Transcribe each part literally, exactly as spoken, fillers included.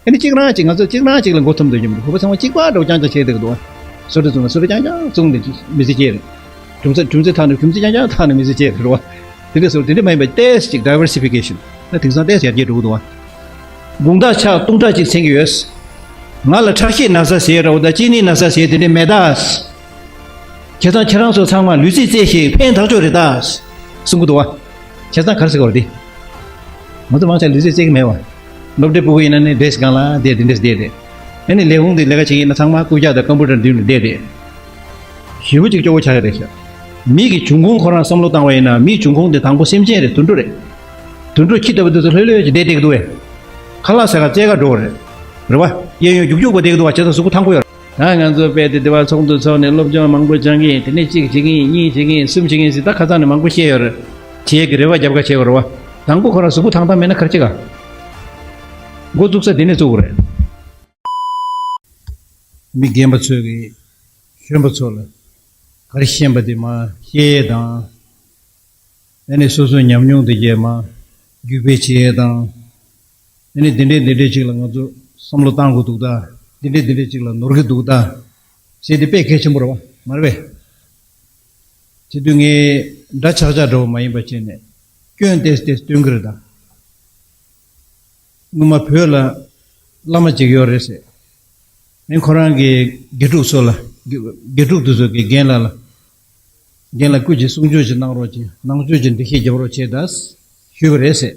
ཨ་ནི་གཅིག་རང་གཅིག་ང་ཚོ་གཅིག་རང་གཅིག་ལ་མགོ་འཐོམ་དུ་ཡོང་གི་འདུག་ཁོ་པ་ཚང་མ་གཅིག་པ་འདྲ་བོ་རྐྱང་རྐྱང་བྱས་བསྡད་ཀྱི་འདུག་སོ་ཏྲ་བཙུགས་ན་སོ་ཏྲ་རྐྱང་རྐྱང་བཙུགས་ནས་མི་ཚེ་སྐྱེལ་རེད། གྲུམ་ཚ་གྲུམ་ཚ་འཐག་ན་གྲུམ་ཚ་རྐྱང་རྐྱང་འཐག་ནས་མི་ཚེ་སྐྱེལ་རེད་བ། དེ་འདྲ་སོ་དེ་འདྲ་མ་ཡིན་པ་ཏོག་ཙམ་ཅིག་diversification ད་དེང་སང་ཏོག་ཙམ་ཡར་རྒྱས་འགྲོ་གི་འདུག་བ། དགུང་ཐག་ཆག་ལྟུང་ཐག་ཅིག་འཚེང་གི་ཡོད། ང་ལ་ཁྲག་ཤེད་ན་ཚ་ཟེར་འདྲ་བོ་དང་གཅིན་སྙི་ན་ཚ་ཟེར་དེ་འདྲ་མེད་ད། བྱས་ཙང་ཁྱེད་རང་ཚོ་ཚང་མ་ལུས་རྩལ་རྩེ་ཞིག་ཕན་ཐག་ཆོད་རེད་ད། གསུང་གི་འདུག་བ། བྱས་ཙང་ག་རེ་ཟེར་དགོས་རེད་དེ། ང་ཚོ་མང་ཆེ་ལུས་རྩལ་རྩེ་གི་མེད་བ། སློབ་གྲྭའི་ཕྲུ་གུ་ཡིན་ན་ནི་ཌེ་སི་ཀི་སྒང་ལ་བསྡད་དེ་འདྲས་བསྡད་དེ། ཨ་ནི་ལས་ཁུངས་དེ་ལས་ཀ་བྱེད་ཀྱི་ཡིན་ན་ཚང་མ་རྐུབ་བཀྱག་དང་ཀམ་པུ་ཊར་མདུན་ལ་བསྡད་དེ། ཞེ་པོ་ཅིག་སྐྱོ་བོ་ཆགས་ཀྱི་རེད་ཤག་མི་གི་འབྱུང་ཁུངས་ཁོ་རང་བསམ་བློ་བཏང་བ་ཡིན་ན་མིའི་འབྱུང་ཁུངས་དེ་དང་པོ་སེམས་ཅན་རེད། དུད་འགྲོ་རེད། དུད་འགྲོ་ཁྱི་ལྟ་བུ་དེ་ཚོ་ལྷོད་ལྷོད་ཅིག་བསྡད་བསྡད་ཀྱི་འདུག་བས། ཁ་ལག་ཟ་ག་རྩེད་ག་འགྲོ་བ་རེད། རེད་བ། གཡས་གཡོན་རྒྱུག་རྒྱུག་པ་བསྡད་ཀྱི་འདུག་བ། བྱས་ཙང་གཟུགས་པོ་ཐང་པོ་ཡོད་རེད། ད་ང་ཚོ་དཔེ་དེ་དེ་བ་ཚོགས་འདུ་ཚོགས་ནས་སློབ་སྦྱོང་མང་པོ་སྦྱང་གི་ཡིན། དེ་ནས་གཅིག་བྱེད་ཀྱི་ཡིན། གཉིས་བྱེད་ཀྱི་ཡིན། གསུམ་བྱེད་ཀྱི་ཡིན་ཟེར་ད་ཁ་སང་ནས་མང་པོ་བཤད་ཡོད་རེད། བྱེད་ཀྱི་རེ་བ་རྒྱབ་ཁ་བྱེད་དགོས་རེད་བ། དང་པོ་ཁོ་རང་གཟུགས་པོ་ཐང་ཐང་མེད་ན་ག་རེ་བྱེད་ག་འགོ་བཙུགས་ས་དེ་ནས་བཙུགས་དགོས་རེད། མི་རྒན་པ་ཚོས་ཀྱིས་གཞོན་པ་ཚོ་ལ་ག་རེ་ཤེས་པ་དེ་མར་བཤད་ཡས་དང་། ཨ་ནི་སོ་སོའི་ཉམས་མྱོང་དེ་རྗེས་མ་བརྒྱུད་སྤེལ་བྱེད་ཡས་དང་། ཨ་ནི་འདི་འདྲས་འདི་འདྲས་ཅིག་ལ་ང་ཚོ་བསམ་བློ་བཏང་དགོས་འདུག་ད། འདི་འདྲས་འདི་འདྲས་ཅིག་ལ་ནོར་གྱི་འདུག་ད། ཟེར་དེ་དཔེ་གལ་ཆེན་པོ་རེད་བ། མ་རེད་པས། དེ་དུས་ངས་འདྲ་ཆགས་ཆགས་འདྲ་བོ་མ་ཡིན་པ་བྱས་ནས་སྐྱོན་ཏོག་ཙམ་སྟོན་གྱི་རེད་ད། སྔོན་མ་བོད་ལ་བླ་མ་ཅིག་ཡོད་རེད་ཟེར། ཨེ་ཁོ་རང་གི་དགེ་ཕྲུག་ཚོ་ལ། དགེ་ཕྲུག་དེ་ཚོ་གི་རྒན་ལགས་ལ། རྒན་ལགས་སྐུ་མཁྱེན་གསུང་ཆོས་ཅིག་གནང་རོགས་གྱིས། ནང་ཆོས་ཀྱི་འགྲེལ་བཤད་རྒྱབ་རོགས་བྱེད་ད། ཞུས་པ་རེད་ཟེར།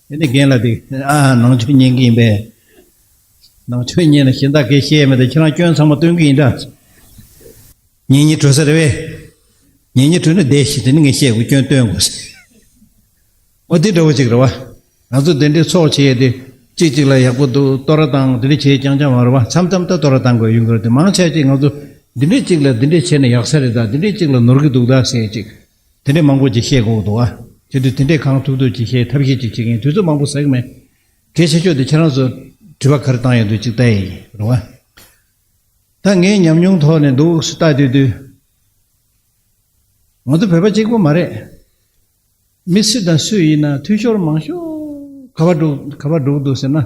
དེ་ནས་རྒན་ལགས་དེ་ཨ་ནང་ཆོས་ཉན་གྱི་ཡིན་པས། ནང་ཆོས་ཉན་ན་གཞན་དག་གིས་བཤད་མེད་དེ་ཁྱེད་རང་སྐྱོན་ཚང་མ་སྟོན་གྱི་ཡིན་ད། ཉན་སྙིང་བྲོ་ས་རེད་པས། ཉན་སྙིང་བྲོ་ན་བསྡད་ཤིག་དེ་ནི་ངས་བཤད་དགོས། སྐྱོན་སྟོན་དགོས་ཟེར། འོ་དེ་འདྲ་བོ་ཅིག་རེད་བ། ང་ཚོ་དེ་འདྲའི་ཚོགས་བྱེད་ཡས་དེ་གཅིག་གཅིག་ལ་ཡག་པོ་འདུག་བསྟོད་ར་བཏང་དེ་འདྲ་བྱེད་རྐྱང་རྐྱང་མ་རེད་བ། མཚམས་མཚམས་ད་བསྟོད་ར་བཏང་དགོས་ཡོང་གི་རེད་དེ། མང་ཆེ་ཅིག་ང་ཚོ་འདི་འདྲའི་གཅིག་ལ་འདི་འདྲས་བྱས་ན་ཡག་ས་རེད་ད། འདི་འདྲའི་གཅིག་ལ་ནོར་གི་འདུག་ད་ཟེར་ཅིག་དེ་འདྲས་མང་པོ་ཅིག་བཤད་དགོས་འདུག་ཨ། དེ་དུས་དེ་འདྲས་གང་ཐུབ་ཐུབ་ཅིག་བཤད་ཐབས་ཤེས་ཅིག་བྱེད་མཁན་དུས་ཚོད་མང་པོ་ཟ་གི་མེད། གལ་ཆེ་ཤོས་དེ་ཁྱེད་རང་ཚོ་དྲི་བ་ག་རེ་བཏང་ཡོད་འདུག་ཅིག་ལྟ་ཡས་ཡིན་རེད་བ། ད་ངའི་ཉམས་མྱོང་ཐོག་ནས་འདུག་སེ་ལྟ་དུས་དུས། ང་ཚོ་བོད་པ་གཅིག་པོ་མ་རེད། མི་སུ་དང་སུ་ཡིན་ན་འཐུས་ཤོར་མང་ཤོས་ག་པར་འགྲོ་ག་པར་འགྲོ་གི་འདུག་ཟེར་ན།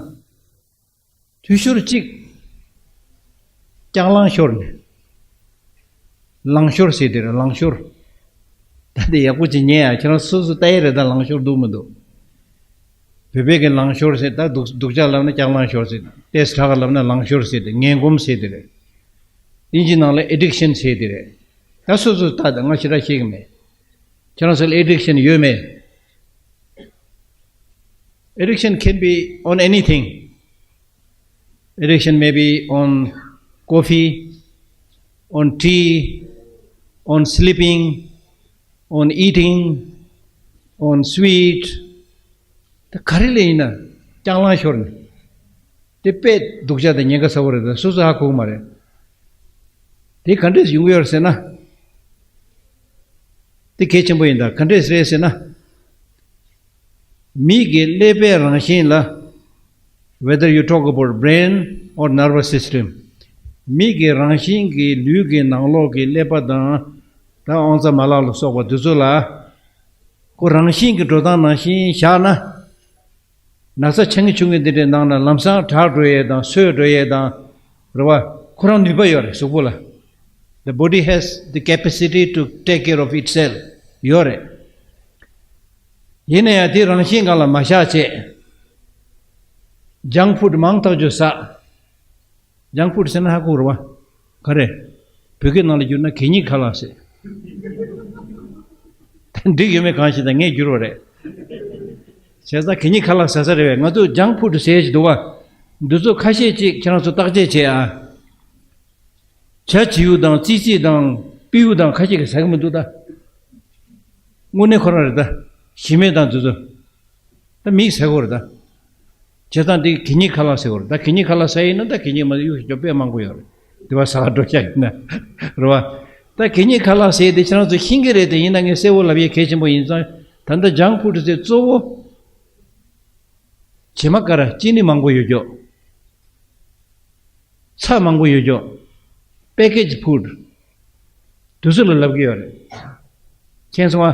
འཐུས་ཤོར་གཅིག་ལྕགས་ལང་ཤོར་ནས། ལང་ཤོར་ཟེར་དེ་རེད། ལང་ཤོར། ད་དེ་ཡག་པོ་ཅིག་ཉན་ཡ། ཁྱེད་རང་སོ་སོ་ལྟ་ཡ་རེད་ད། ལང་ཤོར་འདུག་མི་འདུག་བོད་པའི་གི་ལང་ཤོར་ཟེར་ད་སྡུག་སྡུག་ཅག་ལབ་ན་ལྕགས་ལང་ཤོར་ཟེར། ཏོག་ཙམ་དྲག་ག་ལབ་ན་ལང་ཤོར་ཟེར་དེ། ངན་གོམས་ཟེར་དེ་རེད། དབྱིན་ཇི་ནང་ལ་ཨེ་ཌིག་ཤན་ཟེར་དེ་རེད། ད་སོ་སོ་ལྟ་ད། ང་ཞེ་དྲག་ཤེས་གི་མེད། ཁྱེད་རང་ཚོ་ལ་addiction ཡོད་མེད། Addiction can be on anything. Addiction may be on coffee, on tea, on sleeping, on eating, on sweet. ད་ག་རེ་ལ་ཡིན་ན་ལྕགས་ལང་ཤོར་ནས། དེ་དཔེ་སྡུག་ཅག་དང་ཉེན་ཁ་ཚ་བོ་རེད། ད་སོ་སོ་ཧ་གོ་གི་མ་རེད། དེ་ག་འདྲས་ཡོང་གི་ཡོད་རེད་ཟེར་ན། དེ་གལ་ཆེན་པོ་ཡིན་ད། ག་འདྲས་རེད་ཟེར་ན། མི་གི་ཀླད་པའི་རང་བཞིན་ལ། Whether you talk about brain or nervous system. མི་གི་རང་བཞིན་གྱི་ལུས་ཀྱི་ནང་ལོགས་ཀྱི་ཀླད་པ་དང་། ད་དབང་རྩ་མ་ལག་ལ་སོགས་པ་དེ་ཚོ་ལ། ཁོ་རང་བཞིན་གྱི་འགྲོ་སྟངས་ནང་བཞིན་བཞག་ན། ན་ཚ་ཆེན་གྱི་ཆུང་གི་འདི་འདྲའི་ནང་ན་ལམ་སང་དྲག་འགྲོ་ཡས་དང་སོས་འགྲོ་ཡས་དང་། རེད་བ། ཁོ་རང་ནུས་པ་ཡོད་རེད་གཟུགས་པོ་ལ། The body has the capacity to take care of itself. ཡོད་རེད། ཡིན་ན་ཡང་དེ་རང་བཞིན་སྒང་ལ་མ་བཞག་བྱས། ཇང་ཕུཌ་མང་ཐག་ཆོད་ཟ། ཇང་ཕུཌ་ཟེར་ན་ཧ་གོ་རེད་བ། ག་རེ། བོད་སྐད་ནང་ལ་བསྒྱུར་ན་གད་སྙིགས་ཁ་ལག་ཟེར། ད་འགྲིག་ཡོད་མེད་གང་ཞིག་ད་ངས་བསྒྱུར་བ་རེད། བྱས་ཙང་གད་སྙིགས་ཁ་ལག་ཟ་ས་རེད་བས། ང་ཚོ་ཇང་ཕུཌ་ཟེར་ཞིག་འདུག་བ། འདི་ཚོ་ཁ་ཤས་ཅིག་ཁྱེད་རང་ཚོ་བརྟག་དཔྱད་བྱེད་ཨ། བྱ་བྱིའུ་དང་ཙི་ཙི་དང་སྤྲེའུ་དང་ཁ་ཤས་ཀྱིས་ཟ་གི་མི་འདུག་ད། དངོས་གནས་ཁོ་རང་རེད་ད། གཞི་མེད་དང་དེ་ཚོ། ད་མིས་ཟ་གི་རེད་ད། བྱས་ཙང་དེ་གད་སྙིགས་ཁ་ལག་ཟེར་གི་རེད་ད། གད་སྙིགས་ཁ་ལག་ཟ་ཡིན་ན་ད་གད་སྙིགས་མ་གཡུག་ཞིག་ཅོ་དཔེ་མང་པོ་ཡོད་རེད། དེ་བ་ཟ་ག་འགྲོ་ཤག་ཡིན་ན། རེད་བ། ད་གད་སྙིགས་ཁ་ལག་ཟེར་དེ་ཁྱེད་རང་ཚོ་ཤེས་ཀྱི་རེད་དེ། ཡིན་ན་ངས་གསལ་བོ་ལབ་ཡས་གལ་ཆེན་པོ་ཡིན་ཙང་། ད་ལྟ་ཇང་ཕུཌ་ཟེར་གཙོ་བོ། བྱེ་མ་ཀ་ར་ཅི་ནི་མང་པོ་ཡོད་ཀྱོག་ཚྭ་མང་པོ་ཡོད་ཀྱོག་པེ་ཀེ་ཇི་ཕུཌ། དུས་ཚོད་ལ་ལབ་ཀྱི་ཡོད་རེད། མཁྱེན་སོང་ཨ།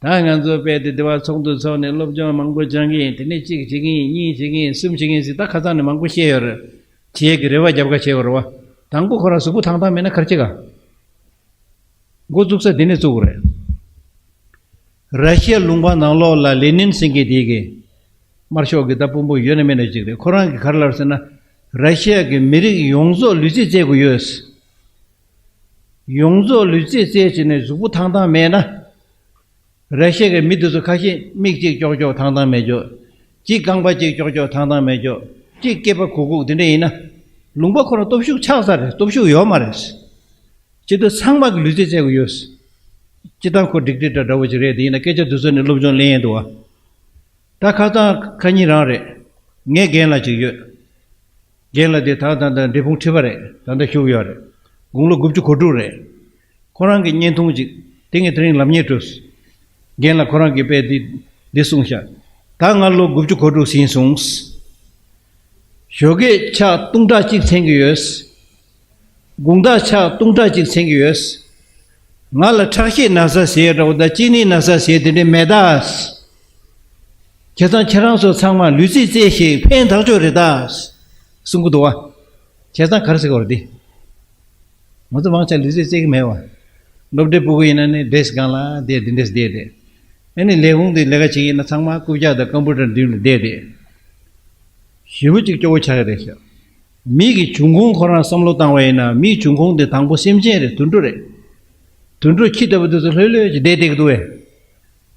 ད་ང་ཚོ་དཔེ་དེ་དེ་བ་ཚོགས་འདུ་ཚོགས་ནས་སློབ་སྦྱོང་མང་པོ་སྦྱང་གི་ཡིན། དེ་ནས་གཅིག་བྱེད་ཀྱི་ཡིན། གཉིས་བྱེད་ཀྱི་ཡིན། གསུམ་བྱེད་ཀྱི་ཡིན་ཟེར། ད་ཁ་སང་ནས་མང་པོ་བཤད་ཡོད་རེད། བྱེད་ཀྱི་རེ་བ་རྒྱབ་ཁ་བྱས་ཡོད་རེད་བ། དང་པོ་ཁོ་རང་གཟུགས་པོ་ཐང་ཐང་མེད་ན་ག་རེ་བྱེད་ག་འགོ་བཙུགས་ས་དེ་ནས་བཙུགས་དགོས་རེད། ར་ཤི་ཡ་ལུང་པ་ནང་ལོགས་ལ་ལེ་ནིན་ཟེར་མཁན་དེ་གི་དམར་ཤོག་གི་ད་དཔོན་པོ་ཡོད་ན་མེད་ན་ཅིག་རེད། ཁོ་རང་གིས་ག་རེ་ལབ་ཟེར་ན། ར་ཤི་ཡ་གི་མི་རིགས་ཡོངས་རྫོགས་ལུས་རྩལ་རྩེད་དགོས་ཡོད། ཡོངས་རྫོགས་ལུས་རྩལ་རྩེད་བྱས་ནས་གཟུགས་པོ་ཐང་ཐང་མེད་ན། ར་ཤི་ཡ་གི་མི་དེ་ཚོ་ཁ་ཤས་མིག་གཅིག་ཀྱོག་ཀྱོག་ཐང་ཐང་མེད་ཀྱོག་གཅིག་རྐང་པ་གཅིག་ཀྱོག་ཀྱོག་ཐང་ཐང་མེད་ཀྱོག་གཅིག་སྐེད་པ་གུག་གུག་དེ་འདྲ་ཡིན་ན། ལུང་པ་ཁོ་རང་སྟོབས་ཤུགས་ཆག་ས་རེད། སྟོབས་ཤུགས་ཡོད་མ་རེད། སྤྱི་དོན་ཚང་མ་གི་ལུས་རྩལ་རྩེད་དགོས་ཡོད། སྤྱི་བཏང་ཁོ་ཌིག་ཊེ་ཊར་འདྲ་བོ་ཅིག་རེད། དེ་ཡིན་ན་སྐད་ཆ་དེ་ཚོ་ནི་སློབ་སྦྱོང་ལེན་ཡས་འདུག་བ། ད་ཁ་སང་ཁ་ཉིན་རང་རེད། ངའི་རྒན་ལགས་ཅིག་ཡོད། རྒན་ལགས་དེ་ད་ད་ད་འབྲས་སྤུངས་ཁྲི་པ་རེད། ད་ལྟ་བཞུགས་ཡོད་རེད། དགུང་ལོ་དགུ་བཅུ་གོ་དྲུག་རེད། ཁོ་རང་གི་བརྙན་ཐུང་ཅིག་དེ་ངས་དེ་རིང་ལབ་སྙིང་བྲོས། རྒན་ལགས་ཁོ་རང་གིས་དཔེ་འདི་འདི་གསུངས་ཤག་ད་ང་ལོ་དགུ་བཅུ་གོ་དྲུག་ཟིན་སོང་། ཞོགས་ཀས་ཕྱག་བཏུང་ཁྲག་གཅིག་འཚེང་གི་ཡོད། དགུང་ཐག་ཕྱག་བཏུང་ཁྲག་གཅིག་འཚེང་གི་ཡོད། ང་ལ་ཁྲག་ཤེད་ན་ཚ་ཟེར་འདྲ་བོ་དང་གཅིན་སྙི་ན་ཚ་ཟེར་དེ་འདྲ་མེད་ད། བྱས་ཙང་ཁྱེད་རང་ཚོ་ཚང་མ་ལུས་རྩལ་རྩེས་ཤིག་ཕན་ཐོགས་ཆོག་རེད་ད། གསུང་གི་འདུག་བ། བྱས་ཙང་ག་རེ་ཟེར་དགོས་རེད་དེ། ང་ཚོ་མང་ཆེ་ལུས་རྩལ་རྩེ་གི་མེད་བ། སློབ་གྲྭའི་སྤུ་གུ་ཡིན་ན་ནི་ཌེ་སི་ཀི་སྒང་ལ་བསྡད། འདི་འདྲས་བསྡད་དེ། ཨ་ནི་ལས་ཁུངས་དེ་ལས་ཀ་བྱེད་ཀྱི་ཡིན་ན་ཚང་མ་རྐུབ་བཀྱག་དང་ཀམ་པུ་ཊར་མདུན་ལ་བསྡད་དེ། ཞེ་པོ་ཅིག་སྐྱོ་བོ་ཆགས་ཀྱི་རེད་ཤག་མི་གི་འབྱུང་ཁུངས་ཁོ་རང་བསམ་བློ་བཏང་བ་ཡིན་ན། མིའི་འབྱུང་ཁུངས་དེ་དང་པོ་སེམས་ཅན་རེད། དུད་འགྲོ་རེད། དུད་འགྲོ་ཁྱི་ལྟ་བུ་དེ་ཚོ་ལྷོད་ལྷོད་ཅིག་བསྡད་བསྡད་ཀྱི་འདུག་བས།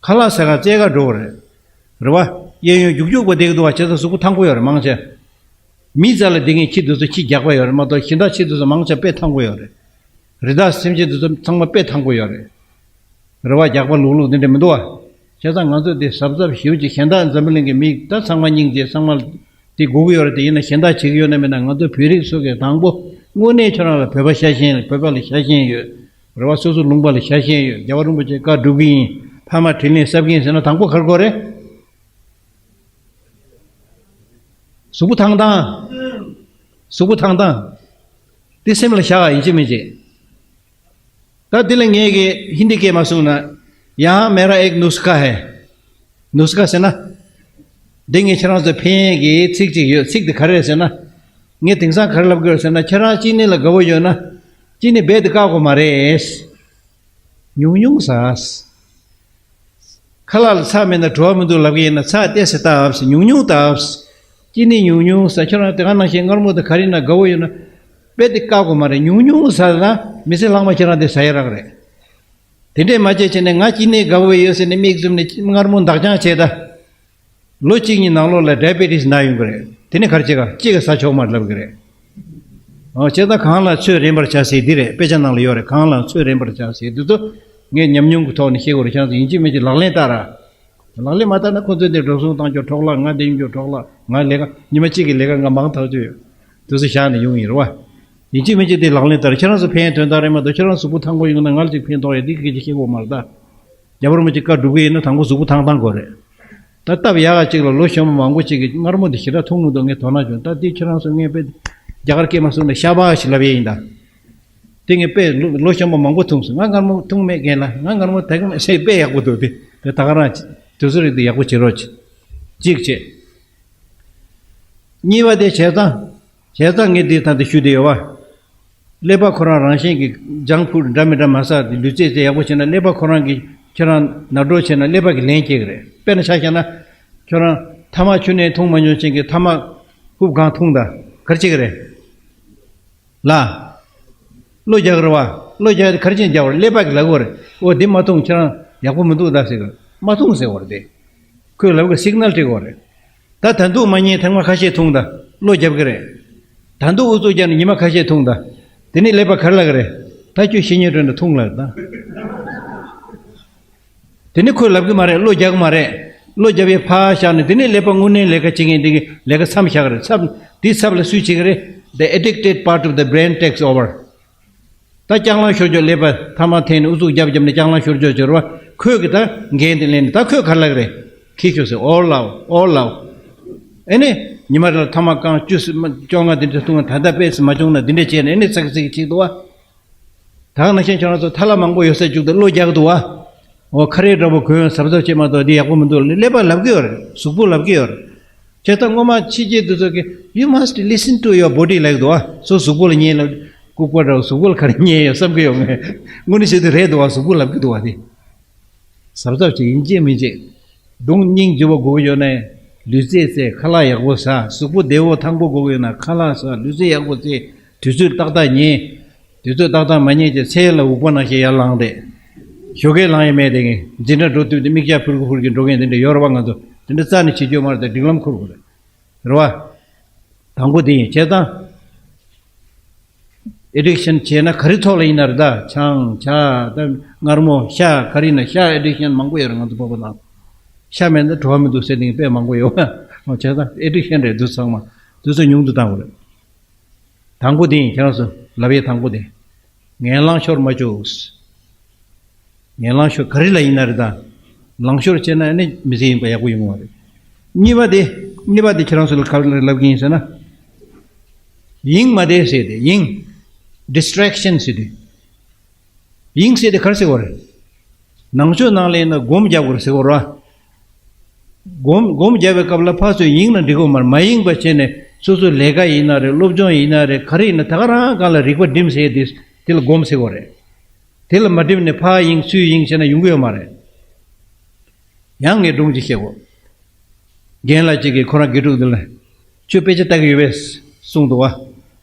ཁ་ལག་ཟ་ག་རྩེད་ག་འགྲོ་གི་རེད། རེད་བ། གཡས་གཡོན་རྒྱུག་རྒྱུག་པ་བསྡད་ཀྱི་འདུག་བ། བྱས་ཙང་གཟུགས་པོ་ཐང་པོ་ཡོད་རེད་མང་ཆེ། མིའི་རྩ་ལ་བསྡད་མཁན་ཁྱི་དེ་ཚོ་ཁྱི་རྒྱགས་པ་ཡོད་རེད་མ་གཏོགས་གཞན་དག་ཁྱི་དེ་ཚོ་མང་ཆེ་དཔེ་ཐང་པོ་ཡོད་རེད། རི་དྭགས་སེམས་ཅན་དེ་ཚོ་ཚང་མ་དཔེ་ཐང་པོ་ཡོད་རེད། རེད་བ། རྒྱགས་པ་ལུག་ལུག་དེ་འདྲ་མི་འདུག་བ། བྱས་ཙང་ང་ཚོ་དེ་གཟབ་གཟབ་ཞེ་པོ་ཅིག་གཞན་དག་འཛམ་བུ་གླིང་གི་མི་ད་ཚང་མ་སྙིང་རྗེ། ཚང་མ་དེ་དགོས་ཀྱི་ཡོད་རེད། དེ་ཡིན་ན་གཞན་དག་བྱེད་ཀྱི་ཡོད་ན་མེད་ན། ང་ཚོ་བོད་རིགས་ཚོ་གིས་དང་པོ་དངོས་གནས་ཁྱོད་རང་ལ་བོད་པ་ཤ་ཞེན། བོད་པ་ལ་ཤ་ཞེན་ཡོད། རེད་བ། སོ་སོ་ལུང་པ་ལ་ཤ་ཞེན་ཡོད། རྒྱལ་བ་རིན་པོ་ཆེ་བཀའ་སྒྲུབ་ཀྱི་ཡིན། ཕ་མ་དྲིན་ལན་གསབ་ཀྱི་ཡིན་ཟེར་ན་དང་པོ་ག་རེ་དགོས་རེད། གཟུགས་པོ་ཐང་ཐང་། གཟུགས་པོ་ཐང་ཐང་། དེ་སེམས་ལ་བཞག་ཡིན་གཅིག་མིན་གཅིག་ད་དེ་ལ་ངས་ཀྱི་ཧིན་དི་སྐད་མ་གསུངས་ན། ཡ་མེ་ར་ཨེག་ནུས་ཁ་ཧེ། ནུས་ཁ་ཟེར་ན། འདི་ངས་ཁྱེད་རང་ཚོ་ཕན་གྱི་ཚིག་ཅིག་ཡོད། ཚིག་དེ་ག་རེ་རེད་ཟེར་ན། ངས་དེང་སང་ག་རེ་ལབ་དགོས་ཟེར་ན། ཁྱེད་རང་གཅིན་སྙི་ལ་དགའ་བོ་ཡོད་ན། གཅིན་སྙི་རྦད་དེ་བཀག་དགོས་མ་རེད། ཉུང་ཉུང་ཟ། ཁ་ལག་ལ་ཚྭ་མེད་ན་བྲོ་བ་མི་འདུག་ལབ་ཀྱི་ཡིན་ན། ཚྭ་ཏོག་ཙམ་བཏབ། ཉུང་ཉུང་བཏབ། གཅིན་སྙི་ཉུང་ཉུང་ཟ། ཁྱོད་རང་དེ་ག་ནང་བཞིན་མངར་མོ་དང་ག་རེ་ན་དགའ་བོ་ཡོད་ན། རྦད་དེ་བཀག་དགོས་མ་རེད། ཉུང་ཉུང་ཟ་ན་མི་ཚེ་ལྷག་མ་ཁྱེད་རང་དེ་ཟ་ཡ་རག་རེད། དེ་འདྲས་མ་བྱས་བྱས་ནས་ང་གཅིན་སྙི་དགའ་བོ་ཡོད་ཟེར་ནས་མིག་བཙུམ་ནས་མངར་མོ་འདག་ཅང་བྱས་ད། ལོ་གཅིག་གཉིས་ནང་ལོགས་ལ་ཌའི་བེ་ཊི་སི་ན་ཡོང་གི་རེད། དེ་ནས་ག་རེ་བྱེད་ག་གཅིག་ག་ཟ་ཆོག་མ་རེད་ལབ་གི་རེད། ཨོ་བྱས་ཙང་གང་ལ་ཚོད་རན་པར་བྱ་ཟེར་འདི་རེད། དཔེ་ཆ་ནང་ལ་ཡོད་རེད། གང་ལ་ཚོད་རན་པར་བྱ་ཟེར་འདི་ཚོ་ངས་ཉམས་མྱོང་གི་ཐོག་ནས་བཤད་དགོས་རེད། ཁྱེད་ཚོ་ཡིན་གཅིག་མིན་གཅིག་ལག་ལེན་བསྟར་ར། ལག་ལེན་མ་བསྟར་ན་ཁོ་ཚོས་འདི་འགྲོ་སོང་བཏང་རྒྱུ་འཕྲོ་བརླག་ང་འདི་ཡིན་རྒྱུ་འཕྲོ་བརླག་ང་ལས་ཀ་ཉི་མ་གཅིག་གི་ལས་ཀ་ང་མང་ཐག་ཆོད་ཡོད། དེ་ཚོ་བཞག་ནས་ཡོང་ཡིན་རེད་བ། ཡིན་གཅིག་མིན་གཅིག་དེ་ལག་ལེན་བསྟར། ཁྱེད་རང་ཚོ་ཕན་དོན་དག་རེད་མ་གཏོགས། ཁྱེད་རང་གཟུགས་པོ་ཐང་པོ་ཡོང་ན་ང་ལ་ཅིག་ཕན་ཐོགས་ཡ་འདི་སྐད་ཆ་བཤད་དགོས་མ་རེད་ད། རྒྱལ་བ་རིན་པོ་ཆེ་བཀའ་སྒྲུབ་ཀྱི་ཡིན་ན་དང་པོ་གཟུགས་པོ་ཐང་ཐང་དགོས་རེད། ད་སྟབས་ཡག་ག་ཅིག་ལ་ལོ་གཞོན་པ་མང་པོ་ཅིག་གིས་མངར་མོ་འདི་ཞེ་དྲག་འཐུང་གི་འདུག་ངས་དོ་སྣང་བྱུང་། ད་འདི་ཁྱེད་རང་ཚོ་ངས་དཔེ་རྒྱ་གར་སྐད་མ་གསུངས་ན་ཤ་བག་ཞིག་ལབ་ཡས་ཡིན་ད། དེ་ངས་དཔེ་ལོ་ལོ་གཞོན་པ་མང་པོ་འཐུང་སོང་། ང་མངར་མོ་འཐུང་མེད་རྒན་ལགས། ང་མངར་མོ་དེ་ག་མེད་ཟེར། དཔེ་ཡག་པོ་འདུག་དེ་དེ་ད་ག་རང་དུས་ཚོད་རིག་དེ་ཡག་པོ་བྱེད་རོགས་གྱིས། གཅིག་བྱས། གཉིས་པ་དེ་བྱས་ཙང་། བྱས་ཙང་ངས་འདི་ད་འདི་ཞུ་བསྡད་ཡོད་བ། ཀླད་པ་ཁོ་རང་རང་བཞིན་གྱིས་ཇང་ཕུཌ་འདྲ་མི་འདྲ་མ་ཟ། ལུས་རྩལ་རྩེ་ཡག་པོ་བྱས་ན་ཀླད་པ་ཁོ་རང་གིས་ཁྱེད་རང་ནར་འགྲོ་བྱས་ན་ཀླད་པ་གིས་ལན་སྐྱེལ་གི་རེད། དཔེར་ན་ཆ་བཞག་ན། ཁྱོད་རང་ཐ་མག་ཆུ་ནས་འཐུང་མ་མྱོང་མཁན་གྱིས་ཐ་མག་ཧུབ་གང་འཐུང་ད་ག་རེ་བྱེད་ཀྱི་རེད། ལ། བློ་རྒྱག་གི་རེད་བ། བློ་རྒྱག་གི་ག་རེ་བྱས་རྒྱག་པ་རེད། ཀླད་པ་གིས་ལབ་དགོས་རེད། འོ་འདི་མ་འཐུང་ཁྱེད་རང་ཡག་པོ་མི་འདུག་ད་ཟེར་གི་རེད། མ་འཐུང་ཟེར་དགོས་རེད་དེ། ཁོས་ལབ་གི་སིག་ནལ་སྤྲད་དགོས་རེད། ད་ད་འདུག་མ་ཉན་ཐེངས་མ་ཁ་ཤས་འཐུང་ད། བློ་རྒྱབ་གི་རེད། ད་འདུག་ཨུ་ཚུགས་རྒྱབ་ནས་ཉི་མ་ཁ་ཤས་འཐུང་ད། དེ་ནས་ཀླད་པ་ག་རེ་ལབ་གི་རེད། ད་ཁྱོད་ཤི་ཉེན་བྲོས་ནས་འཐུང་ལབ་ད། དེ་ནས་ཁོས་ལབ་གི་མ་རེད། བློ་རྒྱག་གི་མ་རེད། བློ་རྒྱབ་ཡས་ཕར་བཞག་ནས་དེ་ནས་ཀླད་པ་དངོས་གནས་ལས་ཀ་བྱེད་མཁན་དེ་གི་ལས་ཀ་མཚམས་བཞག་གི་རེད། མཚམས་དེའི་ཚབ་ལ་སུས་བྱེད་གི་རེད། The addicted part of the brain takes over. ད་ལྕགས་ལམ་ཤོར་ཀྱོག་ཀླད་པ་ཐ་མག་འཐེན་ནས་ཨུ་ཚུགས་རྒྱབ་རྒྱབ་ནས་ལྕགས་ལམ་ཤོར་ཀྱོག་བྱེད་རོགས། ཁོས་གི་ད་འགན་དེ་ལེན་ནས་ད་ཁོས་ག་རེ་ལབ་གི་རེད། ཁྱི་ཤོག་ཟེར། ཨོ་ལའོ་ཨོ་ལའོ། ཨེ་ནི། ཉི་མ་རེ་ལ་ཐ་མག་རྐང་བཅུ་ཙམ་བཅོ་ལྔ་དེ་འདྲ་འཐུང་བ། ད་ལྟ་དཔེ་ཙམ་མ་བྱུང་ན་འདི་འདྲ་བྱས་ནས་ཨེ་ནི་ཚག་ཚིག་ཅིག་འདུག་བ། ད་ག་ནང་བཞིན་ཁྱོད་རང་ཚོ་ཐ་ལ་མང་པོ་ཡོད་ས་བཅུག་ཏེ་བློ་རྒྱག་འདུག་བ། འོ་ཁ་རས་འདྲ་པོ་གོན་གཟབ་གཟབ་བྱེད་མ་གཏོགས་འདི་ཡག་པོ་མི་འདུག་ཀླད་པ་ལབ་ཀྱི་ཡོད་རེད། གཟུགས་པོ་ལབ་ཀྱི་ཡོད་རེད། བྱས་ཙང་སྔོན་མ་ཕྱི་རྒྱལ་དེ་ཚོ་གིས you must listen to your body ལབ་ཀྱི་འདུག་ཨ། སོ་གཟུགས་པོ་ལ་ཉན་ལབ། ལྐུགས་པ་འདྲ་བོ་གཟུགས་པོ་ལ་ག་རེ་ཉན་ཡོད་བསམ་གྱི་ཡོད་ངས། དངོས་གནས་བྱས་ཏེ་རེད་འདུག་ཨ། གཟུགས་པོ་ལབ་ཀྱི་འདུག་ཨ། དེ་གཟབ་གཟབ་བྱེད་ཡིན་གཅིག་མིན་གཅིག་གདོང་སྙིང་རྗེ་པོ་དགོས་ཀྱི་ཡོད་ན། ལུས་རྩལ་རྩེ། ཁ་ལག་ཡག་པོ་ཟ། གཟུགས་པོ་བདེ་བོ་ཐང་པོ་དགོས་ཀྱི་ཡོད་ན་ཁ་ལག་ཟ། ལུས་རྩལ་ཡག་པོ་རྩེ། དུས་ཚོད་ཏག་ཏག་ཉལ། དུས་ཚོད་ཏག་ཏག་མ་ཉལ་ཅེ་ཚེ་ལ་འུག་པ་ནང་བཞིན་ཡར་ལངས་ཏེ། ཞོགས་ཀས་ལངས་ཡ་མེད་དེ་ངས་འཛིན་གྲྭ་འགྲོ་དུས་དེ་མིག་ཆ་ཕུར་གུ་ཕུར་གྱི་འགྲོ་མཁན་དེ་འདྲ་ཡོད་རེད་པ། ང་ཚོ་དེ་འདྲ་རྩ་ནས་བྱེད་རྒྱུ་མ་རེད། དེ་སྒྲིག་ལམ་འཁུར་དགོས་རེད། རེད་པ། དང་པོ་དེ་ཡིན། བྱས་ཙང་ཨེ་ཌིག་ཤན་བྱས་ན་ག་རེ་ཐོག་ལ་ཡིན་ན་རེད། ད་ཆང་ཇ་ད་མངར་མོ་ཤ་ག་རེ་ཡིན་ན་ཤ་ཨེ་ཌིག་ཤན་མང་པོ་ཡོད་རེད། ང་ཚོ་བོད་པ་ནང་ཤ་མེད་ན་བྲོ་བ་མི་འདུག་ཟེར་མཁན་དཔེ་མང་པོ་ཡོད། བྱས་ཙང་ཨེ་ཌིག་ཤན་རེད། འདི་ཚང་མ་འདི་ཚོ་ཉུང་དུ་བཏང་དགོས་རེད། དང་པོ་དེ་ཡིན། ཁྱེད་རང་ཚོ་ལབ་ཡས་དང་པོ་དེ། ངན་ལང་ཤོར་མ་བཅུག་ངན་ལང་ཤོར་ག་རེ་ལ་ཡིན་ན་རེད། ད་ལང་ཤོར་བྱས་ན་ཨ་ནི་མི་ཚེ་ཡིན་པ་ཡག་པོ་ཡོང་གི་མ་རེད། གཉིས་པ་དེ། གཉིས་པ་དེ་ཁྱེད་རང་ཚོ་ལ་ག་རེ་ལབ་ཀྱི་ཡིན་ཟེར་ན། ཡིང་མ་བདེ་ཟེར་ཏེ། ཡིང་། ཌིས་ཊེག་ཤན་ཟེར་ཏེ། ཡིང་ཟེར་ཏེ་ག་རེ་ཟེར་བ་རེད། ནང་ཆོས་ནང་ལ་ཡིན་ན་སྒོམ་རྒྱག་དགོས་རེད་ཟེར་བ་རེད། སྒོམ་སྒོམ་རྒྱག་པའི་སྐབས་ལ་ཕར་ཚུར་ཡིང་ན་འགྲིག་གི་མ་རེད། མ་ཡིངས་པ་བྱས་ནས་སོ་སོའི་ལས་ཀ་ཡིན་ན་རེད། སློབ་སྦྱོང་ཡིན་ན་རེད། ག་རེ་ཡིན་ན་ད་ག་རང་སྒང་ལ་རིག་པ་སྒྲིམ་ཟེར་ཏེ་དེ་ལ་སྒོམ་ཟེར་བ་རེད། དེ་ལ་མ་སྒྲིམ་ནས་ཕར་ཡིང་ཚུར་ཡིང་བྱས་ན་ཡོང་གི་ཡོད་མ་རེད། ཡང་ངས་སྒྲུང་ཅིག་བཤད་གོ། རྒན་ལགས་གཅིག་གིས་ཁོ་རང་དགེ་ཕྲུག་འདི་ལ། ཁྱོད་དཔེ་ཆ་ལྟ་གི་ཡོད་པས་གསུངས་འདུག་བ།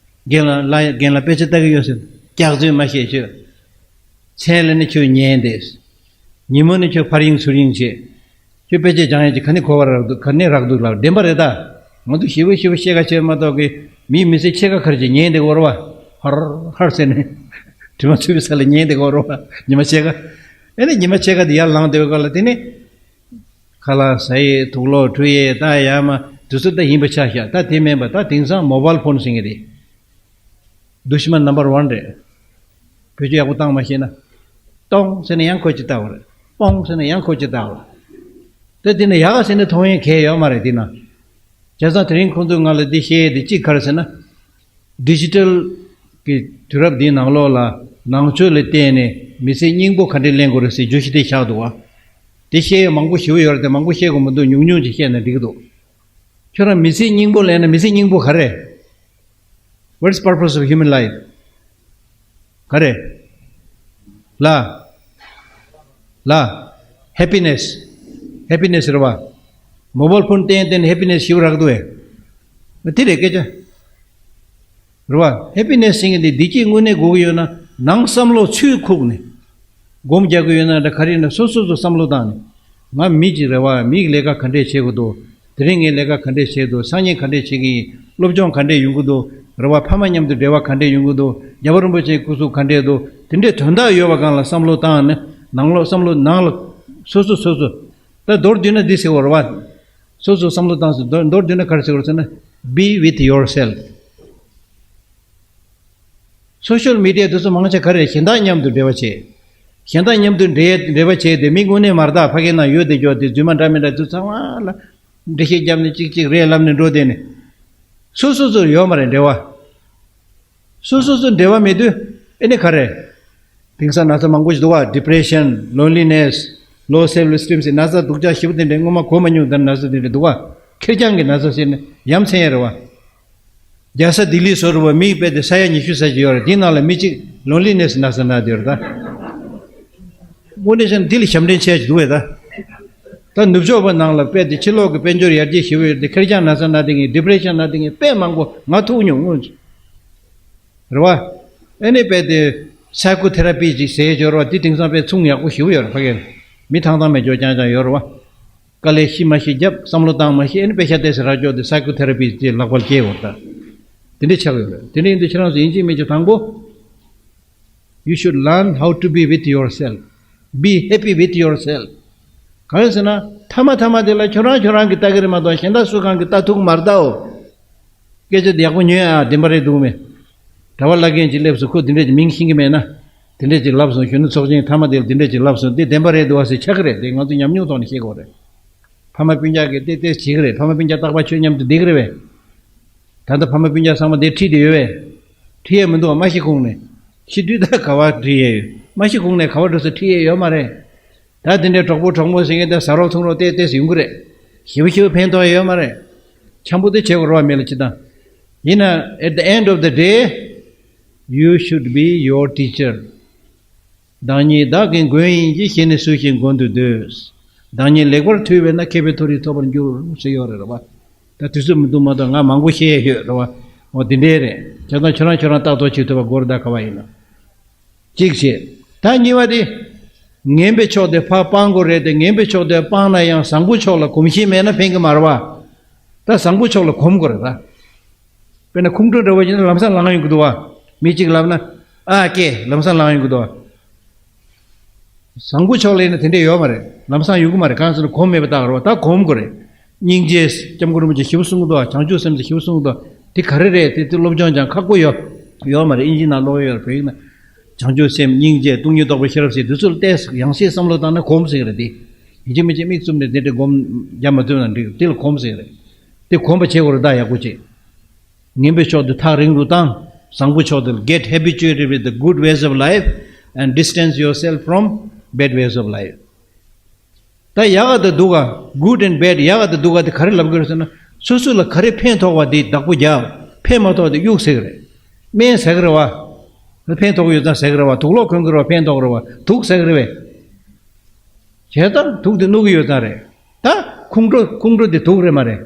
རྒན་ལགས་ལ་རྒན་ལགས་དཔེ་ཆ་ལྟ་གི་ཡོད་ཟེར། སྐྱག་རྫུན་མ་བཤད་ཁྱོད། མཚན་ལ་ནི་ཁྱོད་ཉན་བསྡད། ཉིན་མོ་ནི་ཁྱོད་ཕར་ཡིང་ཚུར་ཡིང་བྱེད། ཁྱོད་དཔེ་ཆ་སྦྱང་ཡས་ཀྱི་ག་ནས་གོ་བ་རག་འདུག་ག་ནས་རག་འདུག་ལབ། བདེན་པ་རེད་ད། ང་ཚོ་ཞེ་པོ་ཞེ་པོ་བཤད་ཁ་བྱས་མ་གཏོགས་ཀྱི་མིའི་མི་ཚེ་ཕྱེད་ཀ་ཁར་གྱི་ཉན་བསྡད་གོ་ར་བ། ཧར་ཧར་ཟེར་ནས། དྲི་མ་ཚུད་པའི་ས་ལ་ཉན་བསྡད་གོ་ར་བ། ཉི་མ་ཕྱེད་ཀ་ཨེ་ནི་ཉི་མ་ཕྱེད་ཀ་དེ་ཡར་ལངས་བསྡད་པའི་སྐབས་ལ་དེ་ནི། ཁ་ལག་ཟ་ཡས། དུག་ལོག་འཁྲུ་ཡས། ད་ཡར་མར་དུས་ཚོད་ད་ཡིན་པ་ཆགས་ཤག་ད་དེ་མིན་པ་ད་དེང་སང་མོ་བཱལ་ཕོན་ཟེར་མཁན་རེད། དུཤ་མན་ནམ་བར་ཝན་རེད། བེད་སྤྱོད་ཡག་པོ་བཏང་མ་ཤེས་ན། ཏོང་ཟེར་ནས་ཡང་ཁོ་ཅིག་བལྟ་བ་རེད། པོང་ཟེར་ནས་ཡང་ཁོ་ཅིག་བལྟ་བ་རེད། ད་དེ་ནི་ཡག་ཟེར་ནས་མཐོང་ཡས་གང་ཡང་ཡོད་མ་རེད་དེ་ན། བྱས་ཙང་དེ་རིང་ཁོང་ཚོས་ང་ལ་འདི་བཤད་ཡས་དེ་གཅིག་ག་རེ་ཟེར་ན། ཌི་ཇི་ཊལ་གྱི་དུས་རབས་འདིའི་ནང་ལོགས་ལ་ནང་ཆོས་ལ་བརྟེན་ནས་མི་ཚེ་སྙིང་པོ་ག་འདྲས་ལེན་དགོས་རེད་ཟེར་བརྗོད་གཞི་དེ་བཞག་འདུག་བ། དེ་བཤད་ཡས་མང་པོ་ཞེ་པོ་ཡོད་རེད་དེ། མང་པོ་བཤད་དགོས་མི་འདུག་ཉུང་ཉུང་ཅིག་བཤད་ན་འགྲིག་གི་འདུག་ཁྱོད་རང་མི་ཚེ་སྙིང་པོ་ལེན་ན་མི་ཚེ་སྙིང་པོ་ག་རེ། What's purpose of human life? ག་རེ། ལ། ལ། ཧེ་པི་ནེས། ཧེ་པི་ནེས་རེད་བ། མོ་བཱལ་ཕོན་བསྟན་བསྟན་ཧེ་པི་ནེས་ཞིག་རག་འདུག་ཨེ། དེ་རེད་སྐད་ཆ། རེད་བ། ཧེ་པི་ནེས་ཟེར་མཁན་དེ་བདེ་སྐྱིད་དངོས་གནས་དགོས་ཀྱི་ཡོད་ན་ནང་བསམ་བློ་ཚུར་ཁུག་ནས། སྒོམ་རྒྱག་གི་ཡོད་ན་འདྲ་ག་རེ་ཡིན་ན་སོ་སོ་སོ་བསམ་བློ་བཏང་ནས། ང་མི་གཅིག་རེད་བ། མིའི་ལས་ཀ་ག་འདྲས་བྱེད་དགོས་འདུག་དེ་རིང་ངས་ལས་ཀ་ག་འདྲས་བྱས་འདུག་སང་ཉིན་ག་འདྲས་བྱེད་ཀྱི་ཡིན། སློབ་སྦྱོང་ག་འདྲས་ཡོང་གི་འདུག་རེད་བ། ཕ་མ་མཉམ་དུ་འབྲེལ་བ་ག་འདྲས་ཡོང་གི་འདུག་རྒྱལ་བ་རིན་པོ་ཆེའི་སྐུ་གཟུགས་ག་འདྲས་འདུག་དེ་འདྲས་དོན་དག་ཡོད་པ་སྒང་ལ་བསམ་བློ་བཏང་ནས་ནང་ལོགས་བསམ་བློ་ནང་ལ། སོ་སོ་སོ་སོ། ད་མདོར་བསྡུས་ན་འདི་ཟེར་བ་རེད་བ། སོ་སོ་བསམ་བློ་བཏང་ཟེར། མདོར་མདོར་བསྡུས་ན་ག་རེ་ཟེར་བ་རེད་ཟེར་ན། Be with yourself། སོ་ཤལ་མི་ཌི་ཡ་དེ་ཚོ་མང་ཆེ་ག་རེ་གཞན་དག་མཉམ་དུ་འབྲེལ་བ་བྱེད། གཞན་དག་མཉམ་དུ་འབྲེལ་འབྲེལ་བ་བྱས་ཏེ་མི་དངོས་གནས་མ་རེད་ད། ཕ་གི་ནང་ཡོད་དེ་ཅོག་དེ་རྫུན་མ་འདྲ་མི་འདྲ་དེ་ཚང་མ་ལ་འགྲེལ་བཤད་བརྒྱབ་ནས་གཅིག་གཅིག་རེད་ལབ་ནས་འགྲོ་བསྡད་ནས། སོ་སོ་སོ་ཡོད་མ་རེད་འབྲེལ་བ། སོ་སོ་སོ་འབྲེལ་བ་མེད་དུས་ཨེ་ནི་ག་རེ། དེང་སང་ན་ཚ་མང་པོ་ཞིག་འདུག་བ། Depression, loneliness, low self esteem ཟེར་ན་ཚ་སྡུག་ཅག་ཞེ་པོ་དེ་འདྲའི་སྔོན་མ་གོ་མ་མྱོང་ད་ན་ཚ་དེ་འདྲ་འདུག་བ། ཁེར་རྐྱང་གི་ན་ཚ་ཟེར་ནས་ཡ་མཚན་ཡ་རེད་བ། རྒྱལ་ས་ལྡི་ལི་བཟོ་རུ་བ་མིའི་དཔེ་དེ་ས་ཡ་ཉི་ཤུ་ཙམ་ཞིག་ཡོད་རེད། དེའི་ནང་ལ་མི་གཅིག་ལོན་ལི་ནེ་སི་ན་ཚ་ན་དེ་ཡོད་རེད་ད། དངོས་གནས་བྱས་ན་འདི་ལ་ཞབས་འདྲེན་བྱས་ཀྱི་འདུག་བས་ད། ད་ནུབ་ཕྱོགས་པ་ནང་ལ་དཔེ་དེ་ཕྱི་ལོགས་ཀྱི་དཔལ་འབྱོར་ཡར་རྒྱས་ཞེ་པོ་ཡོད་དེ་ཁེར་རྐྱང་ན་ཚ་ན་དེ་ངས་ཌི་པི་རེ་ཤན་ན་དེ་ངས་དཔེ་མང་པོ་ང་ཐུག་མྱོང་། དངོས་རེད་བ། ཨེ་ནི་དཔེ་དེ་སའི་ཀོ་ཐེ་ར་པི་ཅིག་ཟེར་ཡོད་རེད་བ། དེ་དེང་སང་དཔེ་ཚོང་ཡག་པོ་ཞེ་པོ་ཡོད་རེད་ཕ་གིར། མི་ཐང་ཐང་མེད་ཅོག་རྐྱང་རྐྱང་ཡོད་རེད་བ། དཀའ་ལས་ཤི་མ་ཤི་རྒྱབ་བསམ་བློ་བཏང་མ་ཤི་ཨེ་ནི་དཔེ་ཤ་ཏོག་ཙམ་རག་ཅོག་དེ་སའི་ཀོ་ཐེ་ར་པི་ཅིག་ལག་པར་སྐྱེལ་དགོས་རེད་ད། དེ་འདྲ་ཆགས་ཡོད་རེད། དེ་འདྲ་ཡིན་དུས་ཁྱེད་རང་ཚོ་ཡིན་གཅིག་མིན་གཅིག་དང་པོ། You should learn how to be with yourself. Be happy with yourself. གང་ཡིན་ཟེར་ན་མཐའ་མ་མཐའ་མ་དེ་ལ་ཁྱོད་རང་ཁྱོད་རང་གིས་ལྟ་གི་རེད་མ་གཏོགས་གཞན་དག་སུ་གང་གིས་ལྟ་ཐུབ་ཀྱི་མ་རེད་དའོ། སྐད་ཆ་དེ་ཡག་པོ་ཉོན་ཨ། བདེན་པ་རེད་འདུག་མེད། གྲྭ་པ་བླ་རྒན་ཅིག་སླེབས་སོང་། ཁོས་དེ་འདྲས་ཀྱི་མིང་ཤེས་ཀྱི་མེད་ན། དེ་འདྲས་ཅིག་ལབ་སོང་། གཞོན་ནུ་ཚོགས་ཆེན་མཐའ་མ་དེ་ལ་དེ་འདྲས་ཅིག་ལབ་སོང་། དེ་བདེན་པ་རེད་འདུག་ཨ་ཟེར་ཆགས་ཀྱི་རེད། དེ་ང་ཚོ་ཉམས་མྱོང་ཐོག་ནས་ཤེས་དགོས་རེད། ཕ་མ་སྤུན་ཀྱག་གིས་དེ་དེ་བྱེད་ཀྱི་རེད། ཕ་མ་སྤུན་ཀྱག་རྟག་པར་ཁྱོད་མཉམ་དུ་བསྡད་ཀྱི་རེད་པས། ད་ལྟ་ཕ་མ་སྤུན་ཀྱག་ཚང་མ་དེ་ཁྲིད་དེ་ཡོད་པས། ཁྲིད་ཡས་མི་འདུག་ཨ། མ་ཤི་གོང་ནས། ཤི་དུས་ད་ག་བ་ཁྲིད་ཡས་ཡོད། མ་ཤི་གོང་ནས་ག་བ་འགྲོ་ས་ཁྲིད་ཡས་ཡོད་མ་རེད། ད་དེ་འདྲའི་གྲོགས་པོ་གྲོགས་མོ་ཟེར་མཁན་དེ་ཟ་རོགས་འཐུང་རོགས་ཏོག་ཙམ་ཡོང་གི་རེད། ཞེ་པོ་ཞེ་པོ་ཕན་ཐོགས་ཡོད་མ་རེད། འཆམ་པོ་དེ་བྱེད་དགོས་རེད་བ། མི་ལ་ཅི་དང་། ཡིན་ན། At the end of the day, you should be your teacher. བདག་ཉིད་བདག་གི་མགོན་ཡིན་གྱི། གཞན་ནི་སུ་ཞིག་མགོན་དུ་འདོད། བདག་ཉིད་ལེགས་པར་ཐུལ་བས་ན། མཁས་པའི་མཐོ་རིས་ཐོབ་པར་འགྱུར་ཟེར་ཡོད་རེད་བ། ད་དུས་ཚོད་མི་འདུག་མ་གཏོགས་ང་མང་པོ་བཤད་ཡ་ཡོད་རེད་བ། འོ་དེ་འདྲའི་རེད། བྱས་ཙང་ཁྱོད་རང་ཁྱོད་རང་ལྟ་རྟོག་བྱེད་ཐུབ་པ་དགོས་རེད། ད་ག་བ་ཡིན་ན། གཅིག་བྱས། ད་གཉིས་པ་དེ། ངན་པའི་ཕྱོགས་དེ་ཕར་སྤང་དགོས་རེད་དེ། ངན་པའི་ཕྱོགས་དེ་སྤངས་ན་ཡང་བཟང་པོ་ཕྱོགས་ལ་གོམས་གཤིས་མེད་ན་ཕན་གི་མ་རེད་བ། ད་བཟང་པོ་ཕྱོགས་ལ་གོམས་དགོས་རེད་ད། དཔེར་ན་ཁོང་ཁྲོ་འདྲ་བོ་ཡིན་ན་ལམ་སང་ལངས་ཡོང་གི་འདུག་བ། མི་གཅིག་ལབ་ན། ཨ་ཀེ་ལམ་སང་ལངས་ཡོང་གི་འདུག་བ། བཟང་པོ་ཕྱོགས་ལ་ཡིན་ན་དེ་འདྲས་ཡོད་མ་རེད། ལམ་སང་ཡོང་གི་མ་རེད། གང་ཟེར་ན་གོམས་མེད་པ་བཏགས་རེད་བ། ད་གོམས་དགོས་རེད། སྙིང་རྗེ། སྐྱབས་མགོན་རིན་པོ་ཆེ་ཞིབ་གསུང་གི་འདུག་བ། བྱང་ཆུབ་སེམས་ཟེར་ཞིབ་གསུང་གི་འདུག་དེ་ག་རེ་རེད། དེ་དེ་སློབ་སྦྱོང་སྦྱང་ཁག་པོ་ཡོད། ཡོད་མ་རེད། ཨིན་ཇི་ནང་ཀློག་ཡོད་རེད། བོད་ཡིག་ནང་། བྱང་ཆུབ་སེམས། སྙིང་རྗེ། སྟོང་ཉིད་རྟོགས་པའི་ཤེས་རབ་ཟེར། འདི་ཚོ་ལ་ཏོག་ཙམ་ཡང་སེ་བསམ་བློ་བཏང་ན་གོམས་ཟེར་གི་རེད་དེ། ཡིན་གཅིག་མིན་གཅིག་དམིགས་བཙུམ་ནས་དེ་འདྲའི་སྒོམ་རྒྱག་མ་ཐུབ་ན་འགྲིག་དེ་ལ་གོམས་ཟེར་གི་རེད། དེ་གོམས་པ་བྱེད་དགོས་རེད་ད། ཡག་པོ་བྱེད། ངན་པའི་ཕྱོགས་དེ་ཐག་རིང་རུ་བཏང་། བཟང་པོ་ཕྱོགས་དེ་ལ། Get habituated with the good ways of life and distance yourself from bad ways of life. ད་ཡག་ག་དང་སྡུག་ག། Good and bad. ཡག་ག་དང་སྡུག་ག་དེ་ག་རེ་ལབ་དགོས་རེད་ཟེར་ན། སོ་སོ་ལ་ག་རེ་ཕན་ཐོགས་པ་དེ་བདག་པོ་རྒྱབ། ཕན་མ་ཐོགས་དེ་གཡུག་ཟེར་གི་རེད། སྨན་ཟ་གི་རེད་བ། ཕན་ཐོགས་ཡོད་ཙང་ཟ་གི་རེད་བ། དུག་སློག་གོན་གི་རེད་བ། ཕན་ཐོགས་གི་རེད་བ། དུག་ཟ་གི་རེད་བས། བྱས་ཙང་དུག་དེ་བླུག་གི་ཡོད་ཙང་རེད། ད་ཁོང་ཁྲོ། ཁོང་ཁྲོ་དེ་དུག་རེད་མ་རེད།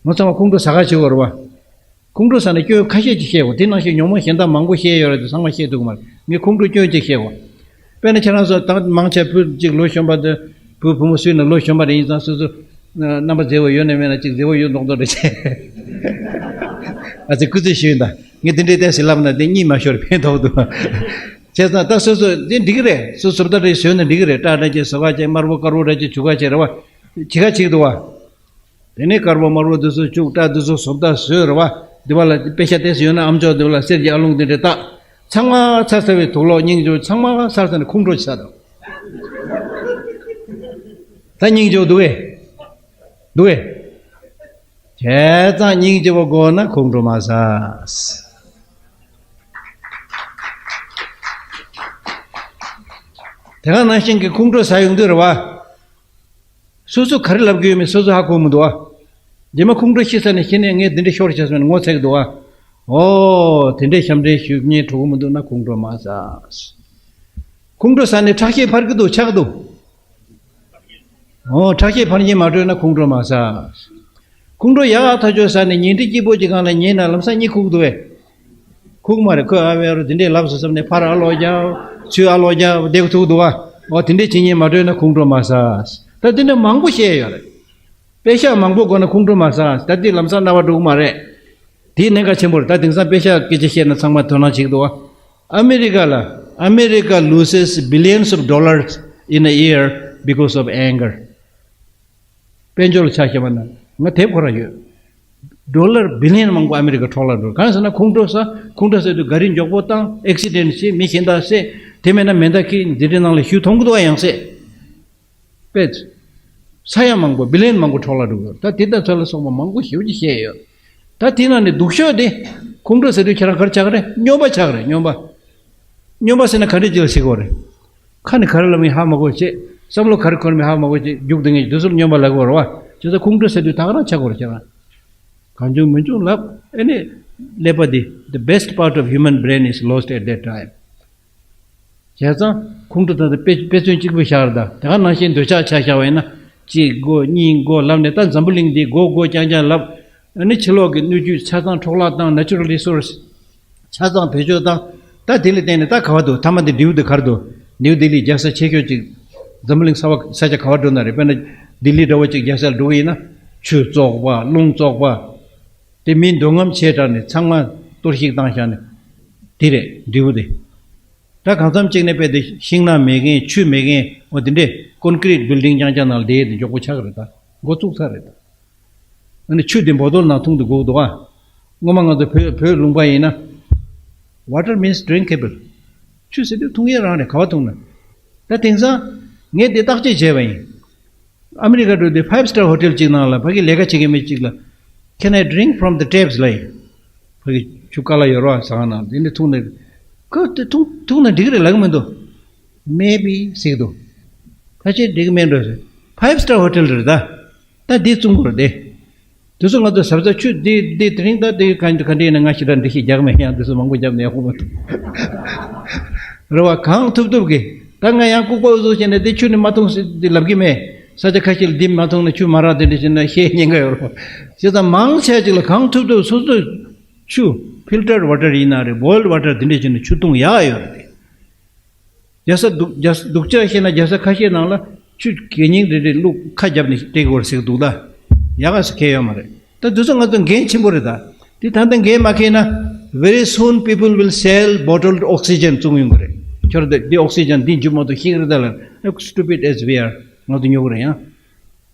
ང་ཚང་མ་ཁོང་ཁྲོ་ཟ་ག་བྱེད་དགོས་རེད་བ། ཁོང་ཁྲོ་ཟ་ནས་སྐྱོན་ཁ་ཤས་ཅིག་བཤད་དགོས། དེ་ནང་བཞིན་ཉོན་མོངས་གཞན་དག་མང་པོ་བཤད་ཡོད་རེད་དེ་ཚང་མ་བཤད་ཐུབ་ཀྱི་མ་རེད། ངས་ཁོང་ཁྲོ་སྐྱོན་གཅིག་བཤད་དགོས། དཔེར་ན་ཁྱེད་རང་ཚོ་ད་མང་ཆེ་བུ་གཅིག་ལོ་གཞོན་པ་དེ། བུ་བུ་མོ་སུས་ན་ལོ་གཞོན་པ་རེད། ཡིན་ཙང་སོ་སོ་རྣམ་པ་མཛེས་པོ་ཡོད་ན་མེད་ན་གཅིག་མཛེས་པོ་ཡོད་མདོག་མདོག་རེད་བྱས། ཨ་ཙི་སྐུ་ཚེ་ཞུས་ད། ངས་དེ་འདྲའི་ཏོག་ཙམ་ལབ་ན་དེ་གཉིད་མ་ཤོར་ཕན་ཐོགས་འདུག་བྱས་ཙང་ད་སོ་སོ་དེ་འགྲིག་གི་རེད། སོ་སོ་བཟོ་ལྟ་རེ་བཟོས་ན་འགྲིག་གི་རེད། སྐྲ་འདྲ་ཅིག་བཟོ་ག་བྱས། དམར་པོ་དཀར་པོ་འདྲ་ཅིག་བྱུག་ག་བྱས་རེད་བ། བྱེད་ག་བྱེད་ཀྱི་འདུག་བ། དེ་ནས་དཀར་པོ་དམར་པོ་འདི་ཚོ་བྱུག་སྐྲ་འདི་ཚོ་བཟོ་ལྟ་བཟོས་རེད་བ། འདི་བ་ལ་དཔེ་ཤ་ཏོག་ཙམ་ཡོད་ན་ཨམ་ཅོག་འདི་བ་ལ་གསེར་གྱི་ཨ་ལོང་འདི་འདྲས་བཏགས། ཚང་མ་ཚར་ཚར་བའི་དུག་ལོག་སྙིང་རྗེ་ཚང་མ་ཚར་ཚར་ནས་ཁོང་ཁྲོ་ཆགས་འདུག་ད་སྙིང་རྗེ་འདུག་གས། འདུག་གས། བྱས་ཙང་སྙིང་རྗེ་པོ་དགོས་ན་ཁོང་ཁྲོ་མ་ཟ། དེ་ག་ནང་བཞིན་གྱི་ཁོང་ཁྲོ་ཟ་ཡོང་དུས་རེད་བ། སོ་སོ་ག་རེ་ལབ་དགོས་མིན་སོ་སོ་ཧ་གོ་མི་འདུག་ཨ། རྗེས་མ་ཁོང་ཁྲོ་ཤི་ཚར་ནས་ཤི་ནས་ངས་འདི་འདྲ་ཤོར་བྱས་སོང་ནས་ངོ་ཚ་གི་འདུག་ཨ། ཨོ། དེ་འདྲའི་ཞབས་འདྲེན་ཞུ་མཁན་གྲོགས་མི་འདུག་ན་ཁོང་ཁྲོ་མ་ཟ། ཁོང་ཁྲོ་ཟ་ནས་ཁྲག་ཤེད་འཕར་གི་འདུག་ཆག་གི་འདུག་ཨོ། ཁྲག་ཤེད་འཕར་མཁན་མ་གྲོལ་ན་ཁོང་ཁྲོ་མ་ཟ། ཁོང་ཁྲོ་ཡག་ཨ་ཐག་ཆོད་ཟ་ནས་ཉལ་ཁྲི་སྐྱིད་པོ་ཅིག་སྒང་ལ་ཉལ་ན་ལམ་སང་གཉིད་ཁུག་འདུག་བས། ཁུག་མ་རེད། ཁོས་ཨ་བའི་རུ་དེ་འདྲས་ལབ་སོང་བསམ་ནས་ཕར་ཨ་ལོག་རྒྱབ། ཚུར་ཨ་ལོག་རྒྱབ་བསྡད་ཐུག་འདུག་བ། འོ་དེ་འདྲས་བྱེད་ཉེན་མ་གྲོལ་ན་ཁོང་ཁྲོ་མ་ཟ། ད་དེ་འདྲ་མང་པོ་བཤད་ཡོད་རེད། དཔེ་ཤག་མང་པོ་དགོས་ན་ཁོང་ཁྲོ་མ་ཟ། ད་དེ་ལམ་སང་རྣ་བ་འགྲོ་གི་མ་རེད། དེ་གནད་འགག་ཆེན་པོ་རེད། ད་དེང་སང་དཔེ་ཤག་སྐད་ཆ་བཤད་ན་ཚང་མ་དོ་སྣང་བྱེད་ཀྱི་འདུག་བ། ཨ་མི་རི་ཀ་ལ། America loses billions of dollars in a year because of anger. དཔལ་འབྱོར་ལ་ཆ་བཞག་པ་ན་ང་དེབ་ཁོ་རང་ཡོད། ཌོ་ལར་བི་ལི་ཡན་མང་པོ་ཨ་མི་རི་ཀ་འཕྲོ་བརླག་འགྲོ། གང་ཟེར་ན་ཁོང་ཁྲོ་ཟ། ཁོང་ཁྲོ་ཟ་དུས་ག་རི་མགྱོགས་པོ་བཏང་། ཨེག་སི་ཌེན་ཊི་བྱེད། མི་གཞན་དག་བསད། དེ་མེད་ན་མེ་མདའ་འཁྱེར། འདི་འདྲའི་ནང་ལ་ཞུགས་མཐོང་གི་འདུག་ཨ། ཡང་སེ་པེད། ས་ཡ་མང་པོ་བི་ལི་ཡན་མང་པོ་འཕྲོ་བརླག་འགྲོ་གི་ཡོད། ད་དེ་དང་ཚོ་ལ་སོགས་པ་མང་པོ་ཞེ་པོ་ཅིག་བཤད་ཡོད། ད་དེ་ནང་ནས་སྡུག་ཤོས་དེ། ཁོང་ཁྲོ་ཟ་དུས་ཁྱེད་རང་ག་རེ་ཆགས་ཀྱི་རེད། སྨྱོན་པ་ཆགས་ཀྱི་རེད། སྨྱོན་པ། སྨྱོན་པ་ཟེར་ན་ག་འདྲ་ཅིག་ལ་ཟེར་གྱི་ཡོད་རེད། ཁ་ནས་ག་རེ་ལབ་མིན་ཧ་མ་གོ་བྱས། བསམ་བློ་ག་རེ་འཁོར་མིན་ཧ་མ་གོ་བྱས། རྒྱུགས་དེ་ངས་དུས་ཚོད་སྨྱོན་པ་ལབ་ཀྱི་ཡོད་རེད་བ། བྱས་ཙང་ཁོང་ཁྲོ་ཟ་དུས་ད་ག་རང་ཆགས་ཀྱི་ཡོད་རེད་ཁྱེད་རང་། གང་བྱུང་མི་བྱུང་ལབ། ཨེ་ནི། ཀླད་པ་འདི། The best part of human brain is lost at that time. བྱས་ཙང་ཁོང་ཁྲོ་ད་ལྟ་དཔེ་དཔེ་མཚོན་གཅིག་པུ་བཞག་རེད་ད། དེ་ག་ནང་བཞིན་འདོད་ཆགས་ཆ་བཞག་པ་ཡིན་ན། གཅིག་དགོས་གཉིས་དགོས་ལབ་ནས་ད་འཛམ་བུ་གླིང་འདི་དགོས་དགོས་རྐྱང་རྐྱང་ལབ། ཨ་ནི་ཕྱི་ལོགས་ཀྱི་སྣོད་བཅུད་ཆ་ཚང་འཕྲོ་བརླག་བཏང་། Natural resource ཆ་ཚང་བེད་སྤྱོད་བཏང་། ད་དེ་ལ་བརྟེན་ནས་ད་ག་བ་འདུག་མཐའ་མ་དེ་ནིའུ་ཌེ་ལི་ག་རེ་འདུག་ནིའུ་ཌེ་ལི་རྒྱལ་ས་ཆེ་ཤོས་ཅིག་འཛམ་བུ་གླིང་ས་བ་ས་ཆ་ག་བ་འགྲོ་ན་རེད། དཔེར་ན་ལྡི་ལི་འདྲ་བོ་ཅིག་རྒྱལ་སར་འགྲོ་གི་ཡིན་ན། ཆུ་བཙོག་པ། རླུང་བཙོག་པ། དེ་མི་འདོད་རྔམ་ཆེ་དྲགས་ནས་ཚང་མ་གཏོར་བཤིག་བཏང་བཞག་ནས། དེ་རེད་ནིའུ་ཌེ་ལི། ད་གང་འཚམ་གཅིག་ནས་དཔེ་དེ་ཤིང་ནགས་མེད་མཁན། ཆུ་མེད་མཁན། འོ་དེ་འདྲས་ཀོན་ཀི་རིཊ་བིལ་ཌིང་རྐྱང་རྐྱང་ནང་ལ་བསྡད་དེ་མགྱོགས་པོ་ཆགས་ཀྱི་རེད། ད་འགོ་བཙུགས་ཚར་རེད་ད། ཨ་ནི་ཆུ་དེ་བོ་ཏོལ་ནང་འཐུང་དུ་དགོས་འདུག་ཨ། སྔོན་མ་ང་ཚོ་བོད་བོད་ལུང་པ་ཡིན་ན། Water means drinkable. ཆུ་ཟེར་དུས་འཐུང་ཡས་རང་རེད། ག་བ་འཐུང་ན། ད་དེང་སང་ངས་དེ་བརྟག་དཔྱད་བྱས་པ་ཡིན། ཨ་མི་རི་ཀ་འགྲོ་དུས་ཕའིབ་སི་ཊར་ཧོ་ཊེལ་གཅིག་ནང་ལ་ཕ་གི་ལས་ཀ་བྱེད་མཁན་མི་གཅིག་ལ། Can I drink from the taps? ལབ་ཡིན། ཕ་གི་ཆུ་ཀ་ལ་ཡོད་རོགས་ཟ་ཁང་ནང་དེ་འདྲ་འཐུང་ནས། ཁོས་དེ་འཐུང་འཐུང་ན་འགྲིག་གི་རེད་ལབ་གི་མི་འདུག Maybe ཟེར་གི་འདུག་ཕལ་ཆེར་འགྲིག་མེད་འགྲོ་ཟེར། ཕའིབ་སི་ཊར་ཧོ་ཊེལ་རེད་ད། ད་འདི་བཙུགས་དགོས་རེད་དེ། དེ་ཚོ་ང་ཚོ་གཟབ་གཟབ་ཆུ་འདི་འདི་དེ་རིང་ད་དེ་ག་ག་འདྲ་ཡིན་ན། ང་ཞེ་དྲག་འགྲེལ་བཤད་རྒྱག་མེད། ཡང་དེ་ཚོ་མང་པོ་བརྒྱབ་ནས་ཡག་པོ་མ་ཐུབ། རེད་བ། གང་ཐུབ་ཐུབ་གི། ད་ང་ཡང་ལྐུགས་པ་འུ་ཚོ་བྱས་ནས་དེ་ཆུ་ནི་མ་འཐུང་ཟེར་དེ་ལབ་གི་མེད། ས་ཆ་ཁ་ཤས་ལ་འདི་མ་འཐུང་ན་ཆུ་མ་རག་དེ་འདྲ་བྱས་ན་བཤད་ཉེན་ཁ་ཡོད་རེད་བ། བྱས་ཙང་མང་ཆེ་ཅིག་ལ་གང་ཐུབ་ཐུབ་སོ་སོ་ཆུ་ཕིལ་ཊར་ཝ་ཊར་ཡིན་ན་རེད། བོའིལ་ཌི་ཝ་ཊར་དེ་འདྲ་བྱས་ནས་ཆུ་འཐུང་ཡག་ཡོད་རེད་དེ། རྒྱལ་ས་སྡུག་རྒྱལ་སྡུག་ཅག་བཤད་ན་རྒྱལ་ས་ཁ་ཤས་ནང་ལ་ཆུ་གད་སྙིགས་རེ་རེ་བླུགས་ཁ་བརྒྱབ་ནས་སྤྲད་དགོས་རེད་ཟེར་གི་འདུག་ད། ཡག་ག་ཟེར་མཁན་ཡོད་མ་རེད། ད་དེ་ཚོ་ང་ཚོ་འགན་ཆེན་པོ་རེད་ད། དེ་ད་ལྟ་འགན་མ་འཁྱེར་ན། Very soon people will sell bottled oxygen བཙུགས་ཡོང་གི་རེད། ཁྱོད་རང་འདི་ཨོག་སི་ཇན་འདི་འཇུ་མ་གཏོགས་ཤེས་ཀྱི་རེད་ད་ལ། Stupid as we are. ང་ཚོ་ཉོ་གི་རེད་ཡང་།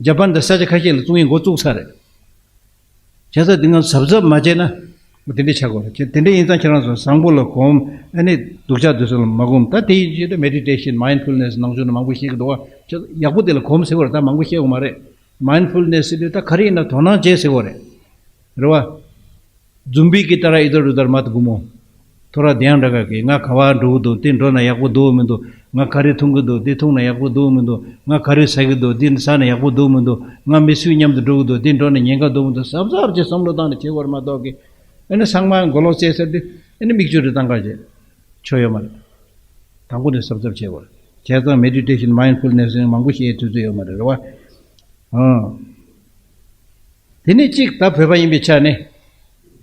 ཇ་པན་དང་ས་ཆ་ཁ་ཤས་ལ་བཙུགས་ཡོང་འགོ་བཙུགས་ཚར་རེད། བྱས་ཙང་འདི་ང་གཟབ་གཟབ་མ་བྱས་ན་དེ་འདྲ་ཆགས་དགོས་རེད། དེ་འདྲ་ཡིན་ཙང་ཁྱེད་རང་ཚོ་བཟང་པོ་ལ་གོམས། ཨ་ནི་སྡུག་ཅག་དེ་ཚོ་ལ་མ་གོམས། ད་དེ་ཡིན་ཕྱིར་ད་མེ་ཌི་ཊེ་ཤན། མའིན་ཌ་ཕུལ་ནེ་སི། ནང་ཆོས་ནང་མང་པོ་བཤད་ཀྱི་འདུག་བ། ཁྱེད་ཡག་པོ་དེ་ལ་གོམས་ཟེར་བ་རེད། ད་མང་པོ་བཤད་དགོས་མ་རེད། མའིན་ཌ་ཕུལ་ནེ་སི་དེ་ད་ག་རེ་ཡིན་ན་དོ་སྣང་བྱེད་ཟེར་བ་རེད། རེད་བ། ཛུམ་བི་གི་ཏ་ར་ཨི་དར་རུ་དར་མ་ཏ་གུ་མོ། ཐོ་ར་དེ་ཡང་འདྲ་ག་གི། ང་ག་བ་འགྲོ་གི་འདུག་འདི་འགྲོ་ན་ཡག་པོ་འདུག་མི་འདུག་ང་ག་རེ་འཐུང་གི་འདུག་འདི་འཐུང་ན་ཡག་པོ་འདུག་མི་འདུག་ང་ག་རེ་ཟ་གི་འདུག་འདི་ཟ་ན་ཡག་པོ་འདུག་མི་འདུག་ང་མི་སུའི་མཉམ་དུ་འགྲོ་གི་འདུག་འདི་འགྲོ་ན་ཉེན་ཁ་འདུག་མི་འདུག་གཟབ་གཟབ་ཅིག་བསམ་བློ་བཏང་ནས་བྱེད་དགོས་རེད་མ་གཏོགས་གི། ཨ་ནི་ཚང་མ་མགོ་ལོག་བཙལ་ཚར་དུས་ཨ་ནི་མིག་ཆུ་རེ་བཏང་ག་བྱེད་ཆོག་ཡོད་མ་རེད། དང་པོ་ནས་གཟབ་གཟབ་བྱེད་དགོས་རེད། བྱས་ཙང་མེ་ཌི་ཊེ་ཤན། མའིན་ཌ་ཕུལ་ནེ་སི་མང་པོ་བཤད་དུས་ཚོད་ཡོད་མ་རེད། རེད་བ། ཨང་། དེ་ནས་གཅིག་ད་བོད་པ་ཡིན་པའི་ཆ་ནས།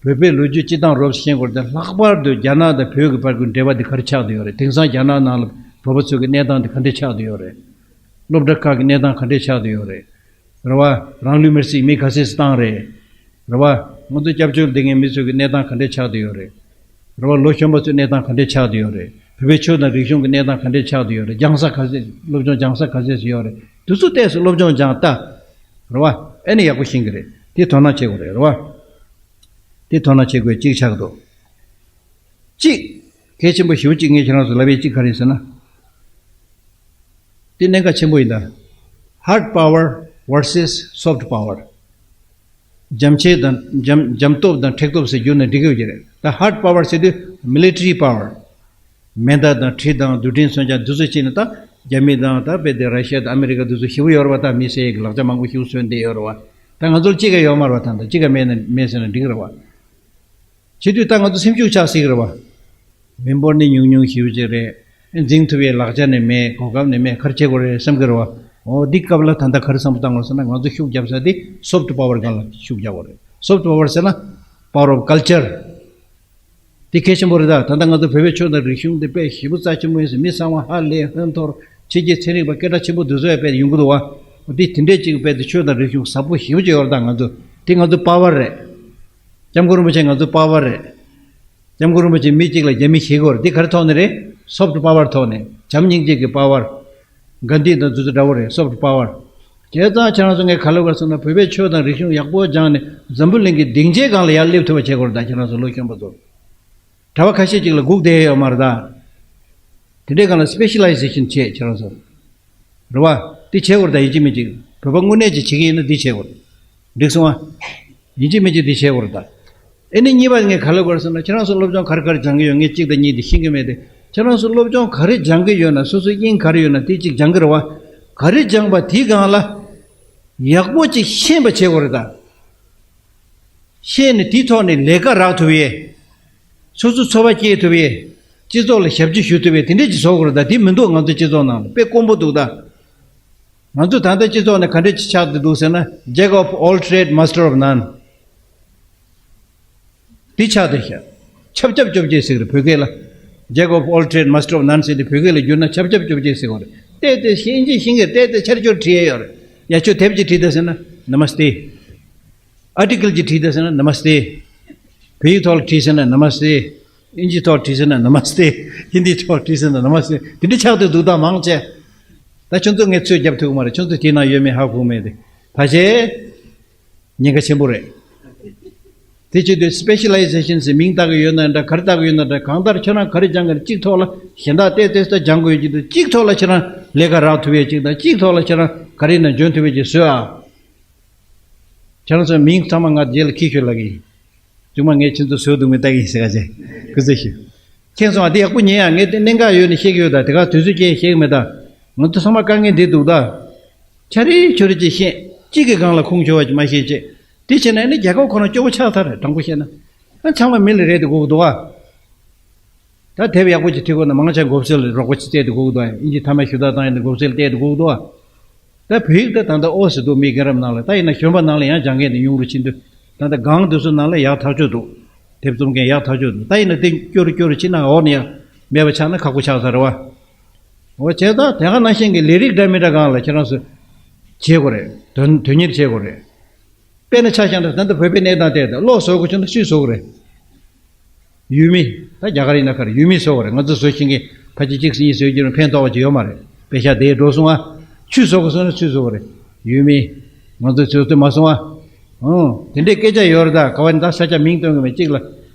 བོད་པའི་ལོ་རྒྱུས་སྤྱི་བཏང་རོབ་ཤེས་དགོས་རེད། ལྷག་པར་དུ་རྒྱ་ནག་དང་བོད་ཀྱི་བར་གྱི་འབྲེལ་བ་འདི་ག་རེ་ཆགས་བསྡད་ཡོད་རེད། དེང་སང་རྒྱ་ནག་ནང་ལ་བོད་པ་ཚོ་གི་གནས་སྟངས་འདི་ག་འདྲས་ཆགས་བསྡད་ཡོད་རེད། སློབ་གྲྭ་ཁག་གི་གནས་སྟངས་ག་འདྲས་ཆགས་བསྡད་ཡོད་རེད། རེད་བ། རང་ལུས་མེར་སྲེག་མི་ག་ཚད་ཙམ་བཏང་རེད། རེད་བ། ང་ཚོ་སྐྱབས་བཅོལ་བསྡད་མཁན་མི་ཚོ་གི་གནས་སྟངས་ག་འདྲས་ཆགས་བསྡད་ཡོད་རེད། རེད་བ། ལོ་གཞོན་པ་ཚོའི་གནས་སྟངས་ག་འདྲས་ཆགས་བསྡད་ཡོད་རེད། བོད་པའི་ཆོས་དང་རིག་གཞུང་གི་གནས་སྟངས་ག་འདྲས་ཆགས་བསྡད་ཡོད་རེད། སྦྱང་ས་ག་ཚད། སློབ་སྦྱོང་སྦྱང་ས་ག་ཚད་ཙམ་ཡོད་རེད། དེ་ཚོ་ཏོག་ཙམ་སློབ་སྦྱོང་སྦྱང་ལྟ། རེད་བ། ཨེ་ནི་ཡག་པོ་ཤེས་ཀྱི་རེད། དེ་དོ་སྣང་བྱེད་དགོས་རེད། རེད་བ། དེ་དོ་སྣང་བྱེད་དགོས་གཅིག་ཆགས་འདུག་གཅིག་གལ་ཆེན་པོ་ཞེ་པོ་གཅིག་ངས་ཁྱེད་རང་ཚོ་ལབ་ཡས་གཅིག་ག་རེ་ཟེར་ན། དེ་གནད་འགག་ཆེན་པོ་ཡིན་ད། Hard power versus soft power། འཇམ་ཆས་དང་འཇམ་འཇམ་སྟོབས་དང་མཁྲེགས་སྟོབས་ཟེར་བསྒྱུར་ན་འགྲིག་གི་ཡོད་ཀྱི་རེད། ད་ཧར་ཌི་པ་ཝར་ཟེར་དུས་མི་ལི་ཊི་རི་པ་ཝར། མེ་མདའ་དང་གྲི་དང་རྡུལ་ཕྲན་མཚོན་ཆ་འདི་ཚོ་བྱས་ནས། ད་རྒྱ་མི་དང་ད་དཔེ་དེ་ར་ཤི་ཡ་དང་ཨ་མི་རི་ཀ་འདི་ཚོ་ཞེ་པོ་ཡོད་རེད་བ། ད་མི་སེར་གྱི་ལག་ཆ་མང་པོ་ཞེ་པོ་བཟོས་བསྡད་ཡོད་རེད་བ། ད་ང་ཚོར་གཅིག་ཀ་ཡོད་མ་རེད་བ། ད་ད་གཅིག་ཀ་མེད་ན་མེད་ཟེར་ན་འགྲིག་རེད་བ། བྱེད་དུས་ད་ང་ཚོ་སེམས་ཤུགས་ཆག་སྲིད་ཀྱི་རེད་བ། མི་འབོར་ནི་ཉུང་ཉུང་ཞེ་པོ་ཅིག་རེད། འཛིང་ཐུབ་པའི་ལག་ཆ་ནི་མེད། གོ་སྐབས་ནི་མེད། ག་རེ་བྱེད་དགོས་རེད་བསམ་གྱི་རེད་བ། འོ་འདི་སྐབས་ལ་ད་ལྟ་ག་རེ་བསམ་བློ་བཏང་དགོས་ཟེར་ན། ང་ཚོ་ཤུགས་རྒྱབ་ས་དེ་སོཕ་ཊི་པ་ཝར་སྒང་ལ་ཤུགས་རྒྱག་དགོས་རེད། སོཕ་ཊི་པ་ཝར་ཟེར་ན་པ་ཝར་ཨོཕ་ཀལ་ཅར། དེ་གལ་ཆེན་པོ་རེད་ད། ད་ལྟ་ང་ཚོ་བོད་པའི་ཆོས་དང་རིག་གཞུང་འདི་དཔེ་ཞེ་པོ་རྩ་ཆེན་པོ་ཡིན་ཟེར། མི་ཚང་མ་ཧ་ལས་ཧོན་ཐོར་ཕྱི་རྒྱལ་ཚན་རིག་པ་སྐད་གྲགས་ཆེན་པོ་འདི་ཚོ་ཡང་དཔེ་ཡོང་གི་འདུག་བ། འོ་དེ་དེ་འདྲས་ཅིག་དཔེ་དེ་ཆོས་དང་རིག་གཞུང་ཟབ་པོ་ཞེ་པོ་ཅིག་ཡོད་རེད་ད། ང་ཚོ་དེ་ང་ཚོ་པ་ཝར་རེད། སྐྱབས་མགོན་རིན་པོ་ཆེ་ང་ཚོའི་པ་ཝར་རེད། སྐྱབས་མགོན་རིན་པོ་ཆེ་མི་གཅིག་ལ་རྒྱ་མི་ཞེད་དགོས་རེད། འདི་ག་རེ་ཐོག་ནས་རེད། སོཕ་ཊི་པ་ཝར་ཐོག་ནས། བྱམས་སྙིང་རྗེ་གི་པ་ཝར། གྷན་དྷི་དང་དེ་ཚོ་འདྲ་བོ་རེད། སོཕ་ཊི་པ་ཝར། བྱས་ཙང་ཁྱེད་རང་ཚོ་ངས་ག་ལབ་དགོས་ཟེར་ན། བོད་པའི་ཆོས་དང་རིག་གཞུང་ཡག་པོ་སྦྱངས་ནས་འཛམ་བུ་གླིང་གི་སྡིངས་ཆའི་སྒང་ལ་ཡར་སླེབས་ཐུབ་པ་བྱེད་དགོས་རེད་ད། ཁྱེད་རང་ཚོ་ལོ་གཞོན་པ་ཚོ། གྲྭ་པ་ཁ་ཤས་ཅིག་ལ་སྒུག་བསྡད་ཡོད་མ་རེད་ད། དེ་འདྲའི་སྒང་ལ་སི་པེ་ཤ་ལའི་ཟེ་ཤན་བྱེད་ཁྱེད་རང་ཚོ། རེད་བ། འདི་བྱེད་དགོས་རེད་ད། ཡིན་གཅིག་མིན་གཅིག་བོད་པ་དངོས་གནས་ཅིག་བྱེད་ཀྱི་ཡིན་ན་འདི་བྱེད་དགོས་རེད། འགྲིག་སོང་ཨ། ཡིན་གཅིག་མིན་གཅིག་འདི་བྱེད་དགོས་རེད་ད། ཨེ་ནི་གཉིས་པ་ངས་ག་ལབ་དགོས་རེད་ཟེར་ན། ཁྱེད་རང་ཚོ་སློབ་སྦྱོང་ག་རེ་ག་རེ་སྦྱང་གི་ཡོད། ངས་གཅིག་དང་གཉིས་དེ་ཤེས་ཀྱི་མེད་དེ། ཁྱེད་རང་ཚོ་སློབ་སྦྱོང་ག་རེ་སྦྱང་གི་ཡོད་ན། སོ་སོའི་དབྱིངས་ག་རེ་ཡོད་ན་དེ་གཅིག་སྦྱང་གི་རེད་བ། ག་རེ་སྦྱངས་པ་དེའི་སྒང་ལ་ཡག་པོ་ཅིག་ཤེས་པ་བྱེད་དགོས་རེད་ད། ཤེས་ནས་དེའི་ཐོག་ནས་ལས་ཀ་རག་ཐུབ་ཡས། སོ་སོའི་འཚོ་བ་སྐྱེལ་ཐུབ་ཡས། སྤྱི་ཚོགས་ལ་ཞབས་ཕྱི་ཞུ་ཐུབ་ཡས་དེ་འདྲས་ཅིག་བཟོ་དགོས་རེད་ད། དེ་མི་འདུག་ང་ཚོ་སྤྱི་ཚོགས་ནང་ལ་དཔེ་དཀོན་པོ་འདུག་ད། ང་ཚོ་ད་ལྟ་སྤྱི་ཚོགས་ནས་ག་འདྲས་ཅིག་ཆགས་བསྡད་འདུག་ཟེར་ན། Jack of all trade, master of none། འདི་ཆགས་བསྡད་ཤག་ཆབ་ཆབ་ཅོབ་ཅེ་ཟེར་གི་རེད་བོད་སྐད་ལ། Jack of all trade, master of none ཟེར་དེ་བོད་སྐད་ལ་བསྒྱུར་ན་ཆབ་ཆབ་ཅོབ་ཅེ་ཟེར་གི་རེད། ཏོག་ཙམ་ཤེས་ཀྱི་ཤེས་ཀྱི་རེད། ཏོག་ཙམ་ཆར་ཆུར་བྲིས་ཡས་ཡོད་རེད། ཡ་ཁྱོད་དེབ་ཅིག་བྲིས་ད་ཟེར་ན་Namaste། ཨར་ཊི་ཀལ་ཅིག་བྲིས་ད་ཟེར་ན་Namaste། བོད་ཡིག་ཐོག་ལ་བྲིས་ཟེར་ན་Namaste། དབྱིན་ཇི་ཐོག་བྲིས་ཟེར་ན་Namaste། ཧིན་དི་ཐོག་བྲིས་ཟེར་ན་Namaste། དེ་འདྲ་ཆགས་བསྡད་འདུག་ད་མང་ཆེ། ད་ཁྱོད་ཚོ་ངས་ཚོད་རྒྱབ་ཐུབ་ཀྱི་མ་རེད། ཁྱོད་ཚོ་དེ་ནང་ཡོད་མེད་ཧ་གོ་མེད་དེ། ཕལ་ཆེར་ཉེན་ཁ་ཆེན་པོ་རེད། དེ་བྱེད་དུས་སི་པེ་ཤ་ལའི་ཟེ་ཤན་ཟེར་མིང་བཏགས་ཀྱི་ཡོད་ན་འདྲ། ག་རེ་བཏགས་ཀྱི་ཡོད་ན་འདྲ། གང་ལྟར་ཁྱེད་རང་ག་རེ་སྦྱང་གི་རེད། གཅིག་ཐོག་ལ་གཞན་དག་ཏོག་ཙམ་ཙམ་སྦྱང་དགོས་ཀྱི་འདུག་གཅིག་ཐོག་ལ་ཁྱེད་རང་ལས་ཀ་རག་ཐུབ་ཡས་གཅིག་དང་། གཅིག་ཐོག་ལ་ཁྱེད་རང་ག་རེ་ཡིན་ན་འཇོན་ཐུབ་ཡས་གཅིག་བཟོས་ཨ། ཁྱེད་རང་ཚོ་མིང་ཚང་མ་ང་རྗེས་ལ་འཁྱེར་ཤོག་ལབ་ཀྱི་ཡིན། ཚང་མ་ངས་ཁྱེད་ཚོ་བཟོས་འདུག་མིན་ལྟ་གི་ཡིན་ཟེར་ག་བྱས། སྐུ་ཚེ་ཞུ། མཁྱེན་སོང་ཨ། དེ་ཡག་པོ་ཉན་ཡ། ངས་དེ་གནད་འགག་ཡོད་ནས་བཤད་ཀྱི་ཡོད། ད་དེ་ག་དུས་ཚོད་ཅན་བཤད་ཀྱི་མེད་ད། ང་ཚོ་ཚང་མ་དཀའ་ངལ་འདི་འདུག་ད། ཆ་རེ་ཆོ་རེ་ཅིག་ཤེས། གཅིག་གི་སྒང་ལ་ཁུངས་འཁྱོལ་བ་ཅིག་མ་ཤེས་ཅེས། དེ་བྱས་ན་ནི་རྒྱལ་ཁབ་ཁོ་རང་སྐྱོ་བོ་ཆགས་ཚར་རེད། དྲང་པོ་བཤད་ན། ཨ་ཚང་མ་མི་ལ་རེད་དེ་དགོས་ཀྱི་འདུག་ཨ། ད་དེབ་ཡག་པོ་ཅིག་བྲིས་དགོས་ན་མང་ཆེ་མགོ་སེར་ལ་རོགས་པ་ཅིག་སྤྲད་དེ་དགོས་ཀྱི་འདུག་ཨ། ཨིན་ཇི་མཐའ་མ་ཞུ་དག་བཏང་ཡིན་ན་མགོ་སེར་ལ་སྤྲད་དེ་དགོས་ཀྱི་འདུག་ཨ། ད་བོད་ཡིག་ད་ད་ལྟ་ཨོ་ཟེར་འདུག་མི་རྒན་རབས་ནང་ལ། ད་ཡིན་ན་གཞོན་པ་ནང་ལ་ཡང་སྦྱང་མཁན་དེ་ཉུང་རུ་ཕྱིན་དུས། ད་ལྟ་སྒང་དེ་ཚོ་ནང་ལ་ཡག་ཐག་ཆོད་འདུག་དེབ་རྩོམ་མཁན་ཡག་ཐག་ཆོད་འདུག་ད་ཡིན་ན་དེ་སྐྱོ་རུ་སྐྱོ་རུ་ཕྱིན་ན་འོག་ནས་ཡང་མེད་པ་ཆགས་ན་ཁག་པོ་ཆགས་ཚར་རེད་བ། འོ་བྱས་ཙང་དེ་ག་ནང་བཞིན་གྱི་ལས་རིགས་འདྲ་མི་འདྲ་སྒང་ལ་ཁྱེད་རང་ཚོ་བྱེད་དགོས་རེད། དོན་དོན་གཉེར་བྱེད་དགོས་རེད། དཔེར་ན་ཆ་བཞག་ན་ད་ལྟ་བོད་པའི་གནས་སྟངས་དེ་ད་གློག་བཟོ་དགོས་བྱུང་ན་སུས་བཟོ་དགོས་རེད། ཡུལ་མི། ད་རྒྱ་གར་ཡིན་ན་ག་རེ་ཡུལ་མིས་བཟོ་དགོས་རེད། ང་ཚོ་བཟོ་ཤེས་མཁན་ཕལ་ཆེར་གཅིག་གཉིས་བཟོས་ཀྱི་རུང་ཕན་ཐོགས་པ་ཅིག་ཡོད་མ་རེད། པེ་ཤག་དེ་འགྲོ་སོང་ཨ། ཆུ་བཟོ་དགོས་སོང་ན་སུས་བཟོ་དགོས་རེད། ཡུལ་མི། ང་ཚོ་བཟོ་ཐུབ་མ་སོང་ཨ། ཨང་། དེ་འདྲའི་སྐད་ཆ་ཡོད་རེད། ད་ག་བ་ནི་ད་ས་ཆ་མིང་སྟོན་གི་མེད། གཅིག་ལ་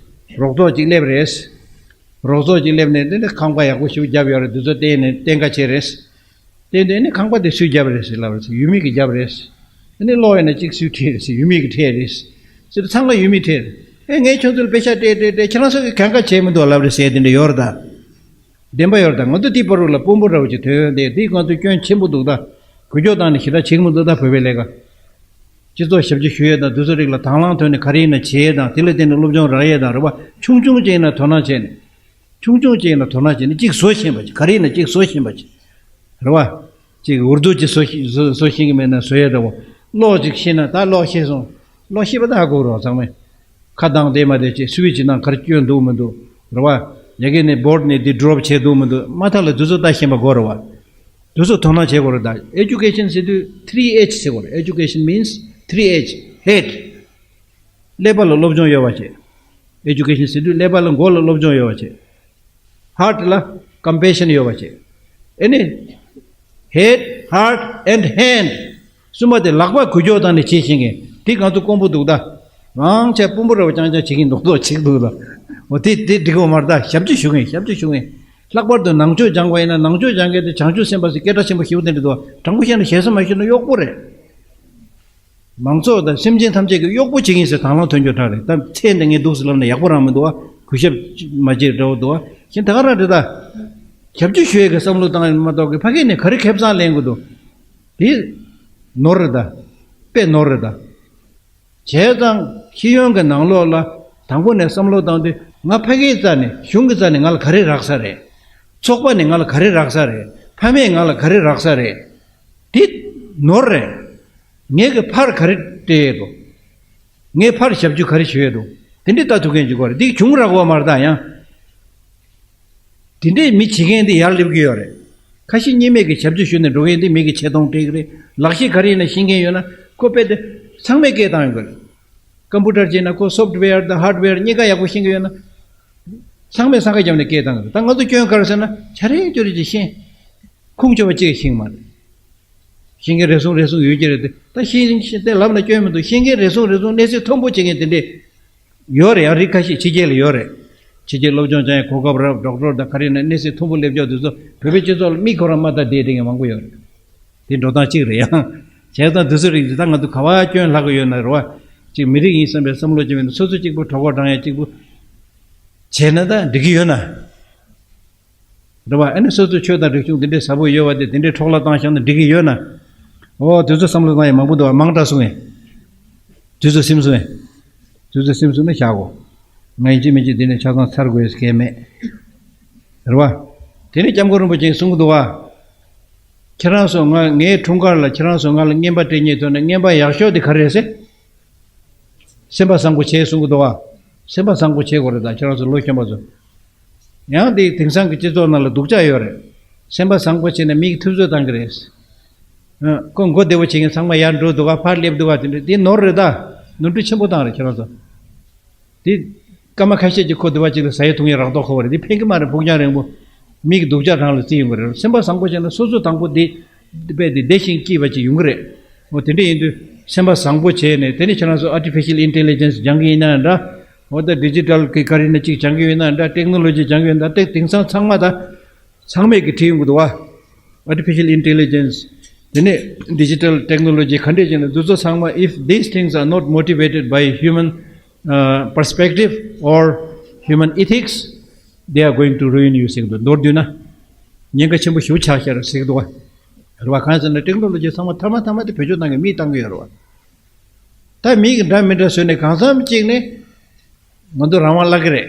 རོགས་ཚོགས་གཅིག་སླེབས་རེད། རོགས་ཚོགས་གཅིག་སླེབས་ནས་དེ་འདྲ་ཁང་པ་ཡག་པོ་ཞིག་བརྒྱབ་ཡོད་རེད། དེ་ཚོ་བལྟས་ནས་བརྟན་ཁ་བྱས་རེད། དེ་དུས་ཨ་ནི་ཁང་པ་དེ་སུས་བརྒྱབ་རེད་ཟེར་ལབ་རེད་ཟེར། ཡུལ་མི་གིས་བརྒྱབ་རེད་ཟེར། ཨ་ནི་གློག་ཡིན་ན་གཅིག་སུས་ཁྲིད་རེད་ཟེར། ཡུལ་མི་གིས་ཁྲིད་རེད་ཟེར། ཚང་མ་ཡུལ་མིས་ཁྲིད་རེད། ཨེ་ངས་ཁྱོད་ཚོ་ལ་པེ་ཤག་སྤྲད་སྤྲད་སྤྲད། ཁྱེད་རང་ཚོ་གིས་གང་ག་བྱས་མི་འདུག་ལབ་རེད་ཟེར། དེ་འདྲ་ཡོད་རེད་ད། བདེན་པ་ཡོད་རེད་ད། ང་ཚོ་དེའི་བར་རུ་ལ་དཔོན་པོ་འདྲ་བོ་ཅིག་ཐོན་ཡོང་དེ། དེ་ང་ཚོ་སྐྱོན་ཆེན་པོ་འདུག་ད། འགུལ་སྐྱོད་བཏང་ནས་ཞེ་དྲག་བྱེད་ཀྱི་མི་འདུག་ད། བོད་པའི་ལས་ཀ། སྤྱི་ཚོགས་ཞབས་ཕྱི་ཞུ་ཡས་དང་དེ་ཚོ་རིགས་ལ་དང་བླངས་ཐོག་ནས་ག་རེ་ཡིན་ན་བྱེད་ཡས་དང་། དེ་ལ་བརྟེན་ནས་སློབ་སྦྱོང་རག་ཡས་དང་རེད་བ། ཆུང་ཆུང་ཅིག་ཡིན་ན་དོ་སྣང་བྱས་ནས། ཆུང་ཆུང་ཅིག་ཡིན་ན་དོ་སྣང་བྱས་ནས་གཅིག་བཟོ་ཤེས་པ་ཅིག་ག་རེ་ཡིན་ན་གཅིག་བཟོ་ཤེས་པ་ཅིག་རེད་བ། གཅིག་འུར་རྡོ་ཅིག་བཟོ་ཤེས་བཟོ་བཟོ་ཤེས་ཀྱི་མེད་ན་བཟོ་ཡས་འདྲ་བོ། གློག་ཅིག་ཤེས་ན་ད་གློག་ཤེས་སོང་། གློག་ཤེས་པ་ད་ཧ་གོ་རོགས་ཚང་མས། ཁ་གདངས་བསྡད་མ་བསྡད་ཅིག་སུའི་ཅིག་ནང་ག་རེ་སྐྱོན་འདུག་མི་འདུག་རེད་བ། ཡ་གི་ནས་བོར་ཌི་ནས་འདི་ཌོབ་བྱས་འདུག་མི་འདུག་མ་མཐའ་ལ་དེ་ཚོ་ལྟ་ཤེས་པ་དགོས་རེད་བ། དེ་ཚོ་དོ་སྣང་བྱེད་དགོས་རེད་ད། ཨེ་ཇུ་ཀེ་ཤན་ཟེར་དུས་ཐི་རི་ཨེཆ་ཟེར་དགོས་རེད། Education means three H. Head. ཀླད་པ་ལ་སློབ་སྦྱོང་ཡོད་པ་བྱེད། ཨེ་ཇུ་ཀེ་ཤན་ཟེར་དུས་ཀླད་པ་ལ་མགོ་ལ་སློབ་སྦྱོང་ཡོད་པ་བྱེད། ཧར་ཊི་ལ་ཀམ་པེ་ཤན་ཡོད་པ་བྱེད། ཨེ་ནི། Head, heart and hand. གསུམ་པ་དེ་ལག་པ་འགུལ་སྐྱོད་བཏང་ནས་བྱེད་ཤེས་མཁན་དེ་ང་ཚོ་དཀོན་པོ་འདུག་ད། མང་ཆེ་དཔོན་པོ་རེ་བ་རྐྱང་རྐྱང་བྱེད་ཀྱིན་མདོག་མདོག་བྱེད་འདུག་ད། འོ་དེ་དེ་འགྲིག་གི་མ་རེད་ད། ཞབས་ཕྱི་ཞུ་མཁན་ཞབས་ཕྱི་ཞུ་མཁན། ལྷག་པར་དུ་ནང་ཆོས་སྦྱང་བ་ཡིན་ན་ནང་ཆོས་སྦྱང་མཁན་དེ་བྱང་ཆུབ་སེམས་དཔའ་ཟེར་སྐད་གྲགས་ཆེན་པོ་ཞེ་པོ་དེ་འདྲ་འདུག་དྲང་པོ་བཤད་ན་ཞེ་ས་མ་ཞུ་ན་གཡོག་པོ་རེད། མང་ཚོགས་དང་སེམས་ཅན་ཐམས་ཅད་ཀྱི་གཡོག་པོ་བྱེད་ཀྱིན་ཟེར་དང་བླངས་ཐོན་རྒྱུ་དྲག་རེད། ད་ཚེ་འདི་ངས་འདུག་ཟེར་ལབ་ན་ཡག་པོ་རང་མི་འདུག་བ། གུས་ཞབས་མ་བྱེད་འདྲ་བོ་འདུག་བ། གཞན་ད་ག་རང་རེད་ད། ཞབས་ཕྱི་ཞུ་ཡས་ཀྱི་བསམ་བློ་བཏང་ཡོད་མ་གཏོགས་ཀྱི་ཕ་གི་ནས་ག་རེ་ཁེ་བཟང་ལེན་དགོས་འདུག་དེ་ནོར་རེད་ད། དཔེ་ནོར་རེད་ད། བྱས་ཙང་ཤེས་ཡོན་གྱི་ནང་ལོགས་ལ་དང་པོ་ནས་བསམ་བློ་བཏང་དུས་ང་ཕ་གིའི་རྩ་ནས་གཞུང་གི་རྩ་ནས་ང་ལ་ག་རེ་རག་ས་རེད། ཚོགས་པ་ནས་ང་ལ་ག་རེ་རག་ས་རེད། ཕ་མས་ང་ལ་ག་རེ་རག་ས་རེད། དེ་ནོར་རེད། ངས་ཀྱི་ཕར་ག་རེ་སྤྲད་ཡས་འདུག་ངས་ཕར་ཞབས་ཞུ་ག་རེ་ཞུ་ཡས་འདུག་དེ་འདྲའི་ལྟ་ཐུབ་མཁན་ཅིག་དགོས་རེད། འདི་གཞུང་རག་གི་ཡོད་མ་རེད་ད་ཡང་། དེ་འདྲའི་མི་བྱེད་མཁན་དེ་ཡར་སླེབས་ཀྱི་ཡོད་རེད། ཁ་ཞེ་གཉིས་མེད་ཀྱི་ཞབས་ཞུ་ཞུ་ནས་འགྲོ་མཁན་དེ་མི་གི་ཆེ་མཐོང་སྤྲད་ཀྱི་རེད། ལག་ཤེས་ག་རེ་ཡིན་ན་ཤེས་མཁན་ཡོད་ན་ཁོ་དཔེ་དེ་ཚང་མས་སྐད་བཏང་ཡོང་གི་རེད། ཀམ་པུ་ཊར་བྱས་ན་ཁོ་སོཕ་ཊི་ཝེར་དང་ཧར་ཌི་ཝེར་གཉིས་ཀ་ཡག་པོ་ཤེས་ཀྱི་ཡོད་ན། ཚང་མས་སང་ཁ་བརྒྱབ་ནས་སྐད་བཏང་གི་རེད། ད་ང་ཚོ་སྐྱོན་ག་རེ་ཟེར་ན་ཆ་རེ་ཅོ་རེ་ཅིག་ཤེས། ཁུངས་འཁྱོལ་བ་གཅིག་ཤེས་ཀྱི་མ་རེད། ཤེས་མཁན་རེ་ཟུང་རེ་ཟུང་ཡོད་ཀྱི་རེད་དེ། ད་ཤེས་ཤེས་དེ་ལབ་ན་སྐྱོན་མི་འདུག་ཤེས་མཁན་རེ་ཟུང་རེ་ཟུང་གནས་ཚད་མཐོན་པོ་བྱེད་མཁན་དེ་འདྲས་ཡོད་རེད། ཡང་རིགས་ཁ་ཤས་ཕྱི་རྒྱལ་ལ་ཡོད་རེད། ཕྱི་རྒྱལ་སློབ་སྦྱོང་སྦྱང་ཡ་གོ་སྐབས་རག་ཌོག་ཊར་དང་ག་རེ་ན་གནས་ཚད་མཐོན་པོ་སླེབས་ཀྱོག་དེ་ཚོ་བོད་པའི་སྤྱི་ཚོགས་ལ་མིག་ཁོ་རང་མ་ལྟ་བསྡད་བསྡད་མཁན་མང་པོ་ཡོད་རེད། དེ་འགྲོ་སྟངས་གཅིག་རེད་ཡང་། བྱས་ཙང་དེ་ཚོ་རིགས་འདི་ད་ང་ཚོ་ག་བ་སྐྱོན་ལྷག་གི་ཡོད་ན་རེད་བ། གཅིག་མི་རིགས་ཡིན་བསམ་པའི་བསམ་བློ་ཅིག་མེད་ན་སོ་སོ་གཅིག་པུ་གྲོད་ཁོག་འགྲང་ཡ་གཅིག་པུ་བྱས་ན་ད་འགྲིག་གི་ཡོད་ན། རེད་བ། ཨ་ནི་སོ་སོའི་ཆོས་དང་རིག་གཞུང་འདི་འདྲའི་ཟབ་པོ་ཡོད་བ་དེ་དེ་འདྲའི་འཕྲོ་བརླག་བཏང་བཞག་ན་འགྲིག་གི་ཡོད་ན། འོ་དེ་ཚོ་བསམ་བློ་བཏང་ཡ་མང་པོ་འདུག་བ། མང་དྲགས་སོང་ངས། དེ་ཚོ་སེམས་སོང་ངས། དེ་ཚོ་སེམས་སོང་ན་བཞག་གོ། ང་ཡིན་གཅིག་མིན་གཅིག་འདི་ནས་ཆ་ཚང་ཚར་དགོས་ཡས་གལ་མེད། རེད་བ། དེ་ནས་སྐྱབས་མགོན་རིན་པོ་ཆེས་གསུང་གི་འདུག་བ། ཁྱེད་རང་ཚོ་ང་ངའི་འཁྲུངས་སྐར་ལ་ཁྱེད་རང་ཚོ་ང་ལ་རྔན་པ་སྤྲད་མཁན་ཐོག་ནས་རྔན་པ་ཡག་ཤོས་དེ་ག་རེ་རེད་ཟེར། སེམས་པ་བཟང་པོ་བྱེད་གསུང་གི་འདུག་བ། སེམས་པ་བཟང་པོ་བྱེད་དགོས་རེད་ད། ཁྱེད་རང་ཚོ་ལོ་གཞོན་པ་ཚོ། ཡང་དེ་དེང་སང་གི་སྤྱི་ཚོགས་ནང་ལ་སྡུག་ཅག་ཡོད་རེད། སེམས་པ་བཟང་པོ་བྱས་ནས་མིག་ཐུབ་ཚོད་བཏང་གི་རེད། ཨ། ཁོ་མགོ་བདེ་བོ་བྱེད་མཁན་ཚང་མ་ཡར་འགྲོ་འདུག་ག་ཕར་སླེབས་འདུག་ག་དེ་འདྲ་དེ་ནོར་རེད་ད། ནོར་འཁྲུལ་ཆེན་པོ་བཏང་རེད་ཁྱེད་རང་ཚོ། དེ། སྐར་མ་ཁ་ཤས་ཀྱི་ཁོ་འདི་བ་ཅིག་ལ་ཟ་ཡི་འཐུང་ཡི་རག་མདོག་ཁ་པོ་རེད། དེ་ཕན་གི་མ་རེད། ཕུགས་རྒྱང་རིང་པོ། མིག་སྡུག་ཅག་རང་ལ་བརྩི་ཡོང་གི་རེད། སེམས་པ་བཟང་པོ་བྱས་ན་སོ་སོ་དང་པོ་དེ། དཔེ་དེ་བདེ་ཞིང་སྐྱིད་པ་ཅིག་ཡོང་གི་རེད། འོ་དེ་འདྲ་ཡིན་དུས་སེམས་པ་བཟང་པོ་བྱས་ནས་དེ་ནས་ཁྱེད་རང་ཚོ་Artificial Intelligence སྦྱང་གི་ཡིན་ན་འདྲ། འོ་ད་Digital གི་ག་རེ་ན་ཅིག་སྦྱང་གི་ཡོད་ན་འདྲ། Technology སྦྱང་གི་ཡོད་ན་འདྲ། དེ་དེང་སང་ཚང་མ་ད། ཚང་མས་ཀྱི་བྲིས་ཡོང་གི་འདུག་བ། Artificial Intelligence དེ་ནས་Digital Technology ག་འདྲས་བྱས་ན་འདི་ཚོ་ཚང་མ། If these things are not motivated by human, uh, perspective or human ethics, they are going to ruin you ཟེར་གི་འདུག་མདོར་བསྡུས་ན། ཉེན་ཁ་ཆེན་པོ་ཞེ་པོ་ཆགས་ཤག་ཟེར་གི་འདུག་བ། རེད་བ། གང་ཟེར་ན་ཊེག་ནོ་ལོ་ཇི་ཚང་མ་ཐ་མ་ཐ་མ་དེ་བེད་སྤྱོད་གཏང་གི་མིས་གཏང་གི་ཡོད་རེད་བ། ད་མི་གི་འདྲ་མི་འདྲ་བཟོས་ནས་གང་འཚམ་གཅིག་ནས་ང་ཚོ་རང་དབང་བརླག་གི་རེད།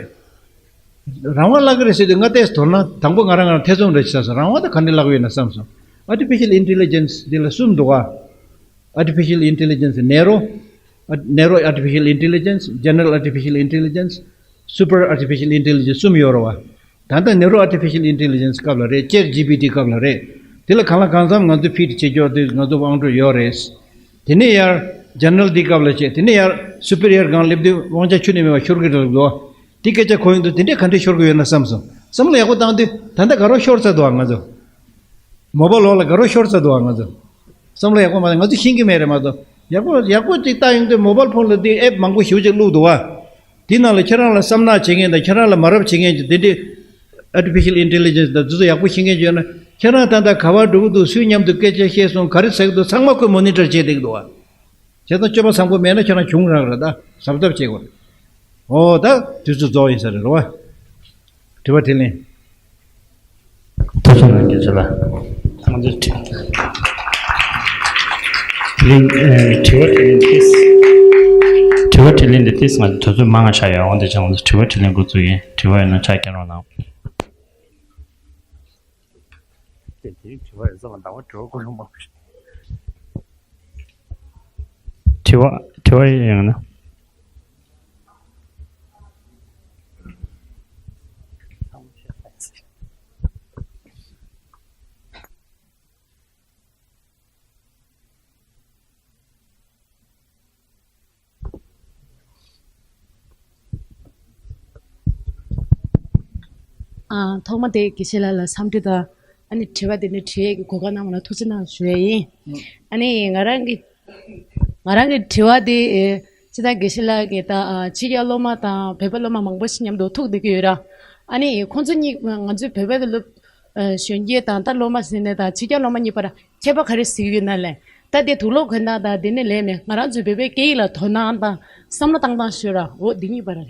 རང་དབང་བརླག་གི་རེད་ཟེར་དུས་ང་ཏོག་ཙམ་དོ་སྣང་དང་པོ་ང་རང་ང་རང་ཐེ་ཚོམ་རེ་བྱས་སོང་། རང་དབང་ད་ག་འདྲ་བརླག་ཡོད་ན་བསམ་སོང་། Artificial Intelligence འདི་ལ་གསུམ་འདུག་ག Artificial Intelligence Nero, Nero Artificial Intelligence, General Artificial Intelligence, Super Artificial Intelligence གསུམ་ཡོད་རེད་བ། ད་ལྟ་Nero Artificial Intelligence སྐབས་ལ་རེད། Chat G P T སྐབས་ལ་རེད། དེ་ལ་གང་ལ་གང་འཚམ་ང་ཚོ་ཕིཊ་བྱེད་ཆོག་དུས་ང་ཚོ་དབང་སྒྲོན་ཡོད་རེད། དེ་ནས་ཡར་ཇེ་ནེ་རལ་འདི་སྐབས་ལ་བྱས། དེ་ནས་ཡར་སུ་པི་རི་ཡར་སྒང་སླེབས་དུས་དབང་ཆ་ཁྱོན་ནས་མེད་པ་ཤོར་གི་རེད་འདུག་དེ་སྐད་ཆ་གོ་ཡོང་དུས་དེ་འདྲས་ག་འདྲས་ཤོར་གི་ཡོད་ན་བསམ་སོང་། བསམ་བློ་ཡག་པོ་བཏང་དུས་ད་ལྟ་དགའ་རབ་ཤོར་ཚར་འདུག་ཨ། ང་ཚོ་མོ་བལ་འོག་ལ་དགའ་རབ་ཤོར་ཚར་འདུག་ཨ། ང་ཚོ་བསམ་བློ་ཡག་པོ་མ་བཏང་། ང་ཚོ་ཤེས་ཀྱི་མེད་རེད་མ་གཏོགས། ཡག་པོ་ཡག་པོ་ཅིག་བལྟ་ཡོང་དུས་མོ་བལ་ཕོན་ལ་དེ་ཨེབ་མང་པོ་ཞེ་པོ་ཅིག་བླུགས་འདུག་ཨ། དེའི་ནང་ལ་ཁྱེད་རང་ལ་བསམ་ནག་བྱེད་མཁན་དང་ཁྱེད་རང་ལ་མ་རབས་བྱེད་མཁན་གྱི་དེ་འདྲས་Artificial Intelligence དང་དེ་ཚོ་ཡག་པོ་ཤེས་མཁན་ཅིག་ཡོད་ན། ཁྱེད་རང་ད་ལྟ་ག་པར་འགྲོ་གི་འདུག་སུའི་མཉམ་དུ་སྐད་ཆ་བཤད་སོང་། ག་རེ་ཟེར་གི་འདུག་ཚང་མ་ཁོས་མོ་ནི་ཊར་བྱེད་བསྡད་ཀྱི་འདུག་བ། བྱས་ཙང་སྤྱོད་པ་བཟང་པོ་མེད་ན་ཁྱེད་རང་གྱོང་རག་རེད། ད་གཟབ་གཟབ་བྱེད་དགོས་རེད། ཨོ་ད་དུས་ཚོད་རྫོགས་ཡིན་ས་རེད་རོ། དྲི་བ་དྲིས་ལན། ཐུགས་རྗེ་གནང་རྒྱུ་ལ། ང་ཚོ་དྲི་དྲི་ལན་ཨེ་དྲི་བ་དྲིས་ལན་ཏིས། དྲི་བ་དྲིས་ལན་འདི་ཏིས་ང་ཚོ་དུས་ཚོད་མང་ང་ཆགས་ཡོད། འོན་ཏེ་ཅང་ང་ཚོ་དྲི་བ་དྲིས་ལན་འགོ་བཙུགས་ཡིན། དྲི་བ་ཡོད་ན་ཕྱག་སྐྱོན་རོགས་གནང་། དེ་དེ་རིང་དྲི་བ་ཡོད་ས་མ་འདང་བ་དྲི་བ་ཀུན་སློང་མང་པོ་ཞིག་དྲི་བ་དྲི་བ་ཡོད་ན། ཨ། ཐོག་མ་དེ་དགེ་བཤེས་ལགས་ལ་འཚམས་འདྲི་དང་། ཨ་ནི་དྲི་བ་དེ་ནི་དྲི་ཡས་ཀྱི་གོ་སྐབས་གནང་བ་ལ་ཐུགས་རྗེ་གནང་ཞུ་ཡས་ཡིན། ཨ་ནི་ང་རང་གི་ང་རང་གི་དྲི་བ་དེ་ཨེ་སྤྱིར་བཏང་དགེ་བཤེས་ལགས་ཀྱིས་ད་ཨ་ཕྱི་རྒྱལ་སློབ་མ་དང་བོད་པ་སློབ་མ་མང་པོ་ཞིག་མཉམ་དུ་ཐུག་བསྡད་ཀྱི་ཡོད་ར། ཨ་ནི་ཁོང་ཚོ་གཉིས་ང་ཚོའི་བོད་པའི་སློབ་ཨ་གཞོན་སྐྱེས་དང་ད་སློབ་མ་ཟེར་ནས་དང་ཕྱི་རྒྱལ་སློབ་མ་གཉིས་བར་ཁྱད་པར་ག་རེ་གཟིགས་ཡོད་ན་ལས། ད་དེ་དུག་སློག་གོན་སྟངས་དང་དེ་ནས་ལས་མེད། ང་རང་ཚོའི་བོད་པའི་སྐད་ཡིག་ལ་དོ་སྣང་དང་བསམ་བློ་བཏང་སྟངས་ཤོད་ར། འོ་འདི་གཉིས་བར་རེད།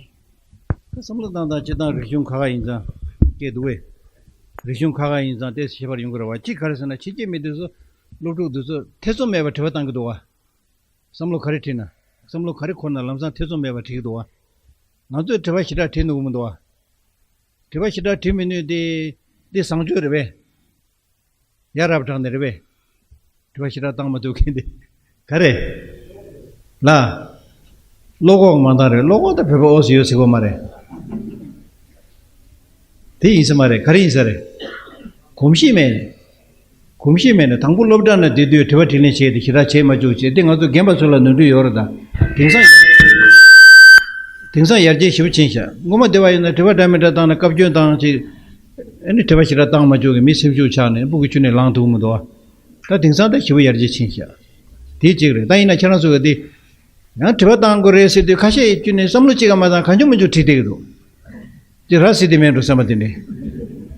བསམ་བློ་བཏང་སྟངས་སྤྱིར་བཏང་རིག་གཞུང་ཁག་ཁག་ཡིན་ཙང་སྐད་འདུག་བས། རིག་གཞུང་ཁག་ཁག་ཡིན་ཙང་དེ་ཁྱད་པར་ཡོང་གི་རེད་བ། གཅིག་ག་རེ་ཟེར་ན་ཕྱི་རྒྱལ་མི་དེ་ཚོ་སློབ་ཕྲུག་དེ་ཚོ་ཐེ་ཚོམ་མེད་པར་དྲི་བ་བཏང་གི་འདུག་བ། བསམ་བློ་ག་རེ་དྲིས་ན། བསམ་བློ་ག་རེ་འཁོར་ན་ལམ་སང་ཐེ་ཚོམ་མེད་པར་དྲི་གི་འདུག་བ། ང་ཚོས་དྲི་བ་ཞེ་དྲག་དྲིས་འདུག་མི་འདུག་བ། དྲི་བ་ཞེ་དྲག་དྲི་མི་ནུས་དེ། འདི་བཟང་སྤྱོད་རེད་པས། ཡ་རབས་དྲགས་ནས་རེད་པས། དྲི་བ་ཞེ་དྲག་བཏང་མ་ཐུབ་མཁན་དེ། ག་རེ། ལ། བློ་ཁོག་མ་འདང་རེད། བློ་ཁོག་ད་བོད་པ་ཨོ་སི་ཡོད་ཟེར་གོ་མ་རེད། དེ་ཡིན་ས་མ་རེད། ག་རེ་ཡིན་ས་རེད། གོམས་གཤིས་མེད་ནས། གོམས་གཤིས་མེད་ནས་དང་པོ་སློབ་གྲྭ་ནས་བསྡད་དུས་དྲི་བ་དྲིས་ལན་བྱས་ཏེ་ཞེ་དྲག་བྱེད་མ་བཅུག་བྱས་ཏེ་ང་ཚོ་རྒན་པ་ཚོ་ལ་ནོར་འཁྲུལ་ཡོད་རེད་ད། དེང་སང་དེང་སང་ཡར་རྒྱས་ཞེ་པོ་ཕྱིན་ཤག་སྔོན་མ་དེ་བ་ཡིན་ན་དྲི་བ་འདྲ་མི་འདྲ་བཏང་ན་བཀའ་བཀྱོན་བཏང་ཅིག་ཨ་ནི་དྲི་བ་ཞེ་དྲག་བཏང་མ་བཅུག་གི་མི་སེམས་ཤུགས་ཆག་ནས་སྤུ་གུ་ཁྱོན་ནས་ལངས་ཐུབ་མི་འདུག་ད་དེང་སང་ད་ཞེ་པོ་ཡར་རྒྱས་ཕྱིན་ཤག་དེ་གཅིག་རེད། ད་ཡིན་ན་ཁྱེད་རང་ཚོ་གི་དེ་ཡང་དྲི་བ་བཏང་དགོས་རེད་ཟེར་དུས་ཁ་ཤས་ཁྱོན་ནས་བསམ་བློ་གཅིག་ཀ་མ་བཏང་གང་བྱུང་མང་བྱུང་དྲིས་བསྡད་ཀྱི་འདུག་དེ་ར་སྲིད་དེ་མེད་འགྲོ་བསམ་པ་དེ་འདྲས།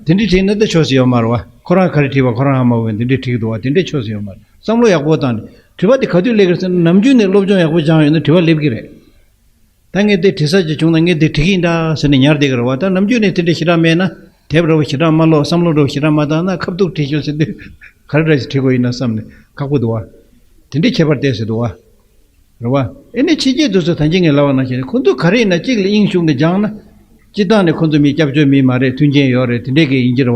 དེ་འདྲས་དྲིས་ན་ད་ཆོག་ས་ཡོད་མ་རེད་བ། ཁོ་རང་ག་རེ་དྲིས་པ་ཁོ་རང་ཧ་མ་གོ་བས་དེ་འདྲས་དྲིས་འདུག་བ། དེ་འདྲས་ཆོག་ས་ཡོད་མ་རེད། བསམ་བློ་ཡག་པོ་བཏང་ནས་དྲི་བ་དེ་ག་དུས་སླེབས་ཀྱི་རེད་ཟེར་ན་ནམ་རྒྱུན་ནས་སློབ་སྦྱོང་ཡག་པོ་སྦྱངས་ཡོད་ན་དྲི་བ་སླེབས་ཀྱི་རེད། ད་ངས་དེ་དྲི་ས་ཅིག་བྱུང་ན་ངས་དེ་དྲི་གི་ཡིན་ད་ཟེར་ནས་ཉར་བསྡད་ཀྱི་རེད་བ། ད་ནམ་རྒྱུན་ནས་དེ་འདྲས་ཞེ་དྲག་མེད་ན་དེབ་འདྲ་བོ་ཞེ་དྲག་མ་ཀློག་བསམ་བློ་འདྲ་བོ་ཞེ་དྲག་མ་བཏང་ན་ཁ་ཐུག་དྲི་ཤོག་ཟེར་དུས་ག་རེ་འདྲ་ཞིག་དྲི་དགོས་ཡིན་ན་བསམ་ནས་ཁག་པོ་འདུག་བ། དེ་འདྲས་ཁྱད་པར་བལྟས་ཟེར་འདུག་བ། རེད་བ། ཨེ་ནི་ཕྱི་རྒྱལ་དེ་ཚོ་ད་གིན་ངས་ལབ་པ་ནང་བཞིན་ཁོ་ཚོ་ག་རེ་ཡིན་ན་གཅིག་ལ་དབྱིངས་ཞུགས་ནས་སྦྱངས་ན། སྤྱིར་བཏང་ནས་ཁོ་ཚོ་མི་སྐྱབས་བཅོལ་མི་མ་རེད། མཐུན་རྐྱེན་ཡོད་རེད། དེ་འདྲས་ཀྱི་ཡིན་གྱི་རེད་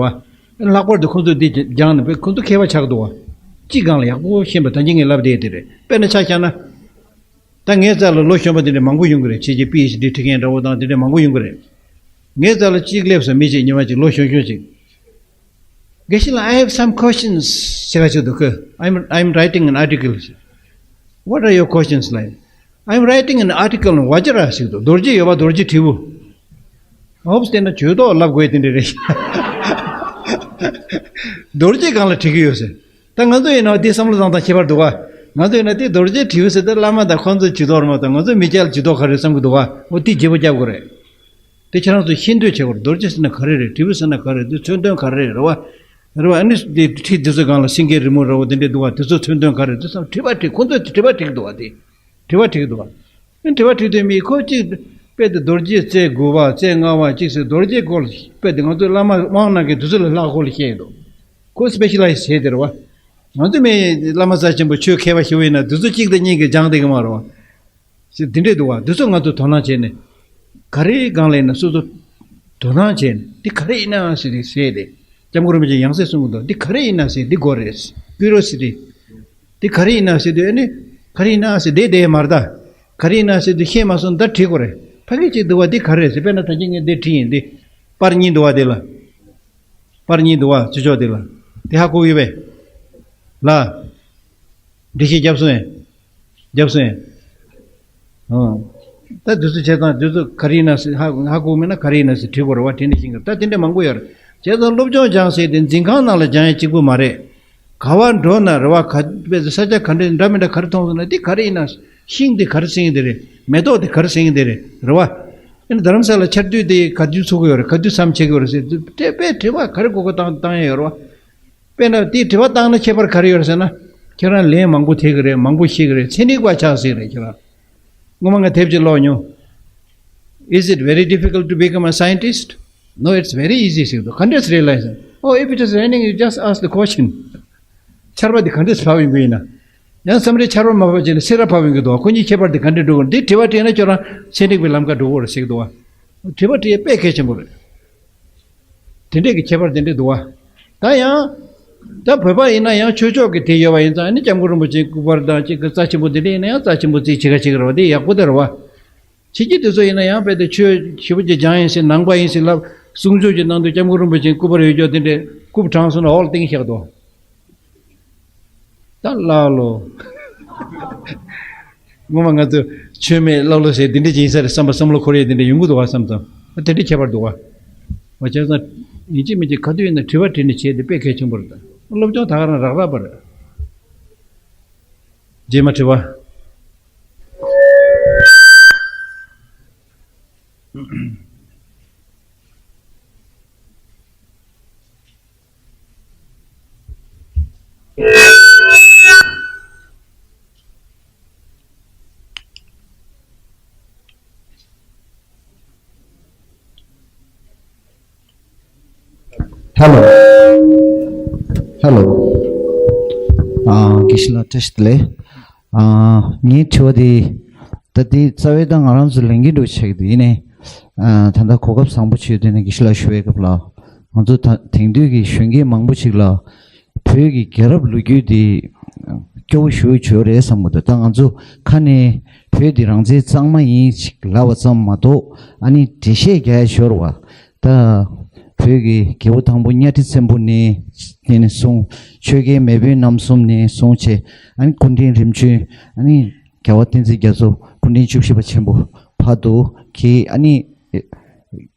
བ། ལྷག་པར་དུ་ཁོ་ཚོ་འདི་སྦྱངས་ནས་ཁོ་ཚོ་མཁས་པ་ཆགས་འདུག་བ། གཅིག་སྒང་ལ་ཡག་པོ་ཤེས་པ་ད་གིན་ངས་ལབ་བསྡད་དེ་རེད། དཔེར་ན་ཆ་བཞག་ན། ད་ངའི་རྩ་ལ་ལོ་གཞོན་པ་དེ་འདྲས་མང་པོ་ཡོང་གི་རེད། ཕྱི་རྒྱལ་པི་ཨེཆ་ཌི་ཁྲིད་མཁན་འདྲ་བོ་དང་དེ་འདྲས་མང་པོ་ཡོང་གི་རེད། ངའི་རྩ་ལ་གཅིག་སླེབས་སོང་། མི་གཅིག་ཉི་མ་གཅིག་ལོ་གཞོན་གཞོན་ཅིག་དགེ་བཤེས་ལགས། I have some questions ཟེར་ག་ཅིག་འདུག་གི I'm, I'm writing an article. What are your questions like? I'm writing an article on Vajra ཟེར་འདུག་རྡོ་རྗེ་ཡོད་པ། རྡོ་རྗེ་དྲིལ་བུ། ཨོབ་སྟེ་ན་ཇུས་གཏོགས་ལབ་དགོས་དེ་འདྲ་རེད། རྡོ་རྗེ་སྒང་ལ་བྲིས་ཀྱི་ཡོད་ཟེར། ད་ང་ཚོ་ཡིན་ན་དེ་བསམ་བློ་བཏང་སྟངས་ཁྱད་པར་འདུག་ག་ང་ཚོ་ཡིན་ན་དེ་རྡོ་རྗེ་དྲིལ་བུ་ཟེར་ཏེ་བླ་མ་དང་ཁོང་ཚོ་ཇུས་གཏོགས་རེད་མ་གཏོགས་ང་ཚོ་མི་སྐྱ་ལ་ཇུས་གཏོགས་ག་རེ་བསམ་གྱི་འདུག་ག་འོ་དེ་བརྗེ་པོ་རྒྱབ་དགོས་རེད། དེ་ཁྱེད་རང་ཚོ་ཤེས་འདོད་བྱེད་དགོས་རེད། རྡོ་རྗེ་ཟེར་ན་ག་རེ་རེད། དྲིལ་བུ་ཟེར་ན་ག་རེ་རེད། དེ་མཚོན་དོན་ག་རེ་རེད། རེད་བ། རེད་བ། ཨ་ནི་དེ་ཁྲིད་དེ་ཚོའི་སྒང་ལ་སེང་གེའི་རི་མོ་འདྲ་བོ་དེ་འདྲས་འདུག་ག་དེ་ཚོ་མཚོན་དོན་ག་རེ་རེད། དེ་ཚོ་དྲི་བ་དྲིས། ཁོང་ཚོས་དྲི་བ་དྲིས་ཀྱི་འདུག་ག་དེ་དྲི་བ་དྲིས་ཀྱི་འདུག་ག་ཨ་ནི་དྲི་བ་དྲིས་དུས་མི་ཁོ་གཅིག་དཔེ་དེ་རྡོ་རྗེ་རྩེ་དགུ་པ་རྩེ་ལྔ་པ་གཅིག་ཟེར། རྡོ་རྗེ་སྐོར་དཔེ་དེ་ང་ཚོའི་བླ་མ་དབང་གནང་མཁན་དེ་ཚོ་ལས་ལྷག་སྐོར་ལ་བཤད་ཀྱི་འདུག་ཁོ་སི་པེ་ཤ་ལའི་ཛི་བྱས་དེ་རེད་བ། ང་ཚོ་མི་བླ་མ་རྩ་ཆེན་པོ་ཆོས་མཁས་པ་ཞིག་ཡིན་ན་དེ་ཚོ་གཅིག་དང་གཉིས་ཀྱིས་སྦྱངས་བསྡད་ཀྱི་མ་རེད་བ། ཞེས་འདི་འདྲས་འདུག་བ། འདི་ཚོ་ང་ཚོ་དོ་སྣང་བྱས་ནས། ག་རེའི་སྒང་ལ་ཡིན་ན་སོ་སོ་དོ་སྣང་བྱས་ནས་འདི་ག་རེ་ཡིན་ན་ཟེར་ཏེ་ཟེར་ཏེ། སྐྱབས་མགོན་རིན་པོ་ཆེ་ཡང་སེ་གསུང་གི་འདུག་འདི་ག་རེ་ཡིན་ན་ཟེར་འདི་དགོས་རེད། ཀུན་རོ་སི་ཏི། འདི་ག་རེ་ཡིན་ན་ཟེར་དུས་ཨ་ནི་ག་རེ་ཡིན་ན་ཟེར་བསྡད་བསྡད་མ་རེད་ད། ག་རེ་ཡིན་ན་ཟེར་དུས་ཤེས་མ་སོང་ད་དྲི་དགོས་རེད། ཕ་གི་གཅིག་འདུག་བ་འདི་ག་རེ་རེད་ཟེར། དཔེར་ན་ད་གིན་ངས་འདི་བྲིས་ཡིན་འདི། པར་གཉིས་འདུག་བ་འདི་ལ། པར་གཉིས་འདུག་བ་ཚུར་ཕྱོགས་འདི་ལ། འདི་ཧ་གོ་ཡོད་པས། ལ། འགྲེལ་བཤད་རྒྱབ་སོང་ཡང་། རྒྱབ་སོང་ཡང་། ཨང་། ད་དུས་ཚོད་བྱས་ཙང་དུས་ཚོད་ག་རེ་ཡིན་ན་ཟེར་ཧ་ཧ་གོ་མེད་ན་ག་རེ་ཡིན་ན་ཟེར་དྲི་དགོས་རེད་བ། དྲིས་ནས་ཤེས་ཀྱི་རེད། ད་དེ་འདྲ་མང་པོ་ཡོད་རེད། བྱས་ཙང་སློབ་སྦྱོང་སྦྱང་ཟེར་དེ་འཛིན་ཁང་ནང་ལ་སྦྱང་ཡ་གཅིག་པུ་མ་རེད། ག་བ་འགྲོ་ན་རེད་བ། ག་དཔེ་ས་ཆ་ག་འདྲ་འདྲ་མི་འདྲ་ག་རེ་མཐོང་སོང་ན་འདི་ག་རེ་ཡིན་ན། ཤིང་འདི་ག་རེ་ཟེར་གྱི་འདི་རེད། མེ་ཏོག་འདི་ག་རེ་ཟེར་གྱི་འདི་རེད། རེད་བ། ཨ་ནི་རྡ་རམ་ས་ལ་ཆར་དུས་དེ་ག་དུས་ཚུགས་ཀྱི་ཡོད་རེད། ག་དུས་མཚམས་ཆད་ཀྱི་ཡོད་རེད་ཟེར་དུས་དཔེ་དྲི་བ་ག་རེ་དགོས་དགོས་བཏང་བཏང་ཡ་ཡོད་རེད་བ། དཔེར་ན་དེའི་དྲི་བ་བཏང་ན་ཁྱད་པར་ག་རེ་ཡོད་རེད་ཟེར་ན། ཁྱེད་རང་ལན་མང་པོ་ཐེབས་ཀྱི་རེད། མང་པོ་ཤེས་ཀྱི་རེད། ཚན་རིག་པ་ཆགས་སྲིད་རེད་ཁྱེད་རང་། སྔོན་མ་ང་དེབ་ཅིག་ཀློག་མྱོང་། Is it very difficult to become a scientist? No, it's very easy ཟེར་འདུག་ག་འདྲས་realize? Oh, if it is raining, you just ask the question. ཆར་པ་འདི་ག་འདྲས་བབས་ཡོང་གི་ཡིན་ན། ཡང་མཚམས་རེ་ཆར་པ་མ་བབས་བྱས་ན་སེར་བ་བབས་ཡོང་གི་འདུག་ཁོ་གཉིས་ཁྱད་པར་འདི་ག་འདྲས་འགྲོ་གི་རེད། འདི་དྲི་བ་དྲིས་ན་ཁྱོད་རང་ཚན་རིག་པའི་ལམ་ཁ་འགྲོ་གི་རེད་ཟེར་གི་འདུག་བ། དྲི་བ་དྲིས་དཔེ་གལ་ཆེན་པོ་རེད། དེ་འདྲས་ཀྱི་ཁྱད་པར་དེ་འདྲས་འདུག་བ། ད་ཡང་། ད་བོད་པ་ཡིན་ན་ཡང་ཆོས་ཕྱོགས་ཀྱི་དེ་ཡོད་པ་ཡིན་ཙང་ཨ་ནི་སྐྱབས་མགོན་རིན་པོ་ཆེའི་སྐུ་པར་དང་གཅིག་གི་རྩ་ཆེན་པོ་དེ་འདྲས་ཡིན་ན་ཡང་རྩ་ཆེན་པོ་རྩིས་བྱེད་ཁ་བྱེད་ཀྱི་རེད་བ། དེ་ཡག་པོ་དེ་རེད་བ། ཕྱི་རྒྱལ་དེ་ཚོ་ཡིན་ན་ཡང་དཔེ་དེ་ཆོས་ཞེ་པོ་ཅིག་སྦྱངས་ཡིན་ཟེར་ནང་པ་ཡིན་ཟེར་ལབ། གསུང་ཆོས་ཀྱི་ནང་དུ་སྐྱབས་མགོན་རིན་པོ་ཆེའི་སྐུ་པར་ཡོད་ཀྱོག་དེ་འདྲས་རྐུབ་དྲངས་སོང་ན་འོག་ལ་བཏིང་བཞག་འདུག་ད་ལ་ལོ། སྔོན་མ་ང་ཚོ་ཆོས་མེད་ཀླ་ཀློ་ཟེར་འདི་འདྲ་ཅིག་ཡིན་ས་རེད་བསམ་པ་བསམ་བློ་འཁོར་ཡས་འདི་འདྲ་ཡོང་གི་འདུག་བ་བསམ་ཙང་། དེ་འདྲ་ཁྱད་པར་འདུག་བ། བ་བྱས་ཙང་། ཡིན་གཅིག་མིན་གཅིག་ག་དུས་ཡིན་ན་དྲི་བ་དྲིས་ནས་བྱས་ཏེ་དཔེ་གལ་ཆེན་པོ་རེད་ད། སློབ་སྦྱོང་ད་ག་རང་རག་རག་པ་རེད། རྗེས་མ་དྲི་བ། Hello. Hello. ཨ། དགེ་བཤེས་ལགས་བཀྲ་ཤིས་བདེ་ལེགས། ཨ། ངའི་དྲི་བ་དེ། ད་དེ་རྩ་བའི་ད་ང་རང་ཚོ་ལས་འགན་འགྲོ་ཆགས་ཀྱི་འདུག་ཡིན་ནའི། ཨ། ད་ལྟ་གོ་སྐབས་བཟང་པོ་བྱུང་དུས་ནས་དགེ་བཤེས་ལགས་ཞུ་བའི་སྐབས་ལ། ང་ཚོ་ད་དེང་དུས་ཀྱི་གཞོན་སྐྱེས་མང་པོ་ཞིག་ལ། བོད་ཀྱི་རྒྱལ་རབས་ལོ་རྒྱུས་འདི་སྐྱོ་བོ་ཞེ་པོ་ཅིག་རེད་བསམ་གྱི་འདུག་ད་ང་ཚོ་ཁ་ནས་བོད་འདི་རང་བཙན་གཙང་མ་ཡིན་ཞེས་ལབ་པ་ཙམ་མ་གཏོགས་ཨ་ནི་འགྲེལ་བཤད་རྒྱག་ཡ་ཞོར་བ། ད་བོད་ཀྱི་རྒྱལ་པོ་དང་པོ་གཉའ་ཁྲི་བཙན་པོ་ནས་ནས་བཟུང་ཆོས་རྒྱལ་མེས་དབོན་རྣམ་གསུམ་ནས་བཟུང་བྱས་ཨ་ནི་སྐུ་ཕྲེང་རིམ་བྱོན་ཨ་ནི་རྒྱལ་བ་བསྟན་འཛིན་རྒྱ་མཚོ་སྐུ་ཕྲེང་བཅུ་བཞི་པ་ཆེན་པོ་བར་དུ་གི་ཨ་ནི།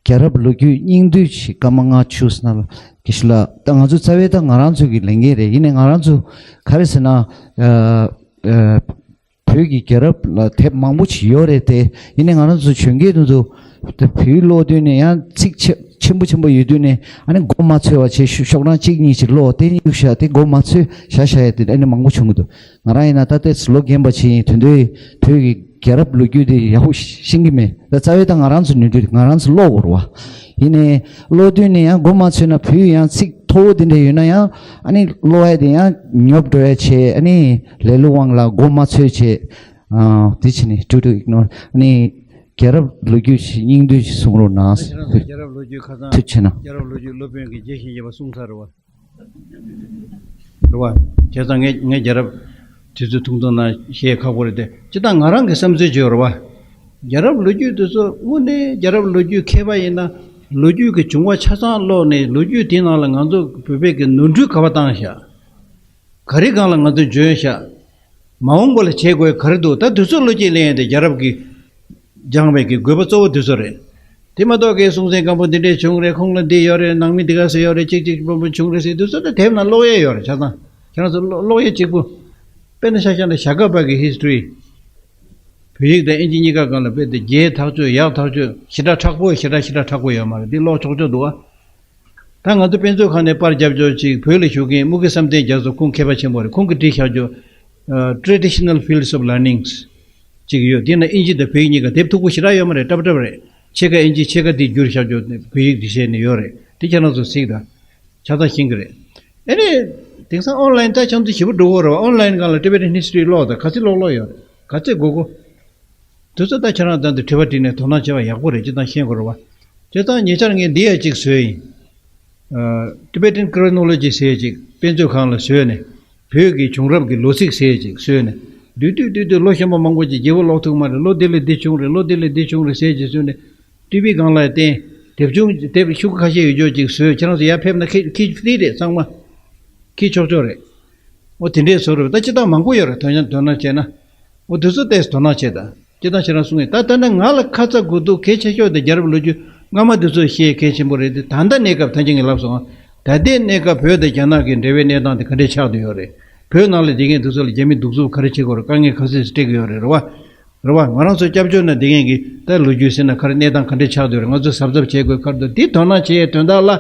རྒྱལ་རབས་ལོ་རྒྱུས་སྙིང་བསྡུས་ཤིག་སྐར་མ་ལྔ་བཅུ་ཙམ་ལ་དགེ་བཤེས་ལགས། ད་ང་ཚོ་རྩ་བའི་ད་ང་རང་ཚོ་གི་ལས་འགན་རེད། ཡིན་ནའི་ང་རང་ཚོ་ག་རེ་ཟེར་ན། ཨ། ཨ། བོད་ཀྱི་རྒྱལ་རབས་ལ་དེབ་མང་པོ་ཞིག་ཡོད་རེད་དེ། ཡིན་ནའི་ང་རང་ཚོ་གཞོན་སྐྱེས་དེ་ཚོ་དེ་བོད་ཀློག་དུས་ནས་ཡང་ཚིག་ཆེ་ཆེན་པོ་ཆེན་པོ་ཡོད་དུས་ནས་ཨ་ནི་མགོ་མ་ཚོས་པ་བྱས་ཤོག་ཤོག་གྲངས་གཅིག་གཉིས་ཤིག་ཀློག་དེ་གཉིས་བཞག་དེ་མགོ་མ་ཚོས་བཞག་བཞག་ཡ་དེ་ཨ་ནི་མང་པོ་བྱུང་གི་འདུག་ང་རང་ཡིན་ན་ད་ལྟའི་ལོ་རྒན་པ་ཅིག་ཡིན་དོན་དུ་བོད་ཀྱི་རྒྱལ་རབས་ལོ་རྒྱུས་དེ་ཡག་པོ་ཤེས་ཀྱི་མེད། ད་རྩ་བའི་ད་ང་རང་ཚོ་ནུས་མཐུ་ང་རང་ཚོ་ཀློག་དགོས་རེད་བ། ཡིན་ནའི་ཀློག་དུས་ནས་ཡང་མགོ་མ་ཚོས་ན་བོད་ཡང་ཚིག་མཐོ་བོ་དེ་འདྲ་ཡོད་ན་ཡང་ཨ་ནི་ཀློག་ཡ་དེ་ཡང་ཉོབ་འགྲོ་ཡ་བྱས། ཨ་ནི་ལེ་ལོ་དབང་ལ་མགོ་མ་ཚོས་བྱས། ཨ། དེ་བྱས་ནས་ཀྲུ་ཀྲུ་ཨིག་ནོར་ཨ་ནི་རྒྱལ་རབས་ལོ་རྒྱུས་ཤིག་སྙིང་བསྡུས་ཤིག་གསུང་རོགས་གནང་། ཁྱེད་རང་ཚོ་རྒྱལ་རབས་ལོ་རྒྱུས་ཁ་སང་ཐུགས་ཆེ་གནང་། རྒྱལ་རབས་ལོ་རྒྱུས་སློབ་དཔོན་གྱིས་རྒྱས་ཤིང་རྒྱས་པ་གསུངས་ཚར་རེད་བ། རེད་བ། བྱས་ཙང་ངས་ངས་རྒྱལ་རབས་དུས་ཚོད་ཐུང་ཐུང་ནང་བཤད་ཁག་པོ་རེད་དེ། སྤྱིར་བཏང་ང་རང་གི་བསམ་ཚུལ་བརྗོད་རེད་བ། རྒྱལ་རབས་ལོ་རྒྱུས་དེ་ཚོ་དངོས་གནས་རྒྱལ་རབས་ལོ་རྒྱུས་མཁས་པ་ཡིན་ན་ལོ་རྒྱུས་ཀྱི་བྱུང་བ་ཆ་ཚང་ཀློག་ནས་ལོ་རྒྱུས་དེའི་ནང་ལ་ང་ཚོ་བོད་པའི་གི་ནོར་འཁྲུལ་ག་པར་བཏང་བཞག་ག་རེ་སྒང་ལ་ང་ཚོ་འཇོན་བཞག་མ་འོངས་པ་ལ་བྱེད་དགོས་ག་རེ་འདུག་ད་དུས་ཚོད་བློ་སྐྱེད་ལེན་ཡས་དེ་རྒྱལ་རབས་ཀྱི་སྦྱངས་པའི་གི་དགོས་པ་གཙོ་བོ་དུས་ཚོད་རེད། དེ་མ་གཏོགས་ཀྱི་སྲོང་བཙན་སྒམ་པོ་འདི་འདྲས་བྱུང་རེད། ཁོང་ལ་འདི་ཡོད་རེད། ནང་མི་འདི་ག་ཚོད་ཡོད་རེད། གཅིག་གཅིག་སྤོན་པོ་བྱུང་རེད་ཟེར་དུས་ཚོད་དེ་དེབ་ནང་ཀློག་ཡས་ཡོད་རེད། ཆ་ཚང་ཁྱེད་རང་ཚོ་ཀློག་ཀློག་ཡས་གཅིག་པུ། དཔེར་ན་ཆ་བཞག་ན་ཞྭ་སྒབ་པ་གི་ཧིས་ཊོ་རི། བོད་ཡིག་དང་ཨིན་ཇི་གཉིས་ཀ་སྒང་ལ་དཔེ་དེ་རྒྱས་ཐག་ཆོད་ཡག་ཐག་ཆོད་ཞེ་དྲག་མཁྲེགས་པོ་ཞེ་དྲག་ཞེ་དྲག་མཁྲེགས་པོ་ཡོད་མ་རེད། འདི་ཀློག་ཆོག་ཆོག་འདུག་ཨ། ད་ང་ཚོ་དཔེ་མཛོད་ཁང་ནས་པར་རྒྱབ་ཆོག་ཅིག་བོད་ལ་བཞུགས་མཁན་དམུ་དགེ་བསམ་གཏན་རྒྱ་མཚོ་ཁོང་མཁས་པ་ཆེན་པོ་རེད། ཁོང་གིས་བྲིས་བཞག་ཆོག Traditional Fields of Learnings ཅིག་ཡོད། དེ་ན་ཨིན་ཇི་དང་བོད་ཡིག་གཉིས་ཀ་དེབ་མཐུག་པོ་ཞེ་དྲག་ཡོད་མ་རེད། ཀྲབ་ཀྲབ་རེད། ཕྱེད་ཀ་ཨིན་ཇི་ཕྱེད་ཀ་དེ་བསྒྱུར་བཞག་ཆོག་བོད་ཡིག་འབྲི་བྱས་ནས་ཡོད་རེད། དེ་ཁྱེད་རང་ཚོ་གཟིགས་དང་། ཆ་ཚང་ཤེས་ཀྱི་རེད། ཨེ་ནས། དེང་སང་ཨོན་ལན་ད་ཁྱེད་ཚོ་ཞེ་པོ་འགྲོ་གི་རེད་བ། ཨོན་ལན་སྒང་ལ་Tibetan History ཀློག་དང་ག་ཚོད་ཀློག་ཀློག་ཡོད་རེད། ག་ཚོད་དགོས་གོ། དེ་ཚོ་ད་ཁྱེད་རང་ད་འདི་དྲི་བ་དྲིས་ནས་དོ་སྣང་བྱས་པ་ཡག་པོ་རེད། ཅི་ལྟར་ཤེས་དགོས་རེད་བ། བྱས་ཙང་ཉེ་ཆར་ངས་འདི་ཡ་གཅིག་བཟོས་ཡིན། ཨ། Tibetan Chronology ཟེར་ཅིག་དཔེ་མཛོད་ཁང་ལ་བཟོས་ནས། བོད་ཀྱི་བྱུང་རབས་ཀྱི་ལོ་ཚིགས་ཟེར་ཅིག་བཟོས་ནས། བསྡུས་བསྡུས་བསྡུས་བསྡུས་ལོ་གཞོན་པ་མང་པོ་ཅིག་རྒྱལ་པོ་ཀློག་ཐུབ་མ་རེད། ལོ་འདི་ལ་འདི་བྱུང་རེད། ལོ་འདི་ལ་འདི་བྱུང་རེད་ཟེར་ཅིག་བཟོས་ནས། ཊི་ཝི་སྒང་ལ་བསྟན། དེབ་ཆུང་དེབ་ཤོག་ཁ་ཤས་ཡོད་ཆོག་ཅིག་བཟོས། ཁྱེད་རང་ཚོ་ཡར་ཕེབས་ན་ཁྱེད་ཁྱེད་ཕི་རི་རེད། གཙང་མ་ཁྱེད་ཆོག་ཆོག་རེད། འོ་དེ་འདྲས་བཟོ་རེད། ད་སྤྱིར་བཏང་མང་པོ་ཡོད་རེད། དོན་དོ་སྣང་བྱས་ན། འོ་དེ་ཚོ་ཏོག་ཙམ་དོ་སྣང་བྱེད་དང་། སྤྱིར་བཏང་ཁྱེད་རང་གསུང་ངེས་ད་ལྟ་ན་ང་ལ་ཁ་ཚ་དགོས་གཏུགས་གལ་ཆེ་ཤོས་དེ་རྒྱལ་རབས་ལོ་རྒྱུས་སྔ་མ་དེ་ཚོ་ཤེས་གལ་ཆེན་པོ་རེད་དེ། ད་ལྟ་གནས་སྐབས་ད་ཅི་ངས་ལབ་སོང་། ད་ལྟའི་གནས་སྐབས་བོད་དང་རྒྱ་ནག་གི་འབྲེལ་བའི་གནས་སྟངས་དེ་ག་འདྲས་ཆགས་བསྡད་ཡོད་རེད། བོད་ནང་ལ་བསྡད་མཁན་དེ་ཚོ་ལ་རྒྱ་མི་གདུག་རྩུབ་ག་རེ་བྱེད་དགོས་རེད། དཀའ་ངལ་ག་ཚོད་སྤྲད་ཀྱི་ཡོད་རེད། རེད་བ། རེད་བ། ང་རང་ཚོ་སྐྱབས་བཅོལ་ནང་བསྡད་མཁན་གྱི་ད་ལོ་རྒྱུས་ཟེར་ན་ག་རེ་གནས་སྟངས་ག་འདྲས་ཆགས་བསྡད་ཡོད་རེད། ང་ཚོ་གཟབ་གཟབ་བྱེད་དགོས་ག་རེ་འདུག་དེ་དོ་སྣང་བྱེད་ཡས་དོན་དག་ལ་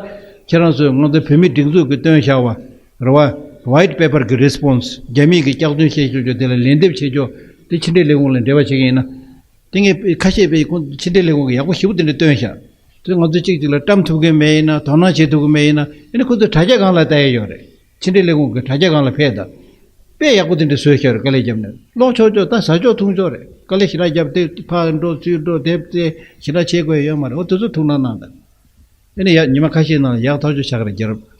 ཁྱེད་རང་ཚོས་ང་ཚོ་བོད་མི་སྒྲིག་འཛུགས་ཀྱིས་བཏོན་བཞག་པ། རེད་བ། White Paper གི་Response རྒྱ་མིས་ཀྱི་སྐྱག་རྫུན་བཤད་ཆོག་ཆོག་དེ་ལ་ལན་འདེབས་བྱེད་ཆོག་དེ་ཕྱི་འབྲེལ་ལས་ཁུངས་ལ་འབྲེལ་བ་བྱེད་མཁན་ཡིན་ན། དེ་ངས་ཁ་ཤས་པའི་ཁོང་ཕྱི་འབྲེལ་ལས་ཁུངས་ཀྱིས་ཡག་པོ་ཞེ་པོ་དེ་འདྲ་བཏོན་ཤག་དེ་ང་ཚོ་གཅིག་གཅིག་ལ་བཀྲམ་ཐུབ་མཁན་མེད་ཡིན་ན། དོ་སྣང་བྱེད་ཐུབ་ཀྱི་མེད་ཡིན་ན། ཨ་ནི་ཁོ་ཚོ་དྲ་རྒྱ་སྒང་ལ་ལྟ་ཡས་ཡོད་རེད། ཕྱི་འབྲེལ་ལས་ཁུངས་ཀྱི་དྲ་རྒྱ་སྒང་ལ་ཕེབས་དང་། དཔེ་ཡག་པོ་དེ་འདྲ་བཟོས་ཤག་རེད། དཀའ་ལས་བརྒྱབ་ནས་ཀློག་ཆོག་ཆོག་ད་ཟ་ཆོག་འཐུང་ཆོག་རེད། དཀའ་ལས་ཞེ་དྲག་བརྒྱབ་སྟེ་ཕར་འགྲོ་ཚུར་འགྲོ་དེབ་སྟེ་ཞེ་དྲག་བྱེད་དགོས་ཡོད་མ་རེད། འོ་དེ་ཚོ་ཐུགས་སྣང་གནང་དང་། ཨ་ནི་ཡ་ཉི་མ་ཁ་ཤས་ནང་ལ་ཡག་ཐག་ཆོད་ཆགས་ཀྱི་རེད། རྒྱལ་རབས།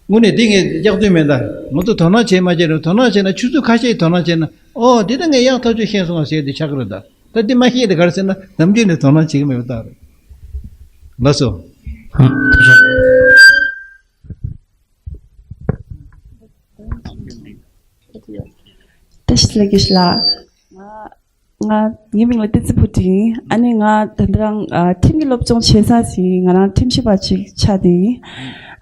དངོས་གནས་འདི་ངས་སྐྱག་རྫུན་མིན་ད། ང་ཚོ་དོ་སྣང་བྱེད་མ་བྱེད་རེད། དོ་སྣང་བྱེད་ན་ཆུ་ཚོད་ཁ་ཤས་དོ་སྣང་བྱེད་ན། ཨོ་འདི་ད་ངས་ཡག་ཐག་ཆོད་ཤེས་སོང་བ་ཟེར་དེ་ཆགས་ཀྱི་རེད་ད། ད་འདི་མ་ཤེས་དེ་ག་རེ་ཟེར་ན་ནམ་རྒྱུན་ནས་དོ་སྣང་བྱེད་ཀྱི་མེད་པ་རྟགས་རེད། ལགས་སོ། ཨ། ཐུགས་རྗེ་ཆེ། བཀྲ་ཤིས་བདེ་ལེགས་དགེ་བཤེས་ལགས། ང་ང་ངའི་མིང་ལ་བསྟན་འཛིན་བུ་ཁྲིད་ཡིན། ཨ་ནི་ང་ད་ལྟ་རང་ཨ་ཁྲིམས་ཀྱི་སློབ་སྦྱོང་བྱེད་ས་ཞིག་ང་རང་ཁྲིམས་ཞིབ་པ་ཅིག་ཆགས་བསྡད་ཡིན།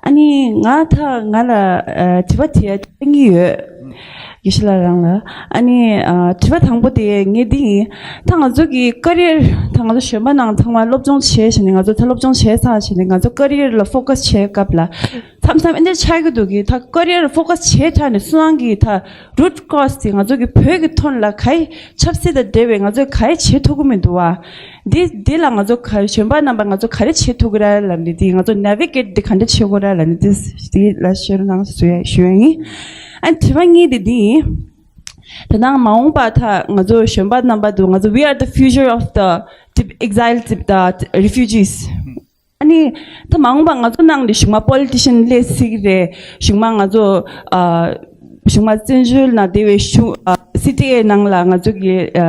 ཨ་ནི་ང་ད་ང་ལ་ཨ་དྲི་བ་དྲི་ཡ་གཉིས་ཡོད། དགེ་བཤེས་ལགས་རང་ལ། ཨ་ནི་ཨ་དྲི་བ་དང་པོ་དེ་ངས་འདི་ཡིན། ད་ང་ཚོ་གི་ཀ་རི་ཡར་ད་ང་ཚོ་གཞོན་པ་ནང་ཚང་མ་སློབ་སྦྱོང་བྱས་བྱས་ནས། ང་ཚོ་ད་སློབ་སྦྱོང་བྱས་ཚར་བྱས་ནས་ང་ཚོ་ཀ་རི་ཡར་ལ་ཕོ་ཁ་སི་བྱས་སྐབས་ལ། མཚམས་མཚམས་ཨེ་འདྲ་ཆགས་ཀྱི་འདུག་གི། ད་ཀ་རི་ཡར་ཕོ་ཁ་སི་བྱས་དྲགས་ནས་སུ་རང་གི་ད་རུ་ཊི་ཀོ་ཛི་དེ་ང་ཚོ་གི་བོད་ཀྱི་དོན་ལ་ག་རེ་ཆབ་སྲིད་དང་འབྲེལ་བའི་ང་ཚོས་ག་རེ་བྱེད་ཐུབ་ཀྱི་མི་འདུག་བ། འདི་འདི་ལ་ང་ཚོ་ག་གཞོན་པ་རྣམ་པ་ང་ཚོ་ག་རེ་བྱེད་ཐུབ་ཀྱི་རེད་ལབ་ནས། འདི་ང་ཚོ་ནེ་བི་གེ་ཊི་འདི་ག་འདྲ་བྱེད་དགོས་རེད་ལབ་ནས། འདི་འདི་ལ་ཤེར་གནང་ཞུ་ཡ་ཞུ་ཡ་ཡིན། ཨ་དྲི་བ་གཉིས་དེ་འདི་ཡིན། ད་ནང་མ་འོངས་པ་ད་ང་ཚོ་གཞོན་པ་རྣམ་པ་འདུག་ང་ཚོ we are the future of the Tib- exile Tib- the refugees. ཨ་ནི་ད་མ་འོངས་པ་ང་ཚོ་ནང་ནས་གཞུག་མ་པོ་ལི་ཊི་ཤན་སླེབས་སྲིད་ཀྱི་རེད། གཞུག་མ་ང་ཚོ་ཨ་གཞུག་མ་བཙན་བྱོལ་ནང་བསྡད་པའི་གཞུང་ཨ་སི་ཊི་ཨེ་ནང་ལ་ང་ཚོ་གི་ཨ་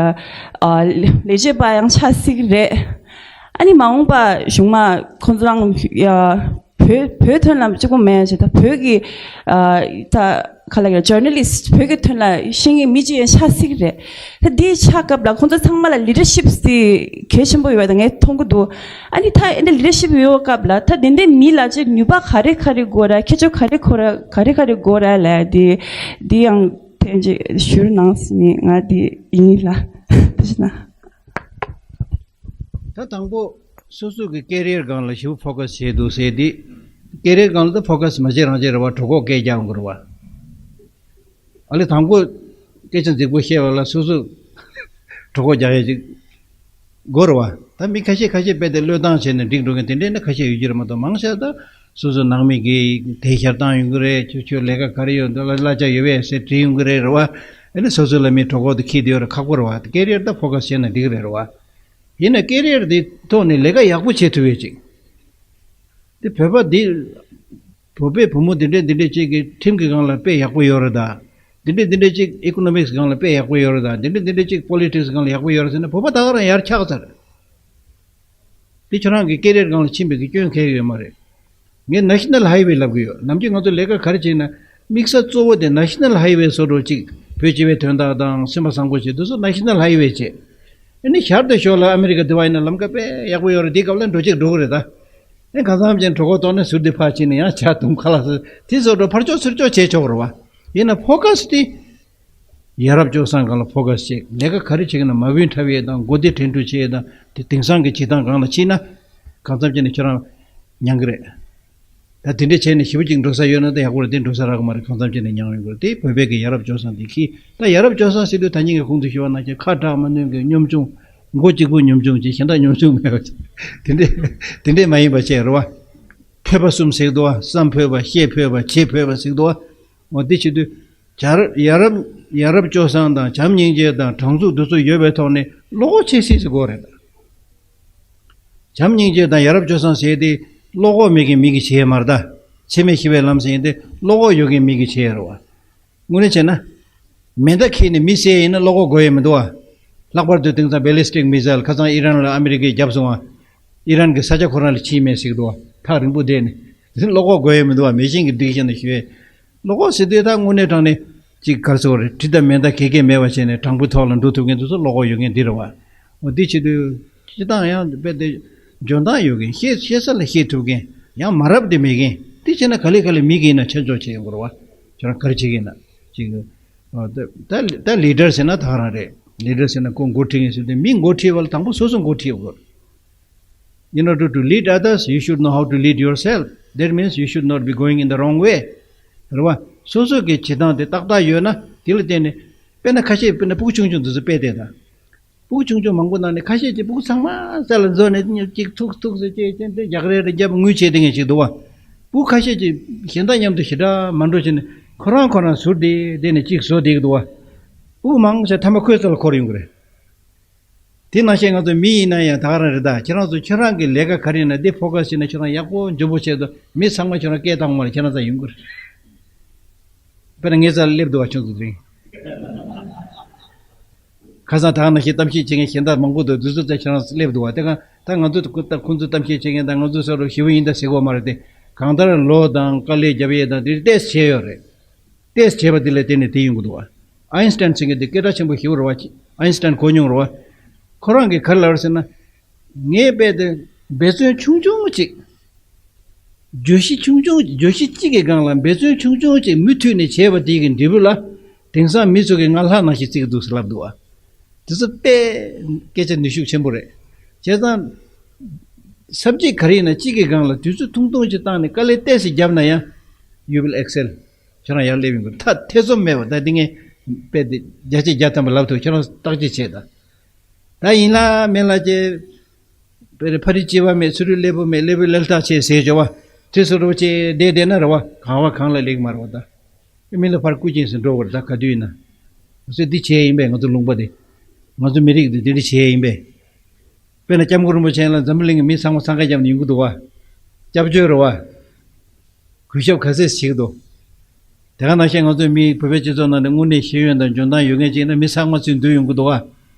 ཨ་ལས་བྱེད་པ་ཡང་ཆགས་སྲིད་ཀྱི་རེད། ཨ་ནི་མ་འོངས་པ་གཞུག་མ་ཁོང་ཚོ་རང་ཨ་བོད་བོད་དོན་ལ་གཅིག་པོ་མེད་ཅེ། ད་བོད་ཀྱི་ཨ་ད་ག་ལ་ཡ་ཇར་ནལ་ལིསི་ཊི་བོད་ཀྱི་དོན་ལ་ཤེས་མཁན་མི་གཅིག་ཡང་ཆགས་སྲིད་ཀྱི་རེད། ད་འདི་ཆགས་སྐབས་ལ་ཁོང་ཚོ་ཚང་མ་ལ་ལི་ཌར་ཤིབ་དེ་གལ་ཆེན་པོ་ཡོད་པ་ད་ངས་མཐོང་གི་འདུག་ཨ་ནི་ད་ཨེ་འདྲ་ལི་ཌར་ཤིབ་ཡོད་སྐབས་ལ་ད་དེ་འདྲའི་མི་ལ་ཅིག་ནུས་པ་ག་རེ་ག་རེ་དགོས་ར། ཁྱད་ཆོས་ག་རེ་གོ་ར་ག་རེ་ག་རེ་དགོས་ར་ལ་འདི་འདི་ཡང་ཐེངས་ཅིག་ཞུ་རོགས་གནང་ཟེར་ནས་ང་འདི་ཡིན་ལ། དེ་བྱས་ན། ད་དང་པོ་སོ་སོ་གི་ཀེ་རི་ཡར་སྒང་ལ་ཞེ་པོ་ཕོ་ཁ་སི་བྱས་འདུག་ཟེར་དུས། ཀེ་རི་ཡར་སྒང་ལ་ད་ཕོ་ཁ་སི་མ་བྱེད་རང་བྱེད་རེད་བ། གྲོད་ཁོག་སྐད་རྒྱག་དགོས་རེད་བ། ཨ་ལས་དང་པོ་སྐད་ཆ་རྫིག་པོ་བཤད་པ་ལ་སོ་སོ་གྲོད་ཁོག་རྒྱག་ཡས་ཅིག་དགོས་རེད་བ། ད་མི་ཁ་ཤས་ཁ་ཤས་རྦད་དེ་བློས་བཏང་བྱས་ནས་འགྲིག་འགྲོ་མཁན་དེ་འདྲས་ནི་ཁ་ཤས་ཡོད་ཀྱི་རེད་མ་གཏོགས། མང་ཤས་ད་སོ་སོ་ནང་མི་གིས་དེ་ཞལ་བཏང་ཡོང་གི་རེད། ཁྱོད་ཁྱོད་ལས་ཀ་ག་རེ་ཡོད་འདི་ལ་གླ་ཆ་ཡོད་པས་ཟེར་དྲིས་ཡོང་གི་རེད་རེད་བ། ཨ་ནི་སོ་སོ་ལ་མི་གྲོད་ཁོག་དེ་འཁྱེར་བསྡད་ཡོད་རེད། ཁག་པོ་རེད་བ། ཀེ་རི་ཡར་ད་ཕོ་ཁ་སི་བྱས་ན་འགྲིག་གི་རེད་རེད་བ། ཡིན་ན་ཀེ་རི་ཡར་དེ་ཐོག་ནས་ལས་ཀ་ཡག་པོ་བྱེད་ཐུབ་ཡས་ཅིག་དེ་བོད་པ་འདི། བོད་པའི་བུ་མོ་འདི་འདྲས་འདི་འདྲས་ཅིག་གི་ཁྲིམས་ཀྱི་སྒང་ལ་དཔེ་ཡག་པོ་ཡོད་རེད་ད། འདི་འདྲས་འདི་འདྲས་ཅིག་ཨི་ཀོ་ནོ་མིག་སི་སྒང་ལ་དཔེ་ཡག་པོ་ཡོད་རེད་ད། འདི་འདྲས་འདི་འདྲས་ཅིག་པོ་ལི་ཊིག་སི་སྒང་ལ་ཡག་པོ་ཡོད་རེད་ཟེར་ན། བོད་པ་ད་ག་རང་ཡར་ཆགས་ཚར། འདི་ཁྱོད་རང་གི་ཀེ་རི་ཡར་སྒང་ལ་ཕྱིན་པའི་གི་སྐྱོན་གང་ཡང་ཡོད་མ་རེད། ངས་ནེ་ཤ་ནལ་ཧའི་ཝེ་ལབ་གི་ཡོད། ནམ་རྒྱུན་ང་ཚོ་ལས་ཀ་ག་རེ་བྱེད་ན་དམིགས་ས་གཙོ་བོ་དེ་ནེ་ཤ་ནལ་ཧའི་ཝེ་བཟོ་འདྲ་ཅིག་བོད་སྤྱི་པའི་དོན་དག་དང་སེམས་པ་བཟང་པོ་བྱེད་དུས་སུ་ནེ་ཤ་ནལ་ཧའི་ཝེ་བྱེད། ཨ་ནི་ཤར་དང་ཞོར་ལ་ཨ་མེ་རི་ཀ་འདི་བ་ཡིན་ན་ལམ་ཁ་དཔེ་ཡག་པོ་ཡོད་རེད། འདི་སྐབས་ལ་འགྲོ་ཅིག་འགྲོ་གི་རེད་ད། ཨ་ནི་གང་འཚམ་ཅན་གྲོད་ཁོག་ལྟོགས་ན་ཟུར་འདི་ཕར་ཕྱིན་ནས་ཡང་ཇ་འཐུང་ཁ་ལག་ཟ། དེ་བཟོ་འདྲ་ཕར་ཕྱོགས་ཚུར་ཕྱོགས་བྱེད་ཆོག་རེད་བ། ཡིན་ན་ཕོ་ཁ་སི་དེ། ཡ་རབས་སྤྱོད་བཟང་སྒང་ལ་ཕོ་ཁ་སི་བྱེད། ལས་ཀ་ག་རེ་བྱེད་ཀྱི་ན་མ་བུན་འཁྲབ་ཡས་དང་མགོ་བདེ་དྲན་འཕྲུལ་བྱེད་ཡས་དང་དེ་དེང་སང་གི་བྱེད་སྟངས་སྒང་ལ་ཕྱིན་ན། གང་འཚམ་བྱས་ནས་ཁྱོད་རང་མྱང་གི་རེད། ད་དེ་འདྲས་བྱས་ནས་ཞེ་པོ་ཅིག་འགྲོ་ས་ཡོད་ན་ད་ཡག་པོ་རེད། དེ་འགྲོ་ས་རག་གི་མ་རེད། གང་འཚམ་བྱས་ནས་མྱང་ཡོང་གི་རེད། དེ་བོད་པའི་གི་ཡ་རབས་སྤྱོད་བཟང་དེ་ཁྱི་ད་ཡ་རབས་སྤྱོད་བཟང་ཟེར་དུས་ད་ཉིན་གི་ཁོང་ཚོས་ཞུ་བ་ནང་བཞིན་ཁ་གྲག་མ་ནུས་གི་གཉོམ་ཆུང་། མགོ་གཅིག་པུ་གཉོམ་ཆུང་བྱས། གཞན་དག་གཉོམ་ཆུང་མེད་པ་བྱས། དེ་འདྲས་དེ་འདྲས་མ་ཡིན་པ་བྱས་རེད་བ། ཕོད་པ་གསུམ་ཟེར་འདུག་བ། བསམ་ཕོད་པ། བཤད་ཕོད་པ། བྱེད་ཕོད་པ་ཟེར་འདུག་བ། འོ་འདི་བྱེད་དུས། ཡ་རབས་ཡ་རབས་ཡ་རབས་སྤྱོད་བཟང་དང་བྱམས་སྙིང་རྗེ་དང་དྲང་ཚུགས་འདི་ཚོ་ཡོད་པའི་ཐོག་ནས་བློ་ཁོག་ཆེ་སྲིད་ཟེར་དགོས་རེད་ད། བྱམས་སྙིང་རྗེ་དང་ཡ་རབས་སྤྱོད་བཟང་ཟེར་དེ་བློ་ཁོག་མེད་མཁན་མི་གི་བྱེད་ཡས་མ་རེད་ད། འཆི་མེད་ཞི་བའི་ལམ་ཟེར་དེ་བློ་ཁོག་ཡོད་མཁན་མི་གི་བྱེད་ཡས་རེད་བ། དངོས་གནས་བྱས་ན། མེ་མདའ་འཁྱེར་ནས་མི་བསད་ཡིན་ན་བློ་ཁོག་དགོས་ཡས་མི་འདུག་བ། ལྷག་པར་དུ་དེང་སང་ballistic missile ཁ་སང་ཨི་རན་ལ་ཨ་མི་རི་ཀས་བརྒྱབ་སོང་བ། ཨི་རན་གྱི་ས་ཆ་ཁོ་རང་ལ་ཕྱིན་མེད་ཟེར་གི་འདུག་བ། ཐག་རིང་པོ་བསྡད་ནས། བློ་ཁོག་དགོས་ཡས་མི་འདུག་བ། མེ་ཤིང་གིས་བསྒྲིགས་བཞག་ན་ཞུ་ཡས། བློ་ཁོག་ཟེར་དུས་ད་དངོས་གནས་དྲང་གནས་ཅིག་ག་རེ་ཟེར་དགོས་རེད། གྲི་དང་མེ་མདའ་ག་གེ་མེད་པ་བྱས་ནས་དྲང་པོའི་ཐོག་ལ་འགྲོ་ཐུབ་མཁན་དེ་ཚོ་བློ་ཁོག་ཡོད་མཁན་འདི་རེད་བ། འོ་འདི་བྱེད་དུས་སྤྱིར་བཏང་ཡང་རྦད་དེ་འཇོན་ཐང་ཡོད་མཁན། བཤད་བཤད་ས་ལ་བཤད་ཐུབ་མཁན། ཡང་མ་རབས་དེ་མེད་མཁན། དེ་བྱས་ན་ག་ལེ་ག་ལེ་མི་གིས་ཡིན་ན་ཆ་འཇོག་བྱེད་ཡོང་གི་རེད་བ། ཁྱོད་རང་ག་རེ་བྱེད་ཀྱི་ཡིན་ན་ཅིག་འོ་ད་ད་ད་ལི་ཌར་ཟེར་ན་ད་ག་རང་རེད། ལི་ཌར་ཟེར་ན་ཁོ་འགོ་ཁྲིད་མཁན་ཟེར་དུས། མི་འགོ་ཁྲིད་པ་ལ་དང་པོ་སོ་སོ་འགོ་ཁྲིད་དགོས། In order to lead others, you should know how to lead yourself. That means you should not be going in the wrong way. རེད་བ། སོ་སོ་གི་བྱེད་སྟངས་དེ་ཏག་ཏག་ཡོད་ན། དེ་ལ་བརྟེན་ནས། དཔེར་ན་ཁ་ཤས། དཔེར་ན་ཕྲུ་གུ་ཆུང་ཆུང་དེ་ཚོ་དཔེ་དེ་དང་། ཕྲུ་གུ་ཆུང་ཆུང་མང་པོ་ནང་ནས་ཁ་ཤས་ཀྱིས་ཕྲུ་གུ་ཚང་མ་ས་ལ་འཛུལ་ནས་གཅིག་ཐུག་ཐུག་ཟེར་བྱས་བྱས་ཏེ་རྒྱག་རེས་རེ་རྒྱབ་དངུལ་བྱས་བསྡད་མཁན་ཞིག་འདུག་བ། ཕྲུ་གུ་ཁ་ཤས་ཀྱིས་གཞན་དག་མཉམ་དུ་ཞེ་དྲག་མ་འགྲོ་བྱས་ནས་ཁོ་རང་ཁོ་རང་ཟུར་བསྡད་བསྡད་ནས་གཅིག་བཟོ་བསྡད་ཀྱི་འདུག་བ། ཕྲུ་གུ་མང་ཆེ་མཐའ་མ་ཁོའི་རྩ་ལ་འཁོར་ཡོང་གི་རེད། དེ་ནང་བཞིན་ང་ཚོ་མི་ཡིན་ན་ཡང་ད་ག་རང་རེད་ད། ཁྱེད་རང་ཚོ་ཁྱེད་རང་གི་ལས་ཀ་ག་རེ་ཡིན་ན་དེ་ཕོ་ཁ་ཤི་ན་ཁྱེད་རང་ཡག་པོ་མགྱོགས་པོ་བྱས་ཏེ་མི་ཚང་མ་ཁྱེད་རང་སྐད་བཏང་མ་རེད། ཁྱེད་རང་རྩ་ཡོང་གི་རེད། དཔེར་ན་ངའི་རྩ་ལ་སླེབས་འདུག་བ། ཁྱོད་ཚོ་རིང་། ཁ་སང་ད་ག་ནང་བཞིན་གཏམ་བཤད་བྱེད་མཁན་གཞན་དག་མང་པོ་འདུག་འདི་ཚོ་རྩ་ཁྱེད་རང་སླེབས་འདུག་བ། དེ་ག་ད་ང་ཚོ་ད་ཁོ་ཚོ་གཏམ་བཤད་བྱེད་མཁན་དང་ང་ཚོ་ས་རུ་ཞི་བ་ཡིན་ད་ཟེར་དགོས་མ་རེད་དེ། གང་ལྟར་ལོ་དང་དཀའ་ལས་རྒྱབ་ཡས་དང་དེ་ཏོག་ཙམ་བྱས་ཡོད་རེད། ཏོག་ཙམ་བྱས་པ་དེ་ལ་བརྟེན་ནས་དེ་ཡོང་གི་འདུག་བ། ཨའིན་སི་ཏན་ཟེར་མཁན་དེ་སྐད་གྲགས་ཆེན་པོ་ཞེ་པོ་རེད་བ། ཨའིན་སི་ཏན་གོ་མྱོང་རེད་བ། ཁོ་རང་གིས་ག་རེ་ལབ་རེད་ཟེར་ན། ངས་རྦད་དེ་འབད་བརྩོན་ཆུང་ཆུང་ཅིག་བརྗོད་གཞི་ཆུང་ཆུང་བརྗོད་གཞི་གཅིག་གི་སྒང་ལ་འབད་བརྩོན་ཆུང་ཆུང་ཅིག་མུ་མཐུད་ནས་བྱས་པ་དེ་གི་འབྲས་བུ་ལ། དེང་སང་མི་ཚོ་གིས་ང་ལྷ་ནང་བཞིན་བརྩི་གི་འདུག་ཟེར་ལབ་འདུག་བ། དེ་ཚོ་དཔེ་སྐད་ཆ་ནུས་ཤུགས་ཆེན་པོ་རེད། བྱས་ཙང་། སབ་ཇེག་ག་རེ་ཡིན་ན་གཅིག་གི་སྒང་ལ་དུས་ཚོད་ཐུང་ཐུང་ཅིག་བཏང་ནས་དཀའ་ལས་ཏོག་ཙམ་བརྒྱབ་ན་ཡང་། You will excel. ཁྱོད་རང་ཡར་སླེབས་ཡོང་གི་རེད། ཐ་ཐེ་ཚོམ་མེད་པ། ད་འདི་ངས་དཔེ་དེ་བརྒྱ་ཆ་བརྒྱ་ཐམ་པ་ལབ་ཐུབ། ཁྱོད་རང་བརྟག་དཔྱད་བྱེད་ད། ད་ཡིན་ལ་མིན་ལ་ཅེ། དཔེར་ཕ་རི་སྐྱེ་བ་མེད། ཚུ་རུ་སླེ་པོ་མེད། སླེ་པོའི་སླེ་ལྟག་ཆད་ཟེར་ཅོ་བ། དེ་ཚུ་རུ་ཅེ་བསྡད་བསྡད་ན་རེད་བ། གང་བ་གང་ལ་སླེབས་མ་རེད་བ་ད། མི་ལ་ཕར་སྐུ་མཁྱེན་ཟེར་འགྲོ་བར་ད་ག་དུས་ཡིན་ན། ཟེར་འདི་བྱས་ཡིན་པས་ང་ཚོ་ལུང་པ་དེ། ང་ཚོ་མི་རིགས་འདི་འདི་འདྲ་བྱས་ཡིན་པས། དཔེར་ན་སྐྱབས་མགོན་རིན་པོ་ཆེ་ལ་འཛམ་བུ་གླིང་གི་མི་ཚང་མ་འཚང་ཁ་བརྒྱབ་ནས་ཡོང་གི་འདུག་བ། སྐྱབས་བཅོལ་རེད་བ། གུས་ཞབས་ག་ཚད་བྱེད་ཀྱི་འདུག་དེ་ག་ནང་བཞིན་ང་ཚོའི་མི་བོད་པའི་སྤྱི་ཚོགས་ནང་ནས་དངོས་གནས་ཤེས་ཡོན་དང་འཇོན་ཐང་ཡོད་མཁན་ཅིག་ཡིན་ན་མི་ཚང་མ་ཚུར་འདུས་ཡོང་གི་འདུག་བ།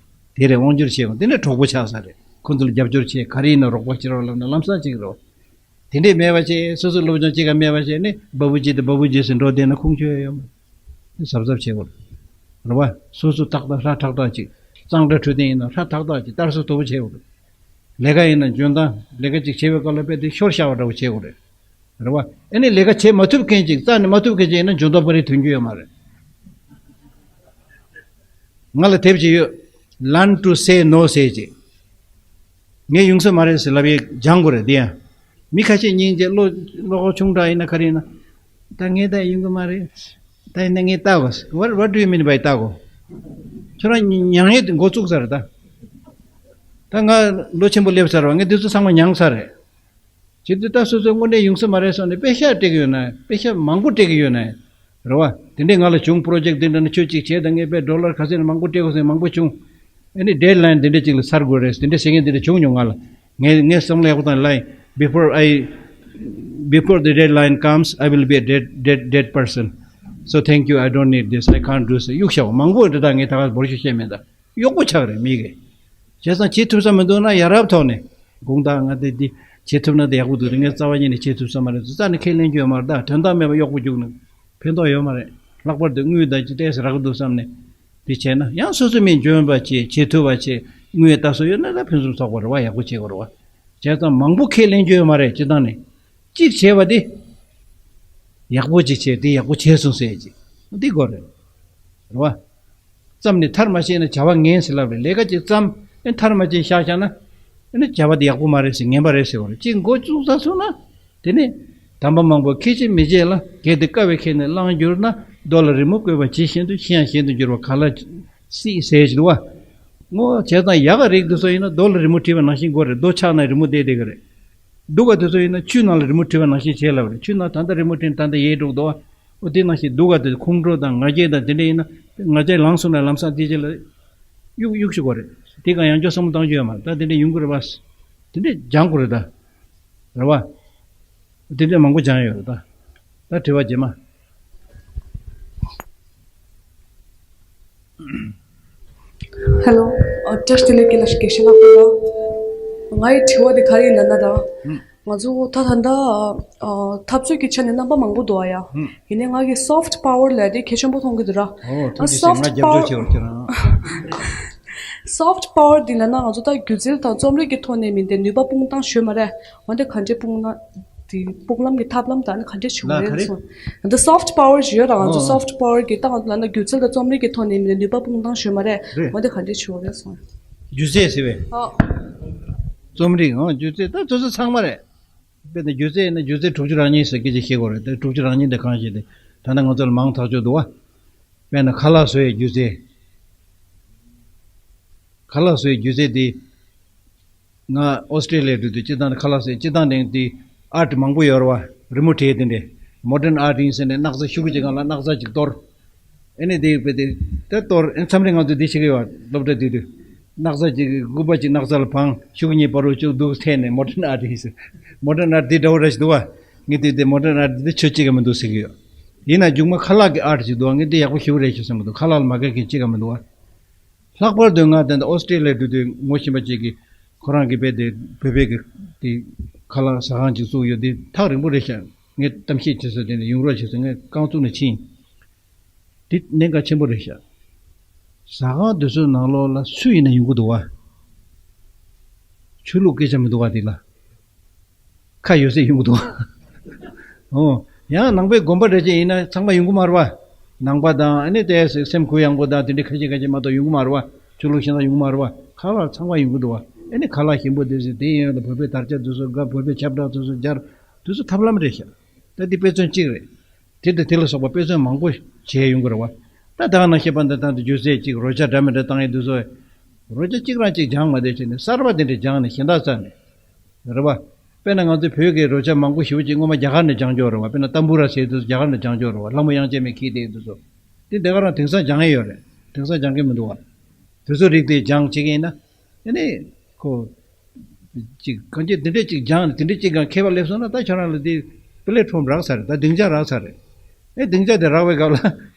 དེ་རེད། དབང་སྒྱུར་བྱེད་དགོས། དེ་ནས་གྲོགས་པོ་ཆགས་ས་རེད། ཁོ་ཚོ་ལ་རྒྱབ་སྐྱོར་བྱེད། ག་རེ་ཡིན་ན་རོགས་པ་བྱེད་རོགས་ལབ་ན་ལམ་སང་བྱེད་ཀྱི་རེད་བ། དེ་འདྲས་མེད་པ་བྱས། སོ་སོ་སློབ་སྦྱོང་བྱེད་ག་མེད་པ་བྱས་ནས་བ་བུ་ཇི་དང་བ་བུ་ཇི་ཟེར་འགྲོ་བསྡད་ན་ཁུངས་ཆོད་ཡོད་མ་རེད། གཟབ་གཟབ་བྱེད་དགོས་རེད་བ། སོ་སོ་ཏག་ཏག་ཧྲ་ཐག་ཐག་ཅིག་གཙང་སྦྲ་འཕྲོད་བསྟེན་ཡིན་ན་ཧྲ་ཐག་ཐག་ཅིག་ལྟ་སྲུང་དོ་པོ་བྱེད་དགོས་རེད། ལས་ཀ་ཡིན་ན་འཇོན་ཐང་། ལས་ཀ་ཅིག་བྱེད་པའི་སྐབས་ལ་དཔེ་དེ་ཤོར་ཤག་པ་འདྲ་བོ་བྱེད་དགོས་རེད། རེད་བ། ཨ་ནི་ལས་ཀ་བྱེད་མ་ཐུབ་མཁན་ཅིག་རྩ་ནས་མ་ཐུབ་མཁན་ཅིག་ཡིན་ན་འཇོན་ཐང་པ་རེ་ཐོན་རྒྱུ་ཡོད་མ་རེད། ང་ལ་དེབ་ཅིག་ཡོད། Learn to say no ཟེར་ཅིག་ངས་ཡོང་ས་མ་རེད་ཟེར་ལབ་ཡས་སྦྱང་དགོས་རེད་དེ་ཡང་། མི་ཁ་ཤས་སྙིང་རྗེ། བློ་བློ་ཁོག་ཆུང་དྲགས་ཡིན་ན་ག་རེ་ཡིན་ན། ད་ངས་ད་ཡོང་གི་མ་རེད། ད་ཡིན་ན་ངས་ལྟ་དགོས། What, what do you mean by ལྟ་དགོས། ཁྱོད་རང་མྱ་ངན་དེ་འགོ་བཙུགས་ཚར་རེད་ད། ད་ང་ལོ་ཆེན་པོ་སླེབས་ཚར་བ། ངས་འདི་ཚོ་ཚང་མ་མྱངས་ཚར་རེད། བྱེད་དུས་ད་སོ་སོའི་དངོས་གནས་ཡོང་ས་མ་རེད་བསམ་ནས་པེ་ཤག་སྤྲད་ཀྱི་ཡོད་ན། པེ་ཤག་མང་པོ་སྤྲད་ཀྱི་ཡོད་ན། རེད་བ། དེ་འདྲས་ང་ལ་བྱུང་། པོ་རོ་ཇེག་དེ་འདྲ་ནས་ཁྱོད་ཅིག་བྱས་དང་། ངས་པའི་ཌོ་ལར་ག་ཚད་ནས་མང་པོ་སྤྲད་དགོས་ཟེར་མང་པོ་བྱུང་། ཨ་ནི་ཌེཌ་ལའིན་དེ་འདྲས་ཅིག་ལ་ཚར་དགོས་རེད། དེ་འདྲས་བྱེད་མཁན་དེ་འདྲས་བྱུང་མྱོང་ང་ལ། ངས་ངས་བསམ་བློ་ཡག་པོ་བཏང་ལ། Before I, before the deadline comes, I will be a dead, dead, dead person. So thank you, I don't need this, I can't do this. གཡུག་བཞག་མང་པོ་འདྲ། ད་ངས་ད་ག་འབོར་ཤོག་བཤད་མེད་ད། གཡོག་པོ་ཆགས་རེད་མི་གི། བྱས་ཙང་བྱེད་ཐུབ་ས་མི་འདུག་ན་ཡ་རབས་ཐོག་ནས་དགོངས་དག་ང་དེ་འདི་བྱེད་ཐུབ་ན་དེ་ཡག་པོ་འདུག་དེ་ངས་རྩ་བ་ཉིད་ནས་བྱེད་ཐུབ་ས་མ་རེད། རྩ་ནས་ཁས་ལེན་རྒྱུ་ཡོད་མ་རེད། ད་དོན་དག་མེད་པ་གཡོག་པོ་རྒྱུགས་ན་ཕན་ཐོགས་ཡོད་མ་རེད། ལྷག་པར་དུ་དངུལ་དང་ཅི་ཏོག་ཙམ་རག་གི་འདུག་བསམ་ནས་དེ་བྱས་ན། ཡང་སོ་སོ་མི་འཇོན་པ་བྱེད། བྱེད་ཐུབ་པ་བྱེད། དངུལ་ལྟ་སོ་ཡོད་ན་ད་ཕུན་སུམ་ཚོགས་པ་རེད་བ། ཡག་པོ་བྱེད་དགོས་རེད་བ། བྱས་ཙང་མང་པོ་ཁས་ལེན་རྒྱུ་ཡོད་མ་རེད། སྤྱི་བཏང་ནས་གཅིག་བྱས་པ་དེ་ཡག་པོ་ཅིག་བྱས། དེ་ཡག་པོ་བྱས་སོང་ཟེར་ཅིག་འདི་དགོས་རེད། རེད་བ། བརྩམས་ནས་མཐར་མ་ཕྱིན་ན་བྱ་བ་ངན་ཟེར་ལབ་རེད། ལས་ཀ་ཅིག་བརྩམས། ཨེ་མཐར་མ་ཕྱིན་བཞག་བཞག་ན། ཨེ་ནི་བྱ་བ་དེ་ཡག་པོ་མ་རེད་ཟེར། ངན་པ་རེད་ཟེར་བ་རེད། ཅིག་འགོ་བཙུགས་ཚར་སོང་ན། དེ་ནས་དམ་པ་མང་པོ་ཁྱེད་ཀྱིས་མི་བརྗེད་ལ། གལ་ཏེ་དཀའ་བས་ཁྱེད་ནི་བླངས་གྱུར་ན། རྡོ་ལ་རི་མོ་བརྐོས་པ་ཇི་བཞིན་དུ། ཤི་ཡང་གཞན་དུ་འགྱུར་བ་ག་ལ་སྲིད་ཟེར་གྱི་འདུག་བ། ངོ་། བྱས་ཙང་ཡག་ག་རིགས་འདི་ཚོ་ཡིན་ན་རྡོ་ལ་རི་མོ་བྲིས་པ་ནང་བཞིན་དགོས་རེད། རྡོ་ཆག་ན་རི་མོ་བསྡད་བསྡད་གི་རེད། སྡུག་ག་དེ་ཚོ་ཡིན་ན་ཆུ་ནང་ལ་རི་མོ་བྲིས་པ་ནང་བཞིན་བྱས་ལབ་རེད། ཆུ་ནང་ད་ལྟ་རི་མོ་བྲིས་ད་ལྟ་ཡལ་འགྲོ་གི་འདུག་བ། ཨོ་དེ་ནང་བཞིན་སྡུག་ག་དེ་ཁོང་ཁྲོ་དང་ང་རྒྱལ་དང་དེ་འདྲ་ཡིན་ན་ང་རྒྱལ་ལངས་སོང་ན་ལམ་སང་དེ་རྗེས་ལ་གཡུག་གཡུག་ཤོག་གོ་རེད། དེ་ག་ཡང་བསྐྱར་བསམ་བློ་བཏང་རྒྱུ་ཡོད་མ་རེད། ད་དེ་འདྲ་ཡོང་གི་རེད་བ། དེ་འདྲ་སྦྱང་དགོས་རེད་ད། རེད་བ། དེ་འདྲ་མང་པོ་སྦྱང་ཡོད་རེད་ད། ད་དྲི་བ་རྗེས་མ། Hello. ཨ། བཀྲ་ཤིས་བདེ་ལེགས། རྒན་ལགས། དགེ་བཤེས་ལགས་ཁོ་ལ། ང་ཡི་དྲི་བ་དེ་ག་རེ་ཡིན་ལབ་ན་ད། ཧུམ། ང་ཚོ་ད་ད་ལྟ་ཨ་འཐབ་རྩོད་ཀྱི་ཆ་ནས་རྣམ་པ་མང་པོ་འདུག་ཨ་ཡ། ཧུམ། ཡིན་ནའི་ང་གི་soft power ལབ་དེ་གལ་ཆེན་པོ་མཐོང་གི་འདུག་ར། ཨོ་ཐུགས་རྗེ་ཆེ། soft ང་རྒྱབ་སྐྱོར་power བྱེད་པར་ཁྱེད་རང་། soft power འདི་ལབ་ན་ང་ཚོ་ད་སྒྱུ་རྩལ་དང་རྩོམ་རིག་གི་ཐོག་ནས་མིན་ཏེ་ནུས་པ་སྤུངས་སྟངས་ཞུས་མ་རེད། འོན་ཏེ་ག་འདྲའི་སྤུངས་ན། དེ་སྤུངས་ལམ་གྱི་ཐབས་ལམ་དང་ནི་ག་འདྲས་བྱུང་ལ་རེད་ག་རེ། སོང་། འདི་soft power ཞུ་ཡོད་ར། ང་ཚོ་ཨ། soft power གྱི་སྟངས་ལ་ན་སྒྱུ་རྩལ་དང་རྩོམ་རིག་གི་ཐོག་ནས་མི་ནུས་པ་སྤུངས་སྟངས་ཞུ་མ་རེད། རེད། འོན་ཏེ་ག་འདྲས་བྱུང་རེད་སོང་། སྒྱུ་རྩལ་ཟེར་བས། ཨ། རྩོམ་རིག་ཨང་སྒྱུ་རྩལ་ད་སོ་སོ་ཚང་མ་རེད། དཔེར་ན་སྒྱུ་རྩལ་ཡིན་ན་སྒྱུ་རྩལ་དྲུག་ཅུ་རང་ཉིད་ཟེར་སྐད་ཆ་བཤད་དགོས་རེད། དེ་དྲུག་ཅུ་རང་ཉིད་དེ་གང་ཞིག་དེ་ད་ལྟ་ང་ཚོ་ལ་མང་ཐག་ཆོད་འདུག་བ། དཔེར་ན་ཁ་ལག་བཟོ་ཡའི་སྒྱུ་རྩལ། ཁ་ལག་བཟོ་ཡའི་སྒྱུ་རྩལ་དེ། ང་ཨོ་སི་ཀྲི་ལི་ཡ་འགྲོ་དུས་སྤྱིར་བཏང་ཁ་ལག་ཟས་སྤྱིར་བཏང་ནས་དེ་ཨར་ཊི་མང་པོ་ཡོད་རེད་བ། རི་མོ་བྲིས་དེ་འདྲས་མོ་ཌརན་ཨར་ཊི་ཡིན་ཟེར་ནས་སྣག་ཚ་ཤུ་གུ་ཅིག་སྒང་ལ་སྣག་ཚ་ཅིག་གཏོར། ཨེ་ནས་དེ་བས་དེ་དེ་གཏོར་ཨེ་མཚམས་རེ་ང་ཚོ་འདི་བྱེད་ཀྱི་ཡོད་སློབ་གྲྭ་དུས་དུས། སྣག་ཚ་ཅིག་སྐུད་པ་ཅིག་སྣག་ཚ་ལ་བང་ཤུ་གུ་གཉིས་བར་དུ་བཅུག་འདུག་འཐེན་ནས་མོ་ཌརན་ཨར་ཊི་ཡིན་ཟེར། མོ་ཌརན་ཨར་ཊི་འདི་འདྲ་བོ་ར་ཞིག་འདུག་བ། ངས་དེ་དེ་མོ་ཌརན་ཨར་ཊི་འདི་ཆོས་གཅིག་ག་མི་འདུག་ཟེར་གྱི་ཡོད། ཡིན་ན་མཇུག་མ་ཁ་ལག་གི་ཨར་ཊི་ཅིག་འདུག་བ། ངས་འདི་ཡག་པོ་ཞེ་པོ་རེད་ཞུ་བསམ་གྱི་འདུག་ཁ་ལག་ལ་མ་དགའ་མཁན་གཅིག་ག་མི་འདུག་བ། ལྷག་པར་དུ་ང་དེ་འདྲ་ཨོ་སི་ཀྲི་ལི་ཡ་འགྲོ་དུས་ངོ་ཤེས་པ་ཅིག་གིས་ཁོ་རང་གི་དཔེ་དེ་བོད་པའི་གི་དེ་ཁ་ལག་ཟ་ཁང་ཅིག་བཙུགས་ཡོད། དེ་ཐག་རིང་པོ་རེད་ཤག་ངས་གཏམ་བཤད་བྱེད་ས་དེ་ནས་ཡོང་རོགས་བྱེད་ཟེར་ངས་རྐང་བཙུགས་ནས་ཕྱིན། དེ་གནད་འགག་ཆེན་པོ་རེད་ཤག་ཟ་ཁང་དེ་ཚོའི་ནང་ལོགས་ལ་སུ་ཡིན་ན་ཡོང་གི་འདུག་བ། ཆོས་ལུགས་སྐད་ཆ་མི་འདུག་བ་དེ་ལ། ཁ་ཡོད་ཚད་ཡོང་གི་འདུག་ཨོ། ཡང་ནང་པའི་དགོན་པ་འདྲ་ཅིག་ཡིན་ན་ཚང་མ་ཡོང་གི་མ་རེད་བ། ནང་པ་དང་ཨ་ནི་དེ་སེམས་གུ་ཡངས་པོ་དང་དེ་འདྲའི་ཁ་ཤས་ཁ་ཤས་མ་གཏོགས་ཡོང་གི་མ་རེད་བ། ཆོས་ལུགས་གཞན་དག་ཡོང་གི་མ་རེད་བ། ཁ་ལག་ཚང་མ་ཡོང་གི་འདུག་བ། ཨ་ནི་ཁ་ལག་ཞིམ་པོ་དེ་ཚོ་དེ་ཡིན་ཡང་བོད་པའི་དར་ཆ་དེ་ཚོ་དགའ། བོད་པའི་ཁྱབ་བསྒྲགས་དེ་ཚོ་རྒྱག་དེ་ཚོ་ཐབས་ལམ་རེད་ཤག་ད་འདི་དཔེ་མཚོན་གཅིག་རེད། དེ་དང་དེ་ལ་སོགས་པ་དཔེ་མཚོན་མང་པོ་བྱས་ཡོང་གི་རེད་བ། ད་ད་ག་ནང་བཤད་པ་འདི་ད་འདི་སྒྱུ་རྩལ་གཅིག་རོལ་ཆ་འདྲ་མི་འདྲ་བཏང་ཡས་དེ་ཚོ། རོལ་ཆ་གཅིག་རང་གཅིག་སྦྱངས་མ་བསྡད་བྱས་ནས་གསར་པ་དེ་འདྲ་སྦྱངས་ནས་གཞན་དག་རྩ་ནས། རེད་བ། དཔེར་ན་ང་ཚོའི་བོད་ཀྱི་རོལ་ཆ་མང་པོ་ཞེ་པོ་ཅིག་སྔོན་མ་རྒྱ་གར་ནས་སྦྱངས་ཀྱི་ཡོད་རེད་བ། དཔེར་ན་ཏམ་བུ་ར་ཟེར་དུས་རྒྱ་གར་ནས་སྦྱངས་ཀྱི་ཡོད་རེད་བ། ལྷ་མོ་དབྱངས་ཅན་མས་ཁྱེར་བསྡད་དུས་ཚོ། དེ་འདི་ག་རང་དེང་སང་སྦྱང་ཡས་ཡོད་རེད། དེང་སང་སྦྱང་གི་མི་འདུག་བ། དེ་ཚོ་རིགས་དེ་སྦྱང་བྱེད་ཀྱི་ཡིན་ན། ཨ་ནི། ཁོ། ཅིག་གང་ཅི་དེ་འདྲས་ཅིག་སྦྱང་ནས་དེ་འདྲས་ཅིག་གང་མཁས་པ་སླེབས་སོང་ན་ད་ཁྱོད་རང་ལ་དེ་པི་ལེ་ཊི་ཕོམ་རག་ཚར་རེད། ད་སྡིངས་ཆ་རག་ཚར་རེད། ཨེ་སྡིངས་ཆ་དེ་རག་པའི་སྐབས་ལ་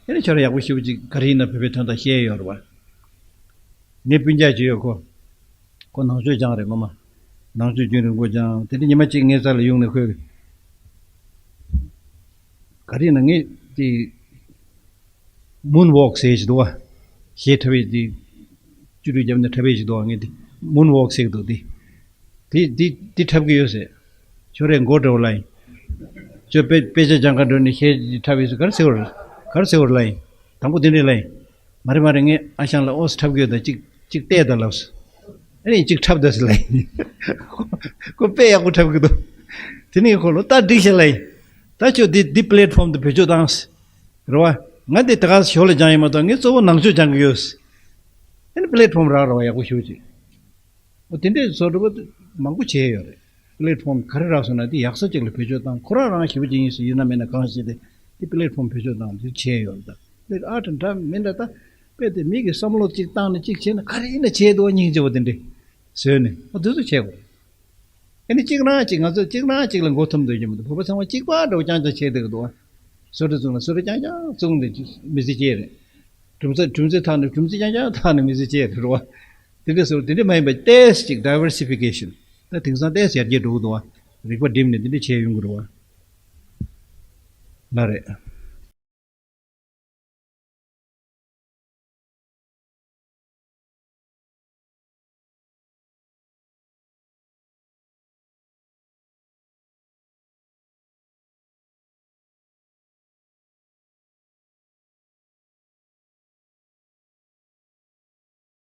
ཨེ་ནི་ཁྱོད་རང་ཡག་པོ་ཞེ་པོ་ཅིག་ག་རེ་ཡིན་ན་བོད་པའི་དོན་དག་བཤད་ཡོད་རེད་བ། ངའི་སྤུན་ཀྱག་ཅིག་ཡོད་ཁོ། ཁོ་ནང་ཆོས་སྦྱངས་རེད་ངོ་མ། ནང་ཆོས་རྒྱུན་རིང་པོ་སྦྱངས་དེ་འདྲ་ཉི་མ་གཅིག་ངའི་རྩ་ལ་ཡོང་ནས་ཁོས། ག་རེ་ཡིན་ན་ངས་དེ། མུན་ཝོག་ཟེར་ཞིག་འདུག་བ། གཞས་འཁྲབ་པའི་དེ། བཅུ་དྲུག་བརྒྱབ་ནས་འཁྲབ་པའི་ཞིག་འདུག་བ། ངས་དེ་མུན་ཝོག་ཟེར་གི་འདུག་དེ། དེ་དེ་དེ་འཁྲབ་གི་ཡོད་ཟེར། ཁྱོད་རས་མགོ་འདྲ་བོ་ལ་ཡིན། ཁྱོད་དཔེ་དཔེ་ཆ་སྦྱང་ག་འགྲོ་ནས་གཞས་འཁྲབ་ཡོད་ཟེར། ག་རེ་ཟེར་བ་རེད། ག་རེ་ཟེར་བ་རེད་ལ་ཡིན། དང་པོ་དེ་འདྲས་ལ་ཡིན། མ་རེད་མ་རེད། ངས་ཨ་ཞང་ལ་ཨོ་སི་འཁྲབ་གི་ཡོད་ད། གཅིག་གཅིག་བལྟས་ད་ལབ་སོང་། ཨ་ནི་གཅིག་འཁྲབ་ད་ཟེར་ལ་ཡིན། ཁོ་དཔེ་ཡག་པོ་འཁྲབ་གི་འདུག་དེ་ནས་ཁོ་ལ་ད་འགྲིག་ཤག་ལ་ཡིན། ད་ཁྱོད་འདི་འདི་པི་ལེ་ཊི་ཕོམ་དུ་བེད་སྤྱོད་བཏང་། རེད་བ། ང་འདི་ད་ག་ཞོར་ལ་སྦྱང་ཡིན་མ་གཏོགས་ངས་གཙོ་བོ་ནང་ཆོས་སྦྱང་གི་ཡོད། ཨ་ནི་པི་ལེ་ཊི་ཕོམ་རག་རེད་བ། ཡག་པོ་ཞེ་པོ་ཅིག་འོ་དེ་འདྲའི་བཟོ་འདྲ་པོ་མང་པོ་བྱས་ཡོད་རེད། པི་ལེ་ཊི་ཕོམ་ག་རེ་རག་སོང་ན་དེ་ཡག་ས་ཅིག་ལ་བེད་སྤྱོད་བཏང་། ཁོ་རང་རང་ཞེ་པོ་ཅིག་ཡིན་ཟེར་ཡིན་ན་མིན་ན་གང་ཞིག་དེ་དེ་པི་ལེ་ཊི་ཕོམ་བེད་སྤྱོད་བཏང་དེ་བྱས་ཡོད་རེད། ད་དེ་ཨ་ཊི་འདྲ་མི་འདྲ་ད་དཔེ་དེ་མི་གི་བསམ་བློ་ཅིག་བཏང་ནས་ཅིག་བྱས་ན་ག་རེ་ཡིན་ན་བྱས་འདུག་སྙིང་རྗེ་བོ་དེ་འདྲས་བཟོས་ནས་ཨ་དེ་ཚོ་བྱས་དགོས། ཨ་ནི་གཅིག་རང་གཅིག་ང་ཚོ་གཅིག་རང་གཅིག་ལ་མགོ་འཐོམ་སྡོད་ཀྱི་མི་འདུག་བོད་པ་ཚང་མ་གཅིག་པ་འདྲ་བོ་རྐྱང་རྐྱང་བྱས་བསྡད་ཀྱི་འདུག་བ། བཟོ་གྲྭ་བཙུགས་ན་བཟོ་གྲྭ་རྐྱང་རྐྱང་བཙུགས་ནས་མི་ཚེ་སྐྱེལ་རེད། གྲུམ་ཚ་གྲུམ་ཚ་ཐག་ནས་གྲུམ་ཚ་རྐྱང་རྐྱང་ཐག་ནས་མི་ཚེ་སྐྱེལ་རེད་བ། དེ་འདྲ་བཟོ་དེ་འདྲ་མ་ཡིན་པ་ཏོག་ཙམ་ཅིག་ཌའི་ཝར་སི་ཕི་ཀེ་ཤན། ད་དེང་སང་ཏོག་ཙམ་ཡར་རྒྱས་འགྲོ་གི་འདུག་བ། རིག་པ་བསྒྲིམས་ནས་དེ་འདྲ་བྱས་ཡོང་གི་རེད་བ། ལ་རེད།